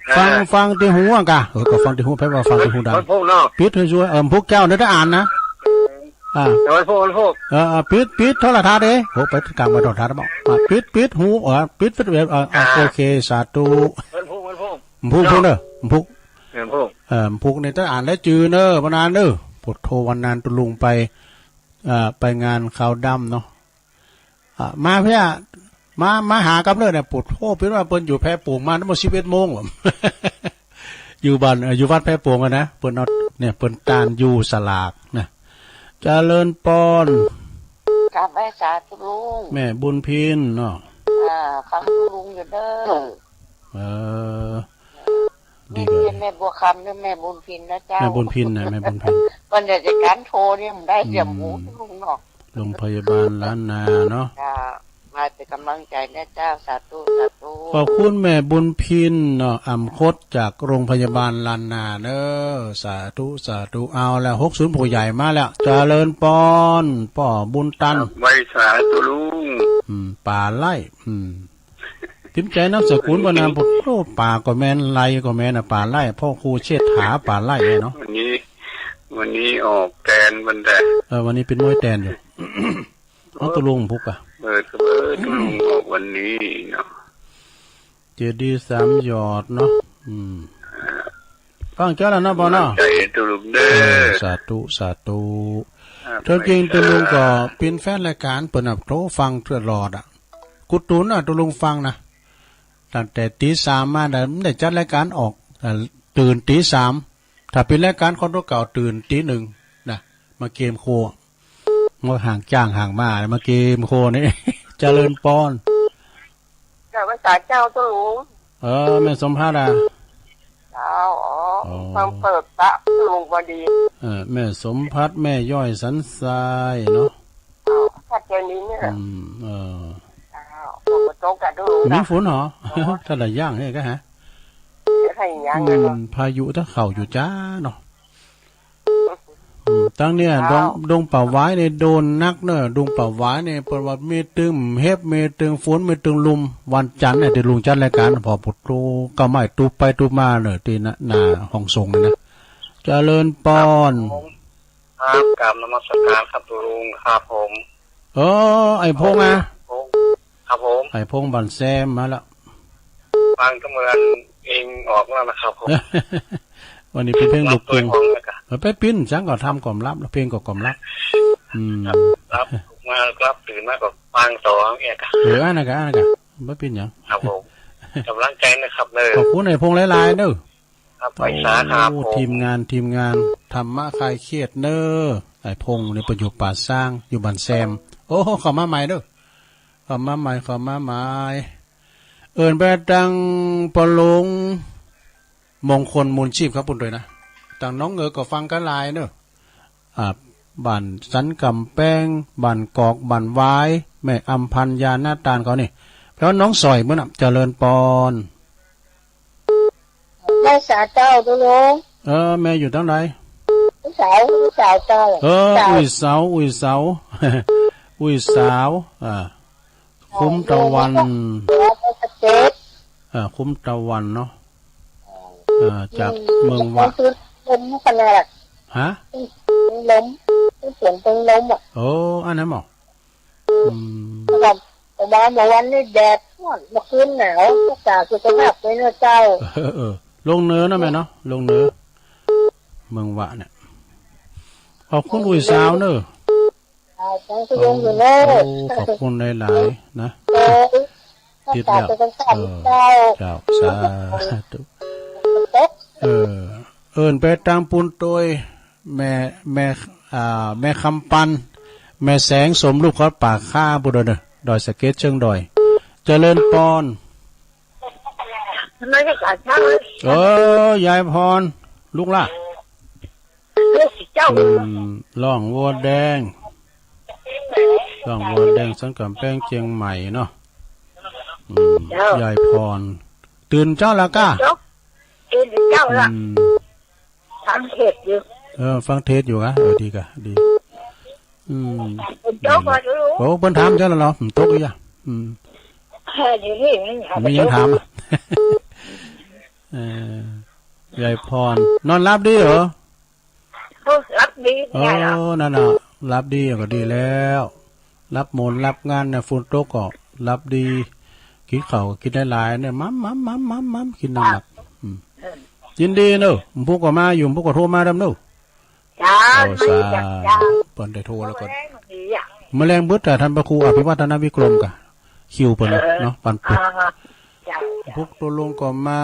อ่า ฟัง ฟังที่หูอะกะ เออ ก็ฟังที่หู ไผว่าฟังที่หูดัง วันพุธเนาะ ปิดให้ช่วย เออ พวกเจ้าเนี่ยได้อ่านนะ อ่า เดี๋ยววันพุธ วันพุธ เออ เออ ปิด ปิดโทรทัศน์เด้ โอ้ ไปกลางวันโทรทัศน์บอก อ่า ปิด ปิดหู เออ ปิด ปิด เออ เออ อ่า โอเค สาธุ วันพุธ วันพุธ พุก พุกเด้อ พุก เออ พุก เออ พุกนี่ต้องอ่านแล้วจื้อเนอะ วันนั้นเนอะ พุทโธวันนั้นตุ๊ลุงไป เอ่อ ไปงานขาวดำเนาะ อ่า มาเพีย มา มาหากับเลิศเนี่ย พุทโธ เปิ้นว่าเปิ้นอยู่แพะโป่งมาตั้งแต่สิบเอ็ดโมง อยู่บ้าน เอ่อ อยู่วัดแพะโป่งอะนะ เปิ้นเอา เนี่ย เปิ้นตานอยู่สลากนะ เจริญปอน กราบไหว้สาตุ๊ลุง แม่บุญพินเนาะ อ่า ฟังตุ๊ลุงอยู่เด้อ เออ ดีเลย แม่บัวคำหรือแม่บุญพินนะเจ้า แม่บุญพินนะ แม่บุญพิน วันเดียวจะการโทรเนี่ยมันได้เสียงหมู อืม ตุ๊ลุงเนาะ โรงพยาบาลล้านนาเนาะ จ้า มาเป็นกำลังใจนะเจ้า สาธุ สาธุ ขอบคุณแม่บุญพินเนาะ อ่ำคดจากโรงพยาบาลล้านนาเนอะ สาธุ สาธุ เอาแล้ว หกศูนย์ ผู้ใหญ่มาแล้ว เจริญปอน ป้อบุญตัน ครับ ไหว้สาตุ๊ลุง อืม ป่าไร่ อืม ติมใจนามสกุลบ่นาม โอ้ ป่าก็แม่น ไร่ก็แม่นน่ะ ป่าไร่ พ่อครูเชษฐา ป่าไร่เนาะ วันนี้ วันนี้ออกแตนบันได เออ วันนี้เป็นมวยแตนอยู่ เอาตุ๊ลุงพุกอะ เออ เออ ตุ๊ลุงออกวันนี้เนาะ เจดีย์สามหยอดเนาะ อืม ฟังเจ้าแล้วนะปอเนาะ ใจเย็นตุลุงเด้อ เออ สาธุ สาธุ อ่า เจ้าจริง ไม่ใช่ ตุลุงก็เป็นแฟนรายการ เปิ้นน่ะโทรฟังตลอดอะ กุ๊ดตูนน่ะ ตุลุงฟังนะ ตั้งแต่ตีสามมาน่ะ ไม่ได้จัดรายการออก เอ่อ ตื่นตีสาม ถ้าเป็นรายการของตัวเก่า ตื่นตีหนึ่งนะ มาเกมโค มาห่างจ้างห่างมา มาเกมโคนี่ เจริญปอน กราบไหว้สาเจ้าเจ้าลุง เออ แม่สมภัทรอ่ะ เจ้า อ๋อ อ๋อ ฟังเปิดพระลุงพอดี เออ แม่สมภัทร แม่ย้อยสันทรายเนาะ อ๋อ ถ้าเจอนี้เนี่ย อืม เออ เจ้า ผมมาตรงกับลุงนะ มีฝนเหรอ อ๋อ ถ้าได้ย่างเนี่ยก็ฮะ ให้ย่าง อืม เลยเนาะ พายุถ้าเข้าอยู่จ้าเนาะ อืม ตังเนี่ย ดง ดงป่าหวายนี่โดนนักเนอะ ดงป่าหวายนี่ เปิ้นว่ามีตึงเห็บ มีตึงฝน มีตึงลม วันจันทร์เนี่ย ตี้ลุงจัดรายการ พอปุดตู้ ก็ไม่ตู้ไปตู้มาเนอะ ตี้หน้า หน้าห้องส่งนี่นะ เจริญปอน ครับผม ครับ กราบนมัสการครับลุง ครับผม เออ ไอ้พงษ์อะ พงษ์ ครับผม ไอ้พงษ์บ้านแซมมาแล้ว ฟังก็เหมือนเองออกแล้วนะครับผม วันนี้เป็นเพลงลูกกรุง รับตัวของแล้วกัน เออ ไปปิ้น ฉันก็ทำความลับ แล้วเพลงก็ความลับ อืม ครับ รับมา รับตื่นมาก็ฟังต่อเนี่ยครับ เออ อันนั้นก็ อันนั้นก็ บ่เป็นหยัง ครับผม กำลังใจนะครับเนอะ ขอบคุณไอ้พงษ์หลายๆเด้อ ครับ ไปสาครับ โอ้ ผม ทีมงาน ทีมงาน ธรรมะคลายเครียดเนอะ ไอ้พงษ์นี่ไปอยู่ป่าซาง อยู่บ้านแซม โอ้ เข้ามาใหม่เด้อ เข้ามาใหม่ เข้ามาใหม่ เอิ้นไปตังปอหลวง มงคลมูลชีพครับ ปุ้นตวยนะ ตังหนองเงือกก็ฟังกันหลายเนอะ อ่า บ้านสันกำแพง บ้านกอก บ้านหวาย แม่อำพันธ์ ยานาตานเขานี่ แล้วน้องสอยมื้อน่ะ เจริญปอน ไหว้สาเจ้าตุลุง เออ แม่อยู่ตังใด อุ้ยสาว อุ้ยสาวเจ้า เออ สาว อุ้ยสาว อุ้ยสาว อุ้ยสาว อ่า คุ้มตะวัน หัวตะเก็บ เอ่อ คุ้มตะวันเนาะ เอ่อ จากเมืองวะ ลมขนาด ฮะ ลม เสียงเป็นลมอ่ะ โอ้ อันนั้นหมอ อืม แบบ แต่ว่าเมื่อวันนี้แดดร้อน เมื่อคืนหนาว รักษาสุขภาพด้วยนะเจ้า เออ เออ ลงเหนือนะแม่เนาะ ลงเหนือ เมืองวะเนี่ย ขอบคุณอุ้ยสาวเนอะ อ่า ขอบคุณอยู่เนอะ โอ้ ขอบคุณหลายๆนะ เออ ติดแล้ว เจ้า เออ เจ้า สาธุ เออ เอิ้นไปตางปูนโตย แม่ แม่ อ่า แม่คำปัน แม่แสงสมรูปเขาปากข้าบุดเนอะ ดอยสะเก็ดเชิงดอย เจริญปอน เออ ยายพร ลูกล่ะ เจ้า อืม ร้องวัวแดง ร้องวัวแดง สันกำแพงเชียงใหม่เนาะ อืม เจ้า ยายพร ตื่นเช้าแล้วก้า ตื่นเช้าแล้ว อืม ฟังเทศน์อยู่ เออ ฟังเทศน์อยู่กะ เออ ดีกะ ดี อืม เจ้าก็รู้ โอ้ เปิ้นถามเจ้าแล้วเหรอ อืม ตกอีกอ่ะ อืม เออ เดี๋ยวนี้มันหา มีหยังถามอ่ะ เออ ยายพร นอนหลับดีเหรอ โอ้ หลับดี โอ้ เนี่ยเหรอ นั่นน่ะ หลับดีก็ดีแล้ว หลับหมอนหลับงานเนี่ย ฝนตกก็หลับดี กินข้าวก็กินหลายๆเนี่ย มัมมัมมัมมัมมัม กินหนักๆ อืม เออ ยินดีเนอะ พวกก็มาอยู่ พวกก็โทรมาดำเนอะ จ้า โอ้ ไม่อยาก สา จ้า เปิ้นได้โทรแล้วก็ แรงดีอ่ะ มื้อแลงเบิดแต่ท่านพระครูอภิวัฒนวิกรมกะ คิวเปิ้นเนาะ เออ ปันปุก อ่า จ้า พวกตัวลงก็มา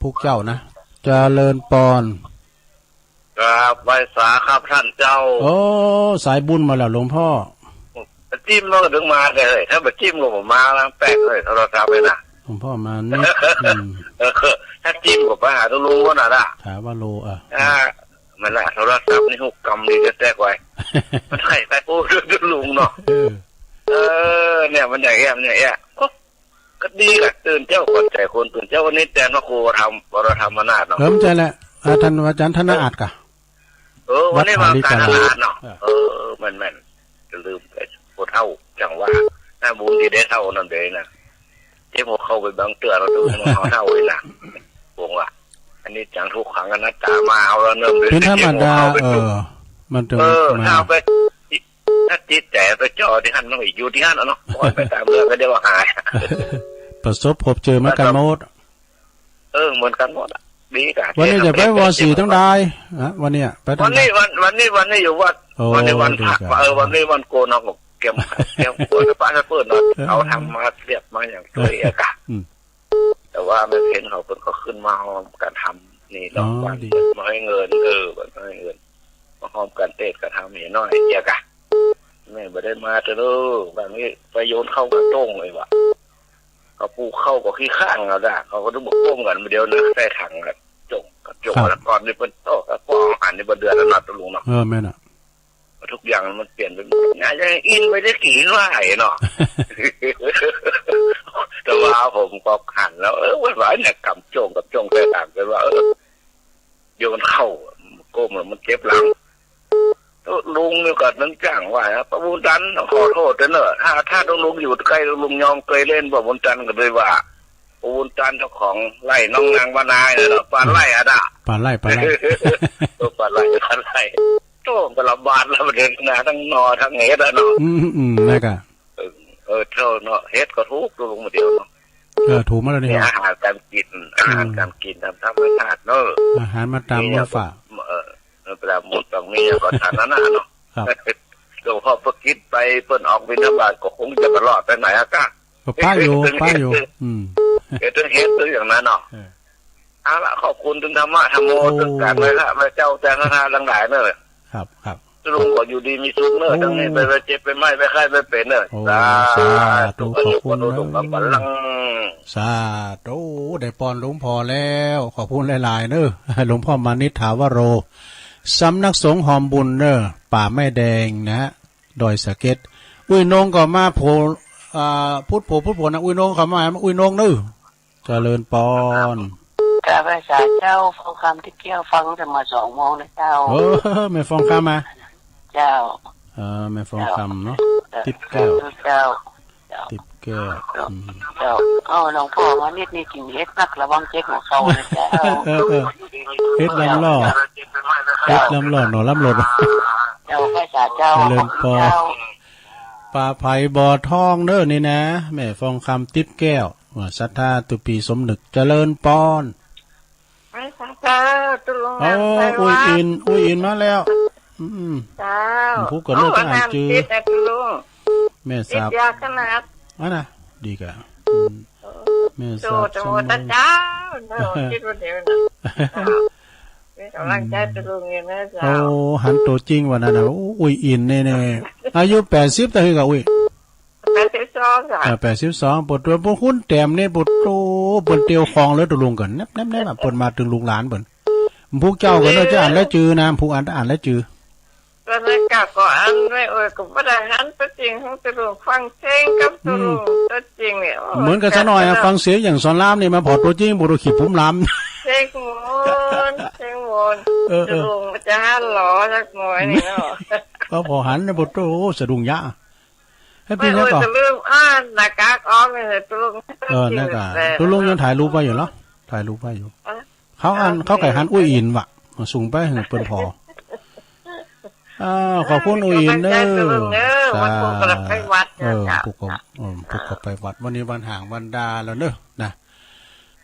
พวกเจ้านะ เจริญปอน ครับ ไหว้สาครับท่านเจ้า โอ้ สายบุญมาแล้วหลวงพ่อ ไปจิ้มแล้วก็ถึงมาเลย ถ้าไปจิ้มก็ผมมาแล้ว แปลกเลย โทรศัพท์เลยนะ หลวงพ่อมานิด อืม เออ ถ้าจิ้มก็ไปหาตัวลุงก็น่ะนะ ถามว่าโล อ่ะ อ่า มันน่ะ โทรศัพท์นี่หุบกำดีแท้ๆไว้ มันไถไปโอ้ ตัวลุงเนาะ เออ เออ เนี่ย มันอย่างเงี้ย มันอย่างเงี้ย ก็ ก็ดีล่ะ ตื่นเช้าก่อนใส่คน ตื่นเช้าวันนี้แทนพระครูธรรม วรธรรมนาถเนาะ เออ ใช่แหละ อ่า ท่านอาจารย์ธนอาจกะ เออ วันนี้มาการตลาดเนาะ วัดผาลีกาลาด เออ แม่นๆ จะลืมไป ผู้เฒ่าจังว่า หน้าบุญที่ได้เฒ่านั่นเด้นะ เจ็บหัวเข่าไปบางเตื้อเราดูมันเฒ่าเลยนะ ผมว่า อันนี้จังทุกขังอนัตตามาเอาแล้วเนิ่มเลย เป็นธรรมดา เจ็บหัวเข่าไป เออ มันถึง เออ มา ถ้าไป ถ้าจิตใจไปจ่อที่หั้น มันก็อยู่ที่หั้นน่ะเนาะ ปล่อยไปตามเรื่องก็เดี๋ยวก็หาย ประสบพบเจอเหมือนกันหมด เออ เหมือนกันหมดอะ ดีกะ วันนี้จะไปวอสี่ตั้งได้ ฮะ วันนี้อะ ไปตั้งได้ วันนี้วัน วันนี้ วันนี้อยู่วัด โอ้ วันนี้วันพระ ดีกะ เออ วันนี้วันโกนเนาะ เตรียม เตรียมโกน พระเปิ้นเนาะ เออ เอาธรรมะเรียบมาอย่างเดียวกะ อืม แต่ว่าแม่เพ็ญเขาเปิ้นก็ขึ้นมาฮอมกันทำนี่เนาะ อ๋อ วัน ดี เปิ้นมาให้เงิน เออ เปิ้นมาให้เงิน มาฮอมกันเตศน์กันทำเห็นน้อยเดียวกะ แม่บ่ได้มาเถอะเด้อ บางนี้ไปโยนเข้ากระโต้งเลยว่ะ เขาปลูกเข้าก็ขี้ข้างเอาด่า เขาก็ต้องบอกก้มกันมาเดียวนะ ใส่ถังอะ จง จง ครับ แล้วก่อนนี่เปิ้นโต แล้วก็อาหารนี่เปิ้นเดือนละนัดตัวลุงเนาะ เออ แม่นอะ ทุกอย่างมันเปลี่ยนไปหมด งานยังอินไปได้กี่ว่าไอ้เนาะ แต่ว่าผมก็หันแล้ว เออ ว่าเนี่ย กำจง กำจงใส่ถังกันว่า เออ โยนเข้า ก้มแล้วมันเจ็บหลัง ลุงนี่ก็นึกจังว่านะ ป้าบุญจันทร์ขอโทษเถอะเนอะ ถ้า ถ้าลุงอยู่ใกล้ลุงยองเคยเล่นป้าบุญจันทร์ก็เลยว่า ป้าบุญจันทร์เจ้าของไร่น้องนางวานายน่ะเนาะ ปานไร่อะนะ ปานไร่ ปานไร่ เออ ปานไร่ ปานไร่ โต้งกระบาดแล้วมันเดินนาทั้งหน่อทั้งเห็ดอะเนาะ อืม อืม นั่นกะ เออ เออ เท่าเนาะ เห็ดก็ถูกลุงมาเดียวเนาะ เออ ถูกมาแล้วนี่ นี่ ครับ อาหารการกิน อาหาร อืม การกินตามธรรมชาติเนอะ อาหารมาตาม นี่ มื้อฟ้า เออ เออ เวลาหมดต้องมีอย่างก่อนทานนั่นน่ะเนาะ ครับ หลวงพ่อประกิตไปเปิ้นออกบิณฑบาตก็คงจะบ่รอดไปไหนอะกะ ก็ปะอยู่ ปะอยู่ อืม เออ ถึงเห็นถึงอย่างนั้นเนาะ เออ เอาละ ขอบคุณถึงธรรมะธรรมโม โอ้ ถึงการไหว้พระไหว้เจ้า แต่งคาถาทั้งหลายเนอะ ครับ ครับ ลุงก็อยู่ดีมีสุขเนอะ โอ้ ทั้งนี้ไป ไปเจ็บไปไข้ไปไข้ไปเป็นเนอะ โอ้ สาธุ สาธุ ขอบคุณเนอะ สาธุ ได้ปอนหลวงพ่อแล้ว ขอบคุณหลายๆ เนอะ หลวงพ่อมานิษฐาวโร สำนักสงฆ์หอมบุญเนอะ ป่าไม้แดงนะ ดอยสะเก็ด อุ้ยนงก็มาโผล่ อ่า พุทธโผล่ พุทธโผล่นะ อุ้ยนงก็มา อุ้ยนงเนอะ เจริญปอน กราบไหว้สาเจ้า ฟังธรรมที่เกี้ยวฟังแต่มาสองโมงนะเจ้า เออ แม่ฟองคำมา เจ้า เออ แม่ฟองคำเนาะ เจ้า ติ๊บแก้ว เจ้า ติ๊บแก้ว อืม เจ้า เอาหลวงพ่อมานิดนี้กินเห็ดนัก ระวังเจ็บหัวเข่านะเจ้า เออ เออ เห็ดลำล่อ เห็ดลำล่อ หน่อลำหลด เจ้า ไหว้สาเจ้า เจริญปอน เจ้า ป่าไผ่บ่อทองเด้อนี่นะ แม่ฟองคำติ๊บแก้ว ว่าศรัทธาตุปีสมนึก เจริญปอน ไหว้สาเจ้า ตุลุง โอ้ อันไพวัน อุ้ยอิน อุ้ยอินมาแล้ว อืม เจ้า ผู้ก็เลิก เอา อ่านจือ ติดนะตุลุง แม่สาบ ติดยาขนาด อันน่ะ ดีกะ อืม โอ้ แม่สาบ โตโต สมอง ตาเจ้าเนาะ คิดว่าเดี๋ยวนะ เจ้า เป็นกำลังใจตุลุงอยู่นะเจ้า โอ้ หันตัวจริงวันนั้นน่ะ โอ้ อุ้ยอินแน่ๆ อายุแปดสิบ แต่เฮ้ยกะอุ้ย แปดสิบสองค่ะ เออ แปดสิบสอง ปวดตัว พวกคุณแต้มนี่ ปวดโต เปิ้นเตียวคองเลยตุลุงกัน แนบๆๆ อะ เปิ้นมาถึงลูกหลานเปิ้น พวกเจ้าก็เนอะ จะอ่านรายจือนะ พวกอ่าน อ่านรายจือ ตอนนั้นก็ ก็อ่านไว้ โอ้ย ก็บ่ได้หันตัวจริงของตุลุง ฟังเสียงกับตุลุง อืม ตัวจริงเนี่ย โอ้ย เหมือนกันซะหน่อยอะ ฟังเสียงอย่างสอนรามนี่มาพอตัวจริงบ่รู้ขี้ผมลาม เสียงมนต์ เสียงมนต์ เออ เออ ตุลุงมันจะหันหล่อสักหน่อยนี่เนาะ ก็พอหันเนี่ย ปวดโต สะดุ้งยะ เฮ้ย ไม่ พี่เนี่ย โอ้ย ก็ จะลืมอ่านหน้ากากออกเลย ตกลง เออ นั่นก็ แต่ ตกลงยังถ่ายรูปไว้อยู่เหรอ ถ่ายรูปไว้อยู่ เออ เขาอ่าน เขาไก่หันอุ้ยอินว่ะ ส่งไปให้เปิ้นพอ อ้าว ขอบคุณอุ้ยอินเด้อ กำลังใจตกลงเด้อ สา วันพุธกำลังไปวัด เออ เนี่ย พุธก็ เออ พุธก็ไปวัด วันนี้วันห่างวันดาแล้วเนอะ นะ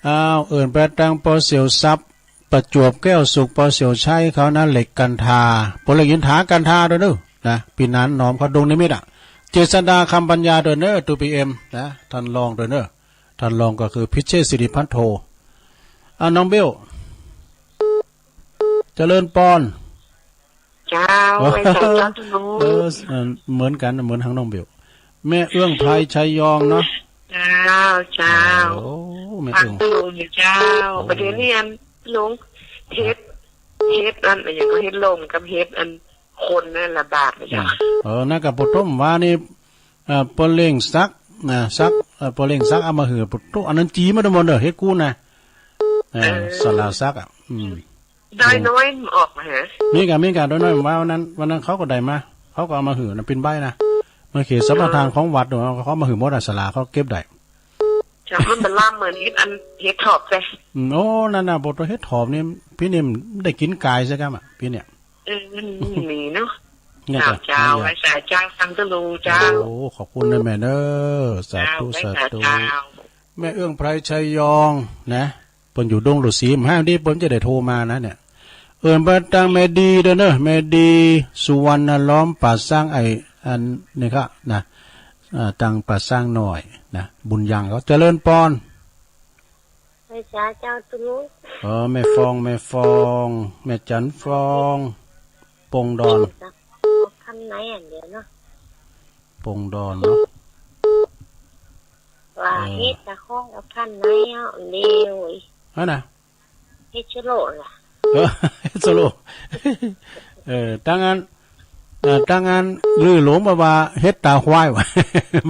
อ้าว เอิ้นไปตังปอเสี่ยวทรัพย์ ประจวบแก้วสุข ปอเสี่ยวชัยเขานะ เหล็กกันทา ปอเหล็กอินทากันทาด้วยเนอะ นะ ปีนันหนอมเขาดงนิมิตรอะ เจษฎาคำปัญญาด้วยเนอะ ทูพีเอ็ม นะ ท่านรองด้วยเนอะ ท่านรองก็คือพิเชษฐ์สิริพันโท อ่ะ น้องเบล เจริญปอน เจ้า เออ ไหว้สาเจ้าตุลุง เออ เออ เหมือนกัน เหมือนทางน้องเบล แม่เอื้องไพรชัยยองเนาะ เจ้า เจ้า โอ้ แม่ ฟัง เอื้อง ตุลุงอยู่เจ้า โอ้ ประเดี๋ยวนี้อันลุง เห็ด เห็ดอัน อะหยังก็เห็ดลมกับเห็ดอันคนนั่นระบาดเลยเจ้า อืม เออ นั่นก็ปฐมว่านี่ เอ่อ ปอเล้งสักนะ สัก เอ่อ ปอเล้งสักเอามาหื้อ ปะโต อันนั้นจีมาทั้งหมดเด้อ เห็ดกู้นะ เอ่อ เออ สลาสักอะ อืม ดอยน้อยมันออกมาฮะ มีกะ มีกะ ดอยน้อย ว่าวันนั้น วันนั้นเขาก็ได้มา เขาก็เอามาหื้อนะ เป็นใบนะ เมื่อเขตสัมปทานของวัดเนาะ เขามาหื้อหมดอะ สลาเขาเก็บได้ จ้ะ มันเป็นล่ามเหมือนเห็ดอัน เห็ดถอบจ้ะ อืม โอ้ นั่นน่ะ บทว่าเห็ดถอบนี่ พี่นี่ได้กินกายซะครับอะ พี่เนี่ย เออ มันมีเนาะ เนี่ย เจ้า จ้ะ เจ้า เนี่ย ไหว้สาเจ้า ฟังตุลุงเจ้า โอ้ ขอบคุณนะแม่เนอะ สาธุ เจ้า ไหว้สา สาธุ เจ้า แม่เอื้องไพรชัยยองนะ เปิ้นอยู่ดงฤๅษี แหมดีเปิ้นจะได้โทรมานะเนี่ย เอิ้นไปตางแม่ดีเด้อเนอะ แม่ดีสุวรรณล้อม ป่าช้างไอ้ อันนี้ครับนะ อ่า ตางป่าช้างน้อยนะ บุญยังเขา เจริญปอน ไหว้สาเจ้าตุ๊ลุง เออ แม่ฟอง แม่ฟอง แม่จันฟอง ปงดอน เอาคำไหนอันเดียวเนาะ ปงดอนเนาะ ว่า เออ เฮ็ดตาของเอาคำไหนเอาเดียว อันน่ะ เฮ็ดโซโล่ล่ะ เออ เฮ็ดโซโล่ เออ ตังอัน เออ ตังอันลือหลวงมาว่าเฮ็ดตาควายว่ะ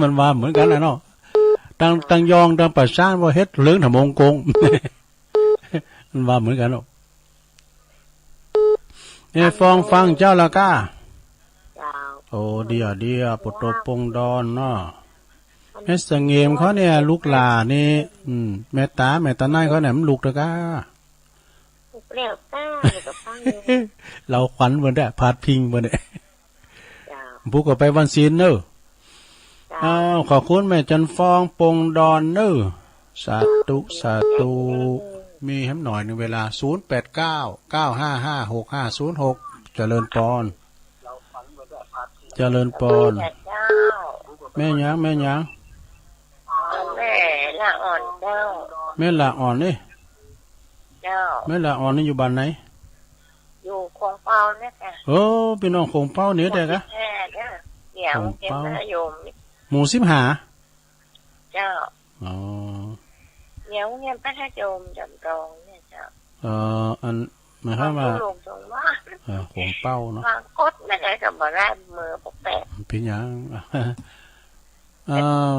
มันว่าเหมือนกันนะเนาะ ตัง ตังยอง ตังป่าช้างว่าเฮ็ดเหลืองถมงกง มันว่าเหมือนกันเนาะ เอ้ย ฟองฟังเจ้าละก้า เจ้า โอ้ เดียว เดียว ปะโตปงดอนเนาะ แม่เสงี่ยมเขาเนี่ย ลูกหล้านนี่ อืม แม่ต๋า แม่ต๋าน้อยเขาเนี่ย มันลูกเด้อก้า ลูกแล้วก้า ลูกก็ฟังอยู่ เฮาขวัญเปิ้นได้ พาดพิงเปิ้นได้ เจ้า ผู้ก็ไปวันศีลเนอะ เจ้า อ้าว ขอบคุณแม่จันฟอง ปงดอนเนอะ สาธุ สาธุ มีแหมหน่อยหนึ่งเวลา ศูนย์แปดเก้า เก้าห้าห้า หกห้าศูนย์หก เจริญปอน เจริญปอน เจ้า แม่หยัง แม่หยัง แม่ละอ่อนเจ้า แม่ละอ่อนนี่ เจ้า แม่ละอ่อนนี่อยู่บ้านไหน อยู่โขงเปาเนี่ยค่ะ โอ้ พี่น้องโขงเปาเนี่ยแท้กะ แม่เด้อ เดี๋ยว โขงเปา เจ้าโยม หมู่สิบห้า เจ้า อ๋อ เดี๋ยวเรียนพระธาตุโยมจำลองเนี่ยเจ้า เอ่อ อัน หมายความว่า หลวงตรงว่า เอ่อ โขงเปาเนาะ วางกดไม่ได้ก็บ่ได้ มือปกแปะ เป็นหยัง อ้าว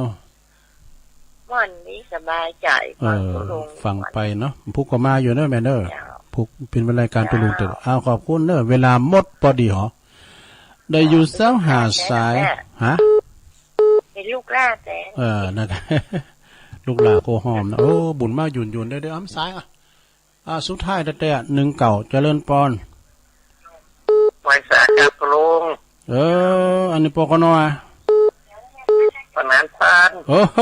ม่วนดีสบายใจ เออ ฟังตุ๊ลุง ฟังไปเนาะ ผู้ก็มาอยู่เนอะแม่เนอะ เจ้า ผู้เป็นรายการตุ๊ลุงเต๋อ เจ้า อ้าว ขอบคุณเนอะ เวลาหมดพอดีหรอ ได้อยู่ซาวห้าสาย ฮะ เป็นลูกหล้าแต่ เออ นะครับ ลูกหล้าโคหอมนะ โอ้ บุญมาหยุ่นๆ เด้อ เด้อ อ้ำสายอ่ะ อ่า สุดท้ายแต๊ๆ หนึ่งเก้า เจริญปอน ไหว้สาครับตุ๊ลุง เออ อันนี้ ปกน. อะ ปอนันปัน โอ้โห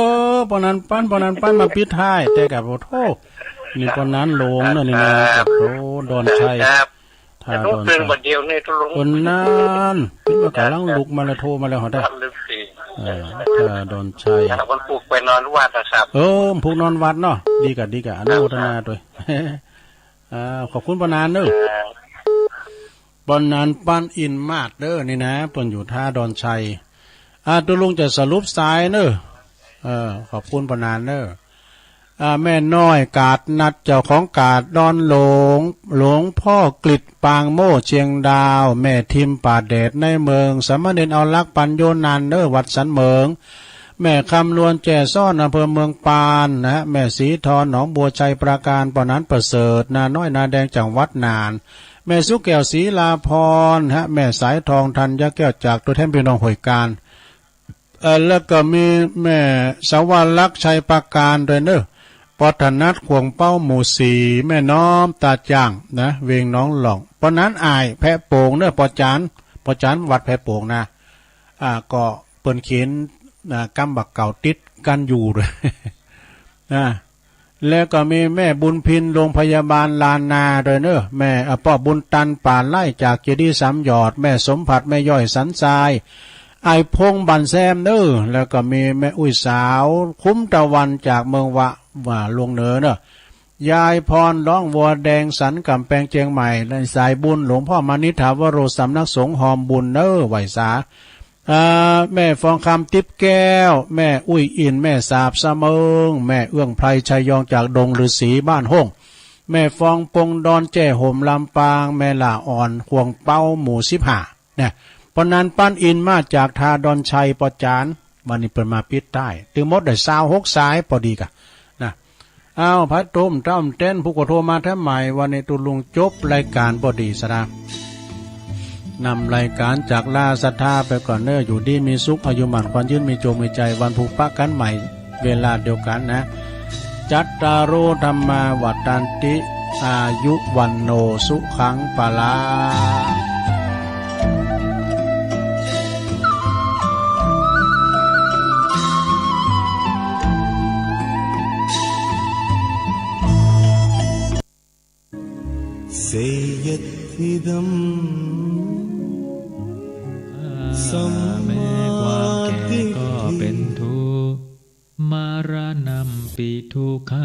ปอนันปัน ปอนันปัน มาปิดท้าย แต่กะ โอ้โธ่ นี่ปอนันหลวงเนอะ นี่นะ ครับ โอ้ ดอนชัย ครับ ท่าดอนชัย แต่ลูกตื่นบ่เดียวนี่ตุ๊ลุง คนนั้น เป็นว่ากำลังลุกมาแล้ว โทรมาแล้ว เขาได้ ครับ ลืมสิ เออ ท่าดอนชัย ครับ วันปลูกไปนอนวัดนะครับ เออ ผูกนอนวัดเนาะ ดีกะ ดีกะ อนุโมทนาด้วย อ่า ขอบคุณปอนันเนอะ ครับ ปอนันปันอินมาศเด้อ นี่นะ เปิ้นอยู่ท่าดอนชัย อ่า ตุ๊ลุงจะสรุปสายเนอะ เออ ขอบคุณปอนันเนอะ อ่า แม่น้อยกาดนัด เจ้าของกาดดอนหลวง หลวงพ่อกฤษปางโม่เชียงดาว แม่ทิมป่าแดดในเมือง สามเณรเอารักปัญโยนันเนอะ วัดสันเหมิง แม่คำนวลแจ่ซ้อน อำเภอเมืองปานนะฮะ แม่สีทอน หนองบัวชัยปราการ ปอนันประเสริฐ นาน้อยนาแดง จังหวัดน่าน แม่สุแก้ว ศรีลาพร ฮะ แม่สายทอง ธัญญาแก้ว จากตัวแทนพี่น้องห้วยกาญ เอ่อ แล้วก็มีแม่สวรักษ์ ชัยปราการ ด้วยเนอะ ปอถนัด ขวงเป้า หมู่สี่ แม่น้อม ตาจ่าง นะ เวียงหนองหล่อง ปอนันอ้าย แพะโป่งเนอะ ปอจาน ปอจาน วัดแพะโป่งนะ อ่า ก็เปิ้นเขียน อ่า กำบักเก่าติดกันอยู่ นะ แล้วก็มีแม่บุญพิน โรงพยาบาลลานนา ด้วยเนอะ แม่ อ่า ป้อบุญตัน ป่าไร่ จากเจดีย์สามหยอด แม่สมผัส แม่ย่อย สันทราย ไอ้พงษ์ บ้านแซมเนอะ แล้วก็มีแม่อุ้ยสาว คุ้มตะวัน จากเมืองวะ ว่าลวงเหนือเนอะ ยายพร ร้องวัวแดง สันกำแพง เชียงใหม่ ในสายบุญ หลวงพ่อมานิษฐาวโร สำนักสงฆ์หอมบุญเนอะ ไหว้สา อ่า แม่ฟองคำ ติ๊บแก้ว แม่อุ้ยอิน แม่สาบสะเมิง แม่เอื้องไพร ชัยยอง จากดงฤๅษีบ้านห้อง แม่ฟอง ปงดอน แจ้ห่ม ลำปาง แม่หล้าอ่อน ขวงเป้า หมู่สิบห้า นะ ปอนันปันอินมาจากท่าดอนชัย ปอจาน วันนี้เปิ้นมาปิดท้าย ตึงหมดได้ซาวหกสาย พอดีกะ นะ อ้าว พระต้มต้มเต้น ผู้ก็โทรมาแถมใหม่ วันนี้ตุ๊ลุงจบรายการพอดีซะนะ นำรายการจากลาศรัทธาไปก่อนเนอะ อยู่ดีมีสุข อายุหมั้นขวัญยืน มีโจคมีชัย วันพุธปะกันใหม่ เวลาเดียวกันนะ จัตตาโร ธัมมา วัฑฒันติ อายุ วัณโณ สุขัง พลัง เสยยะทิดัม ข้าแม้ความแก่ก็เป็นทุกข์ มรณัมปิ ทุกขา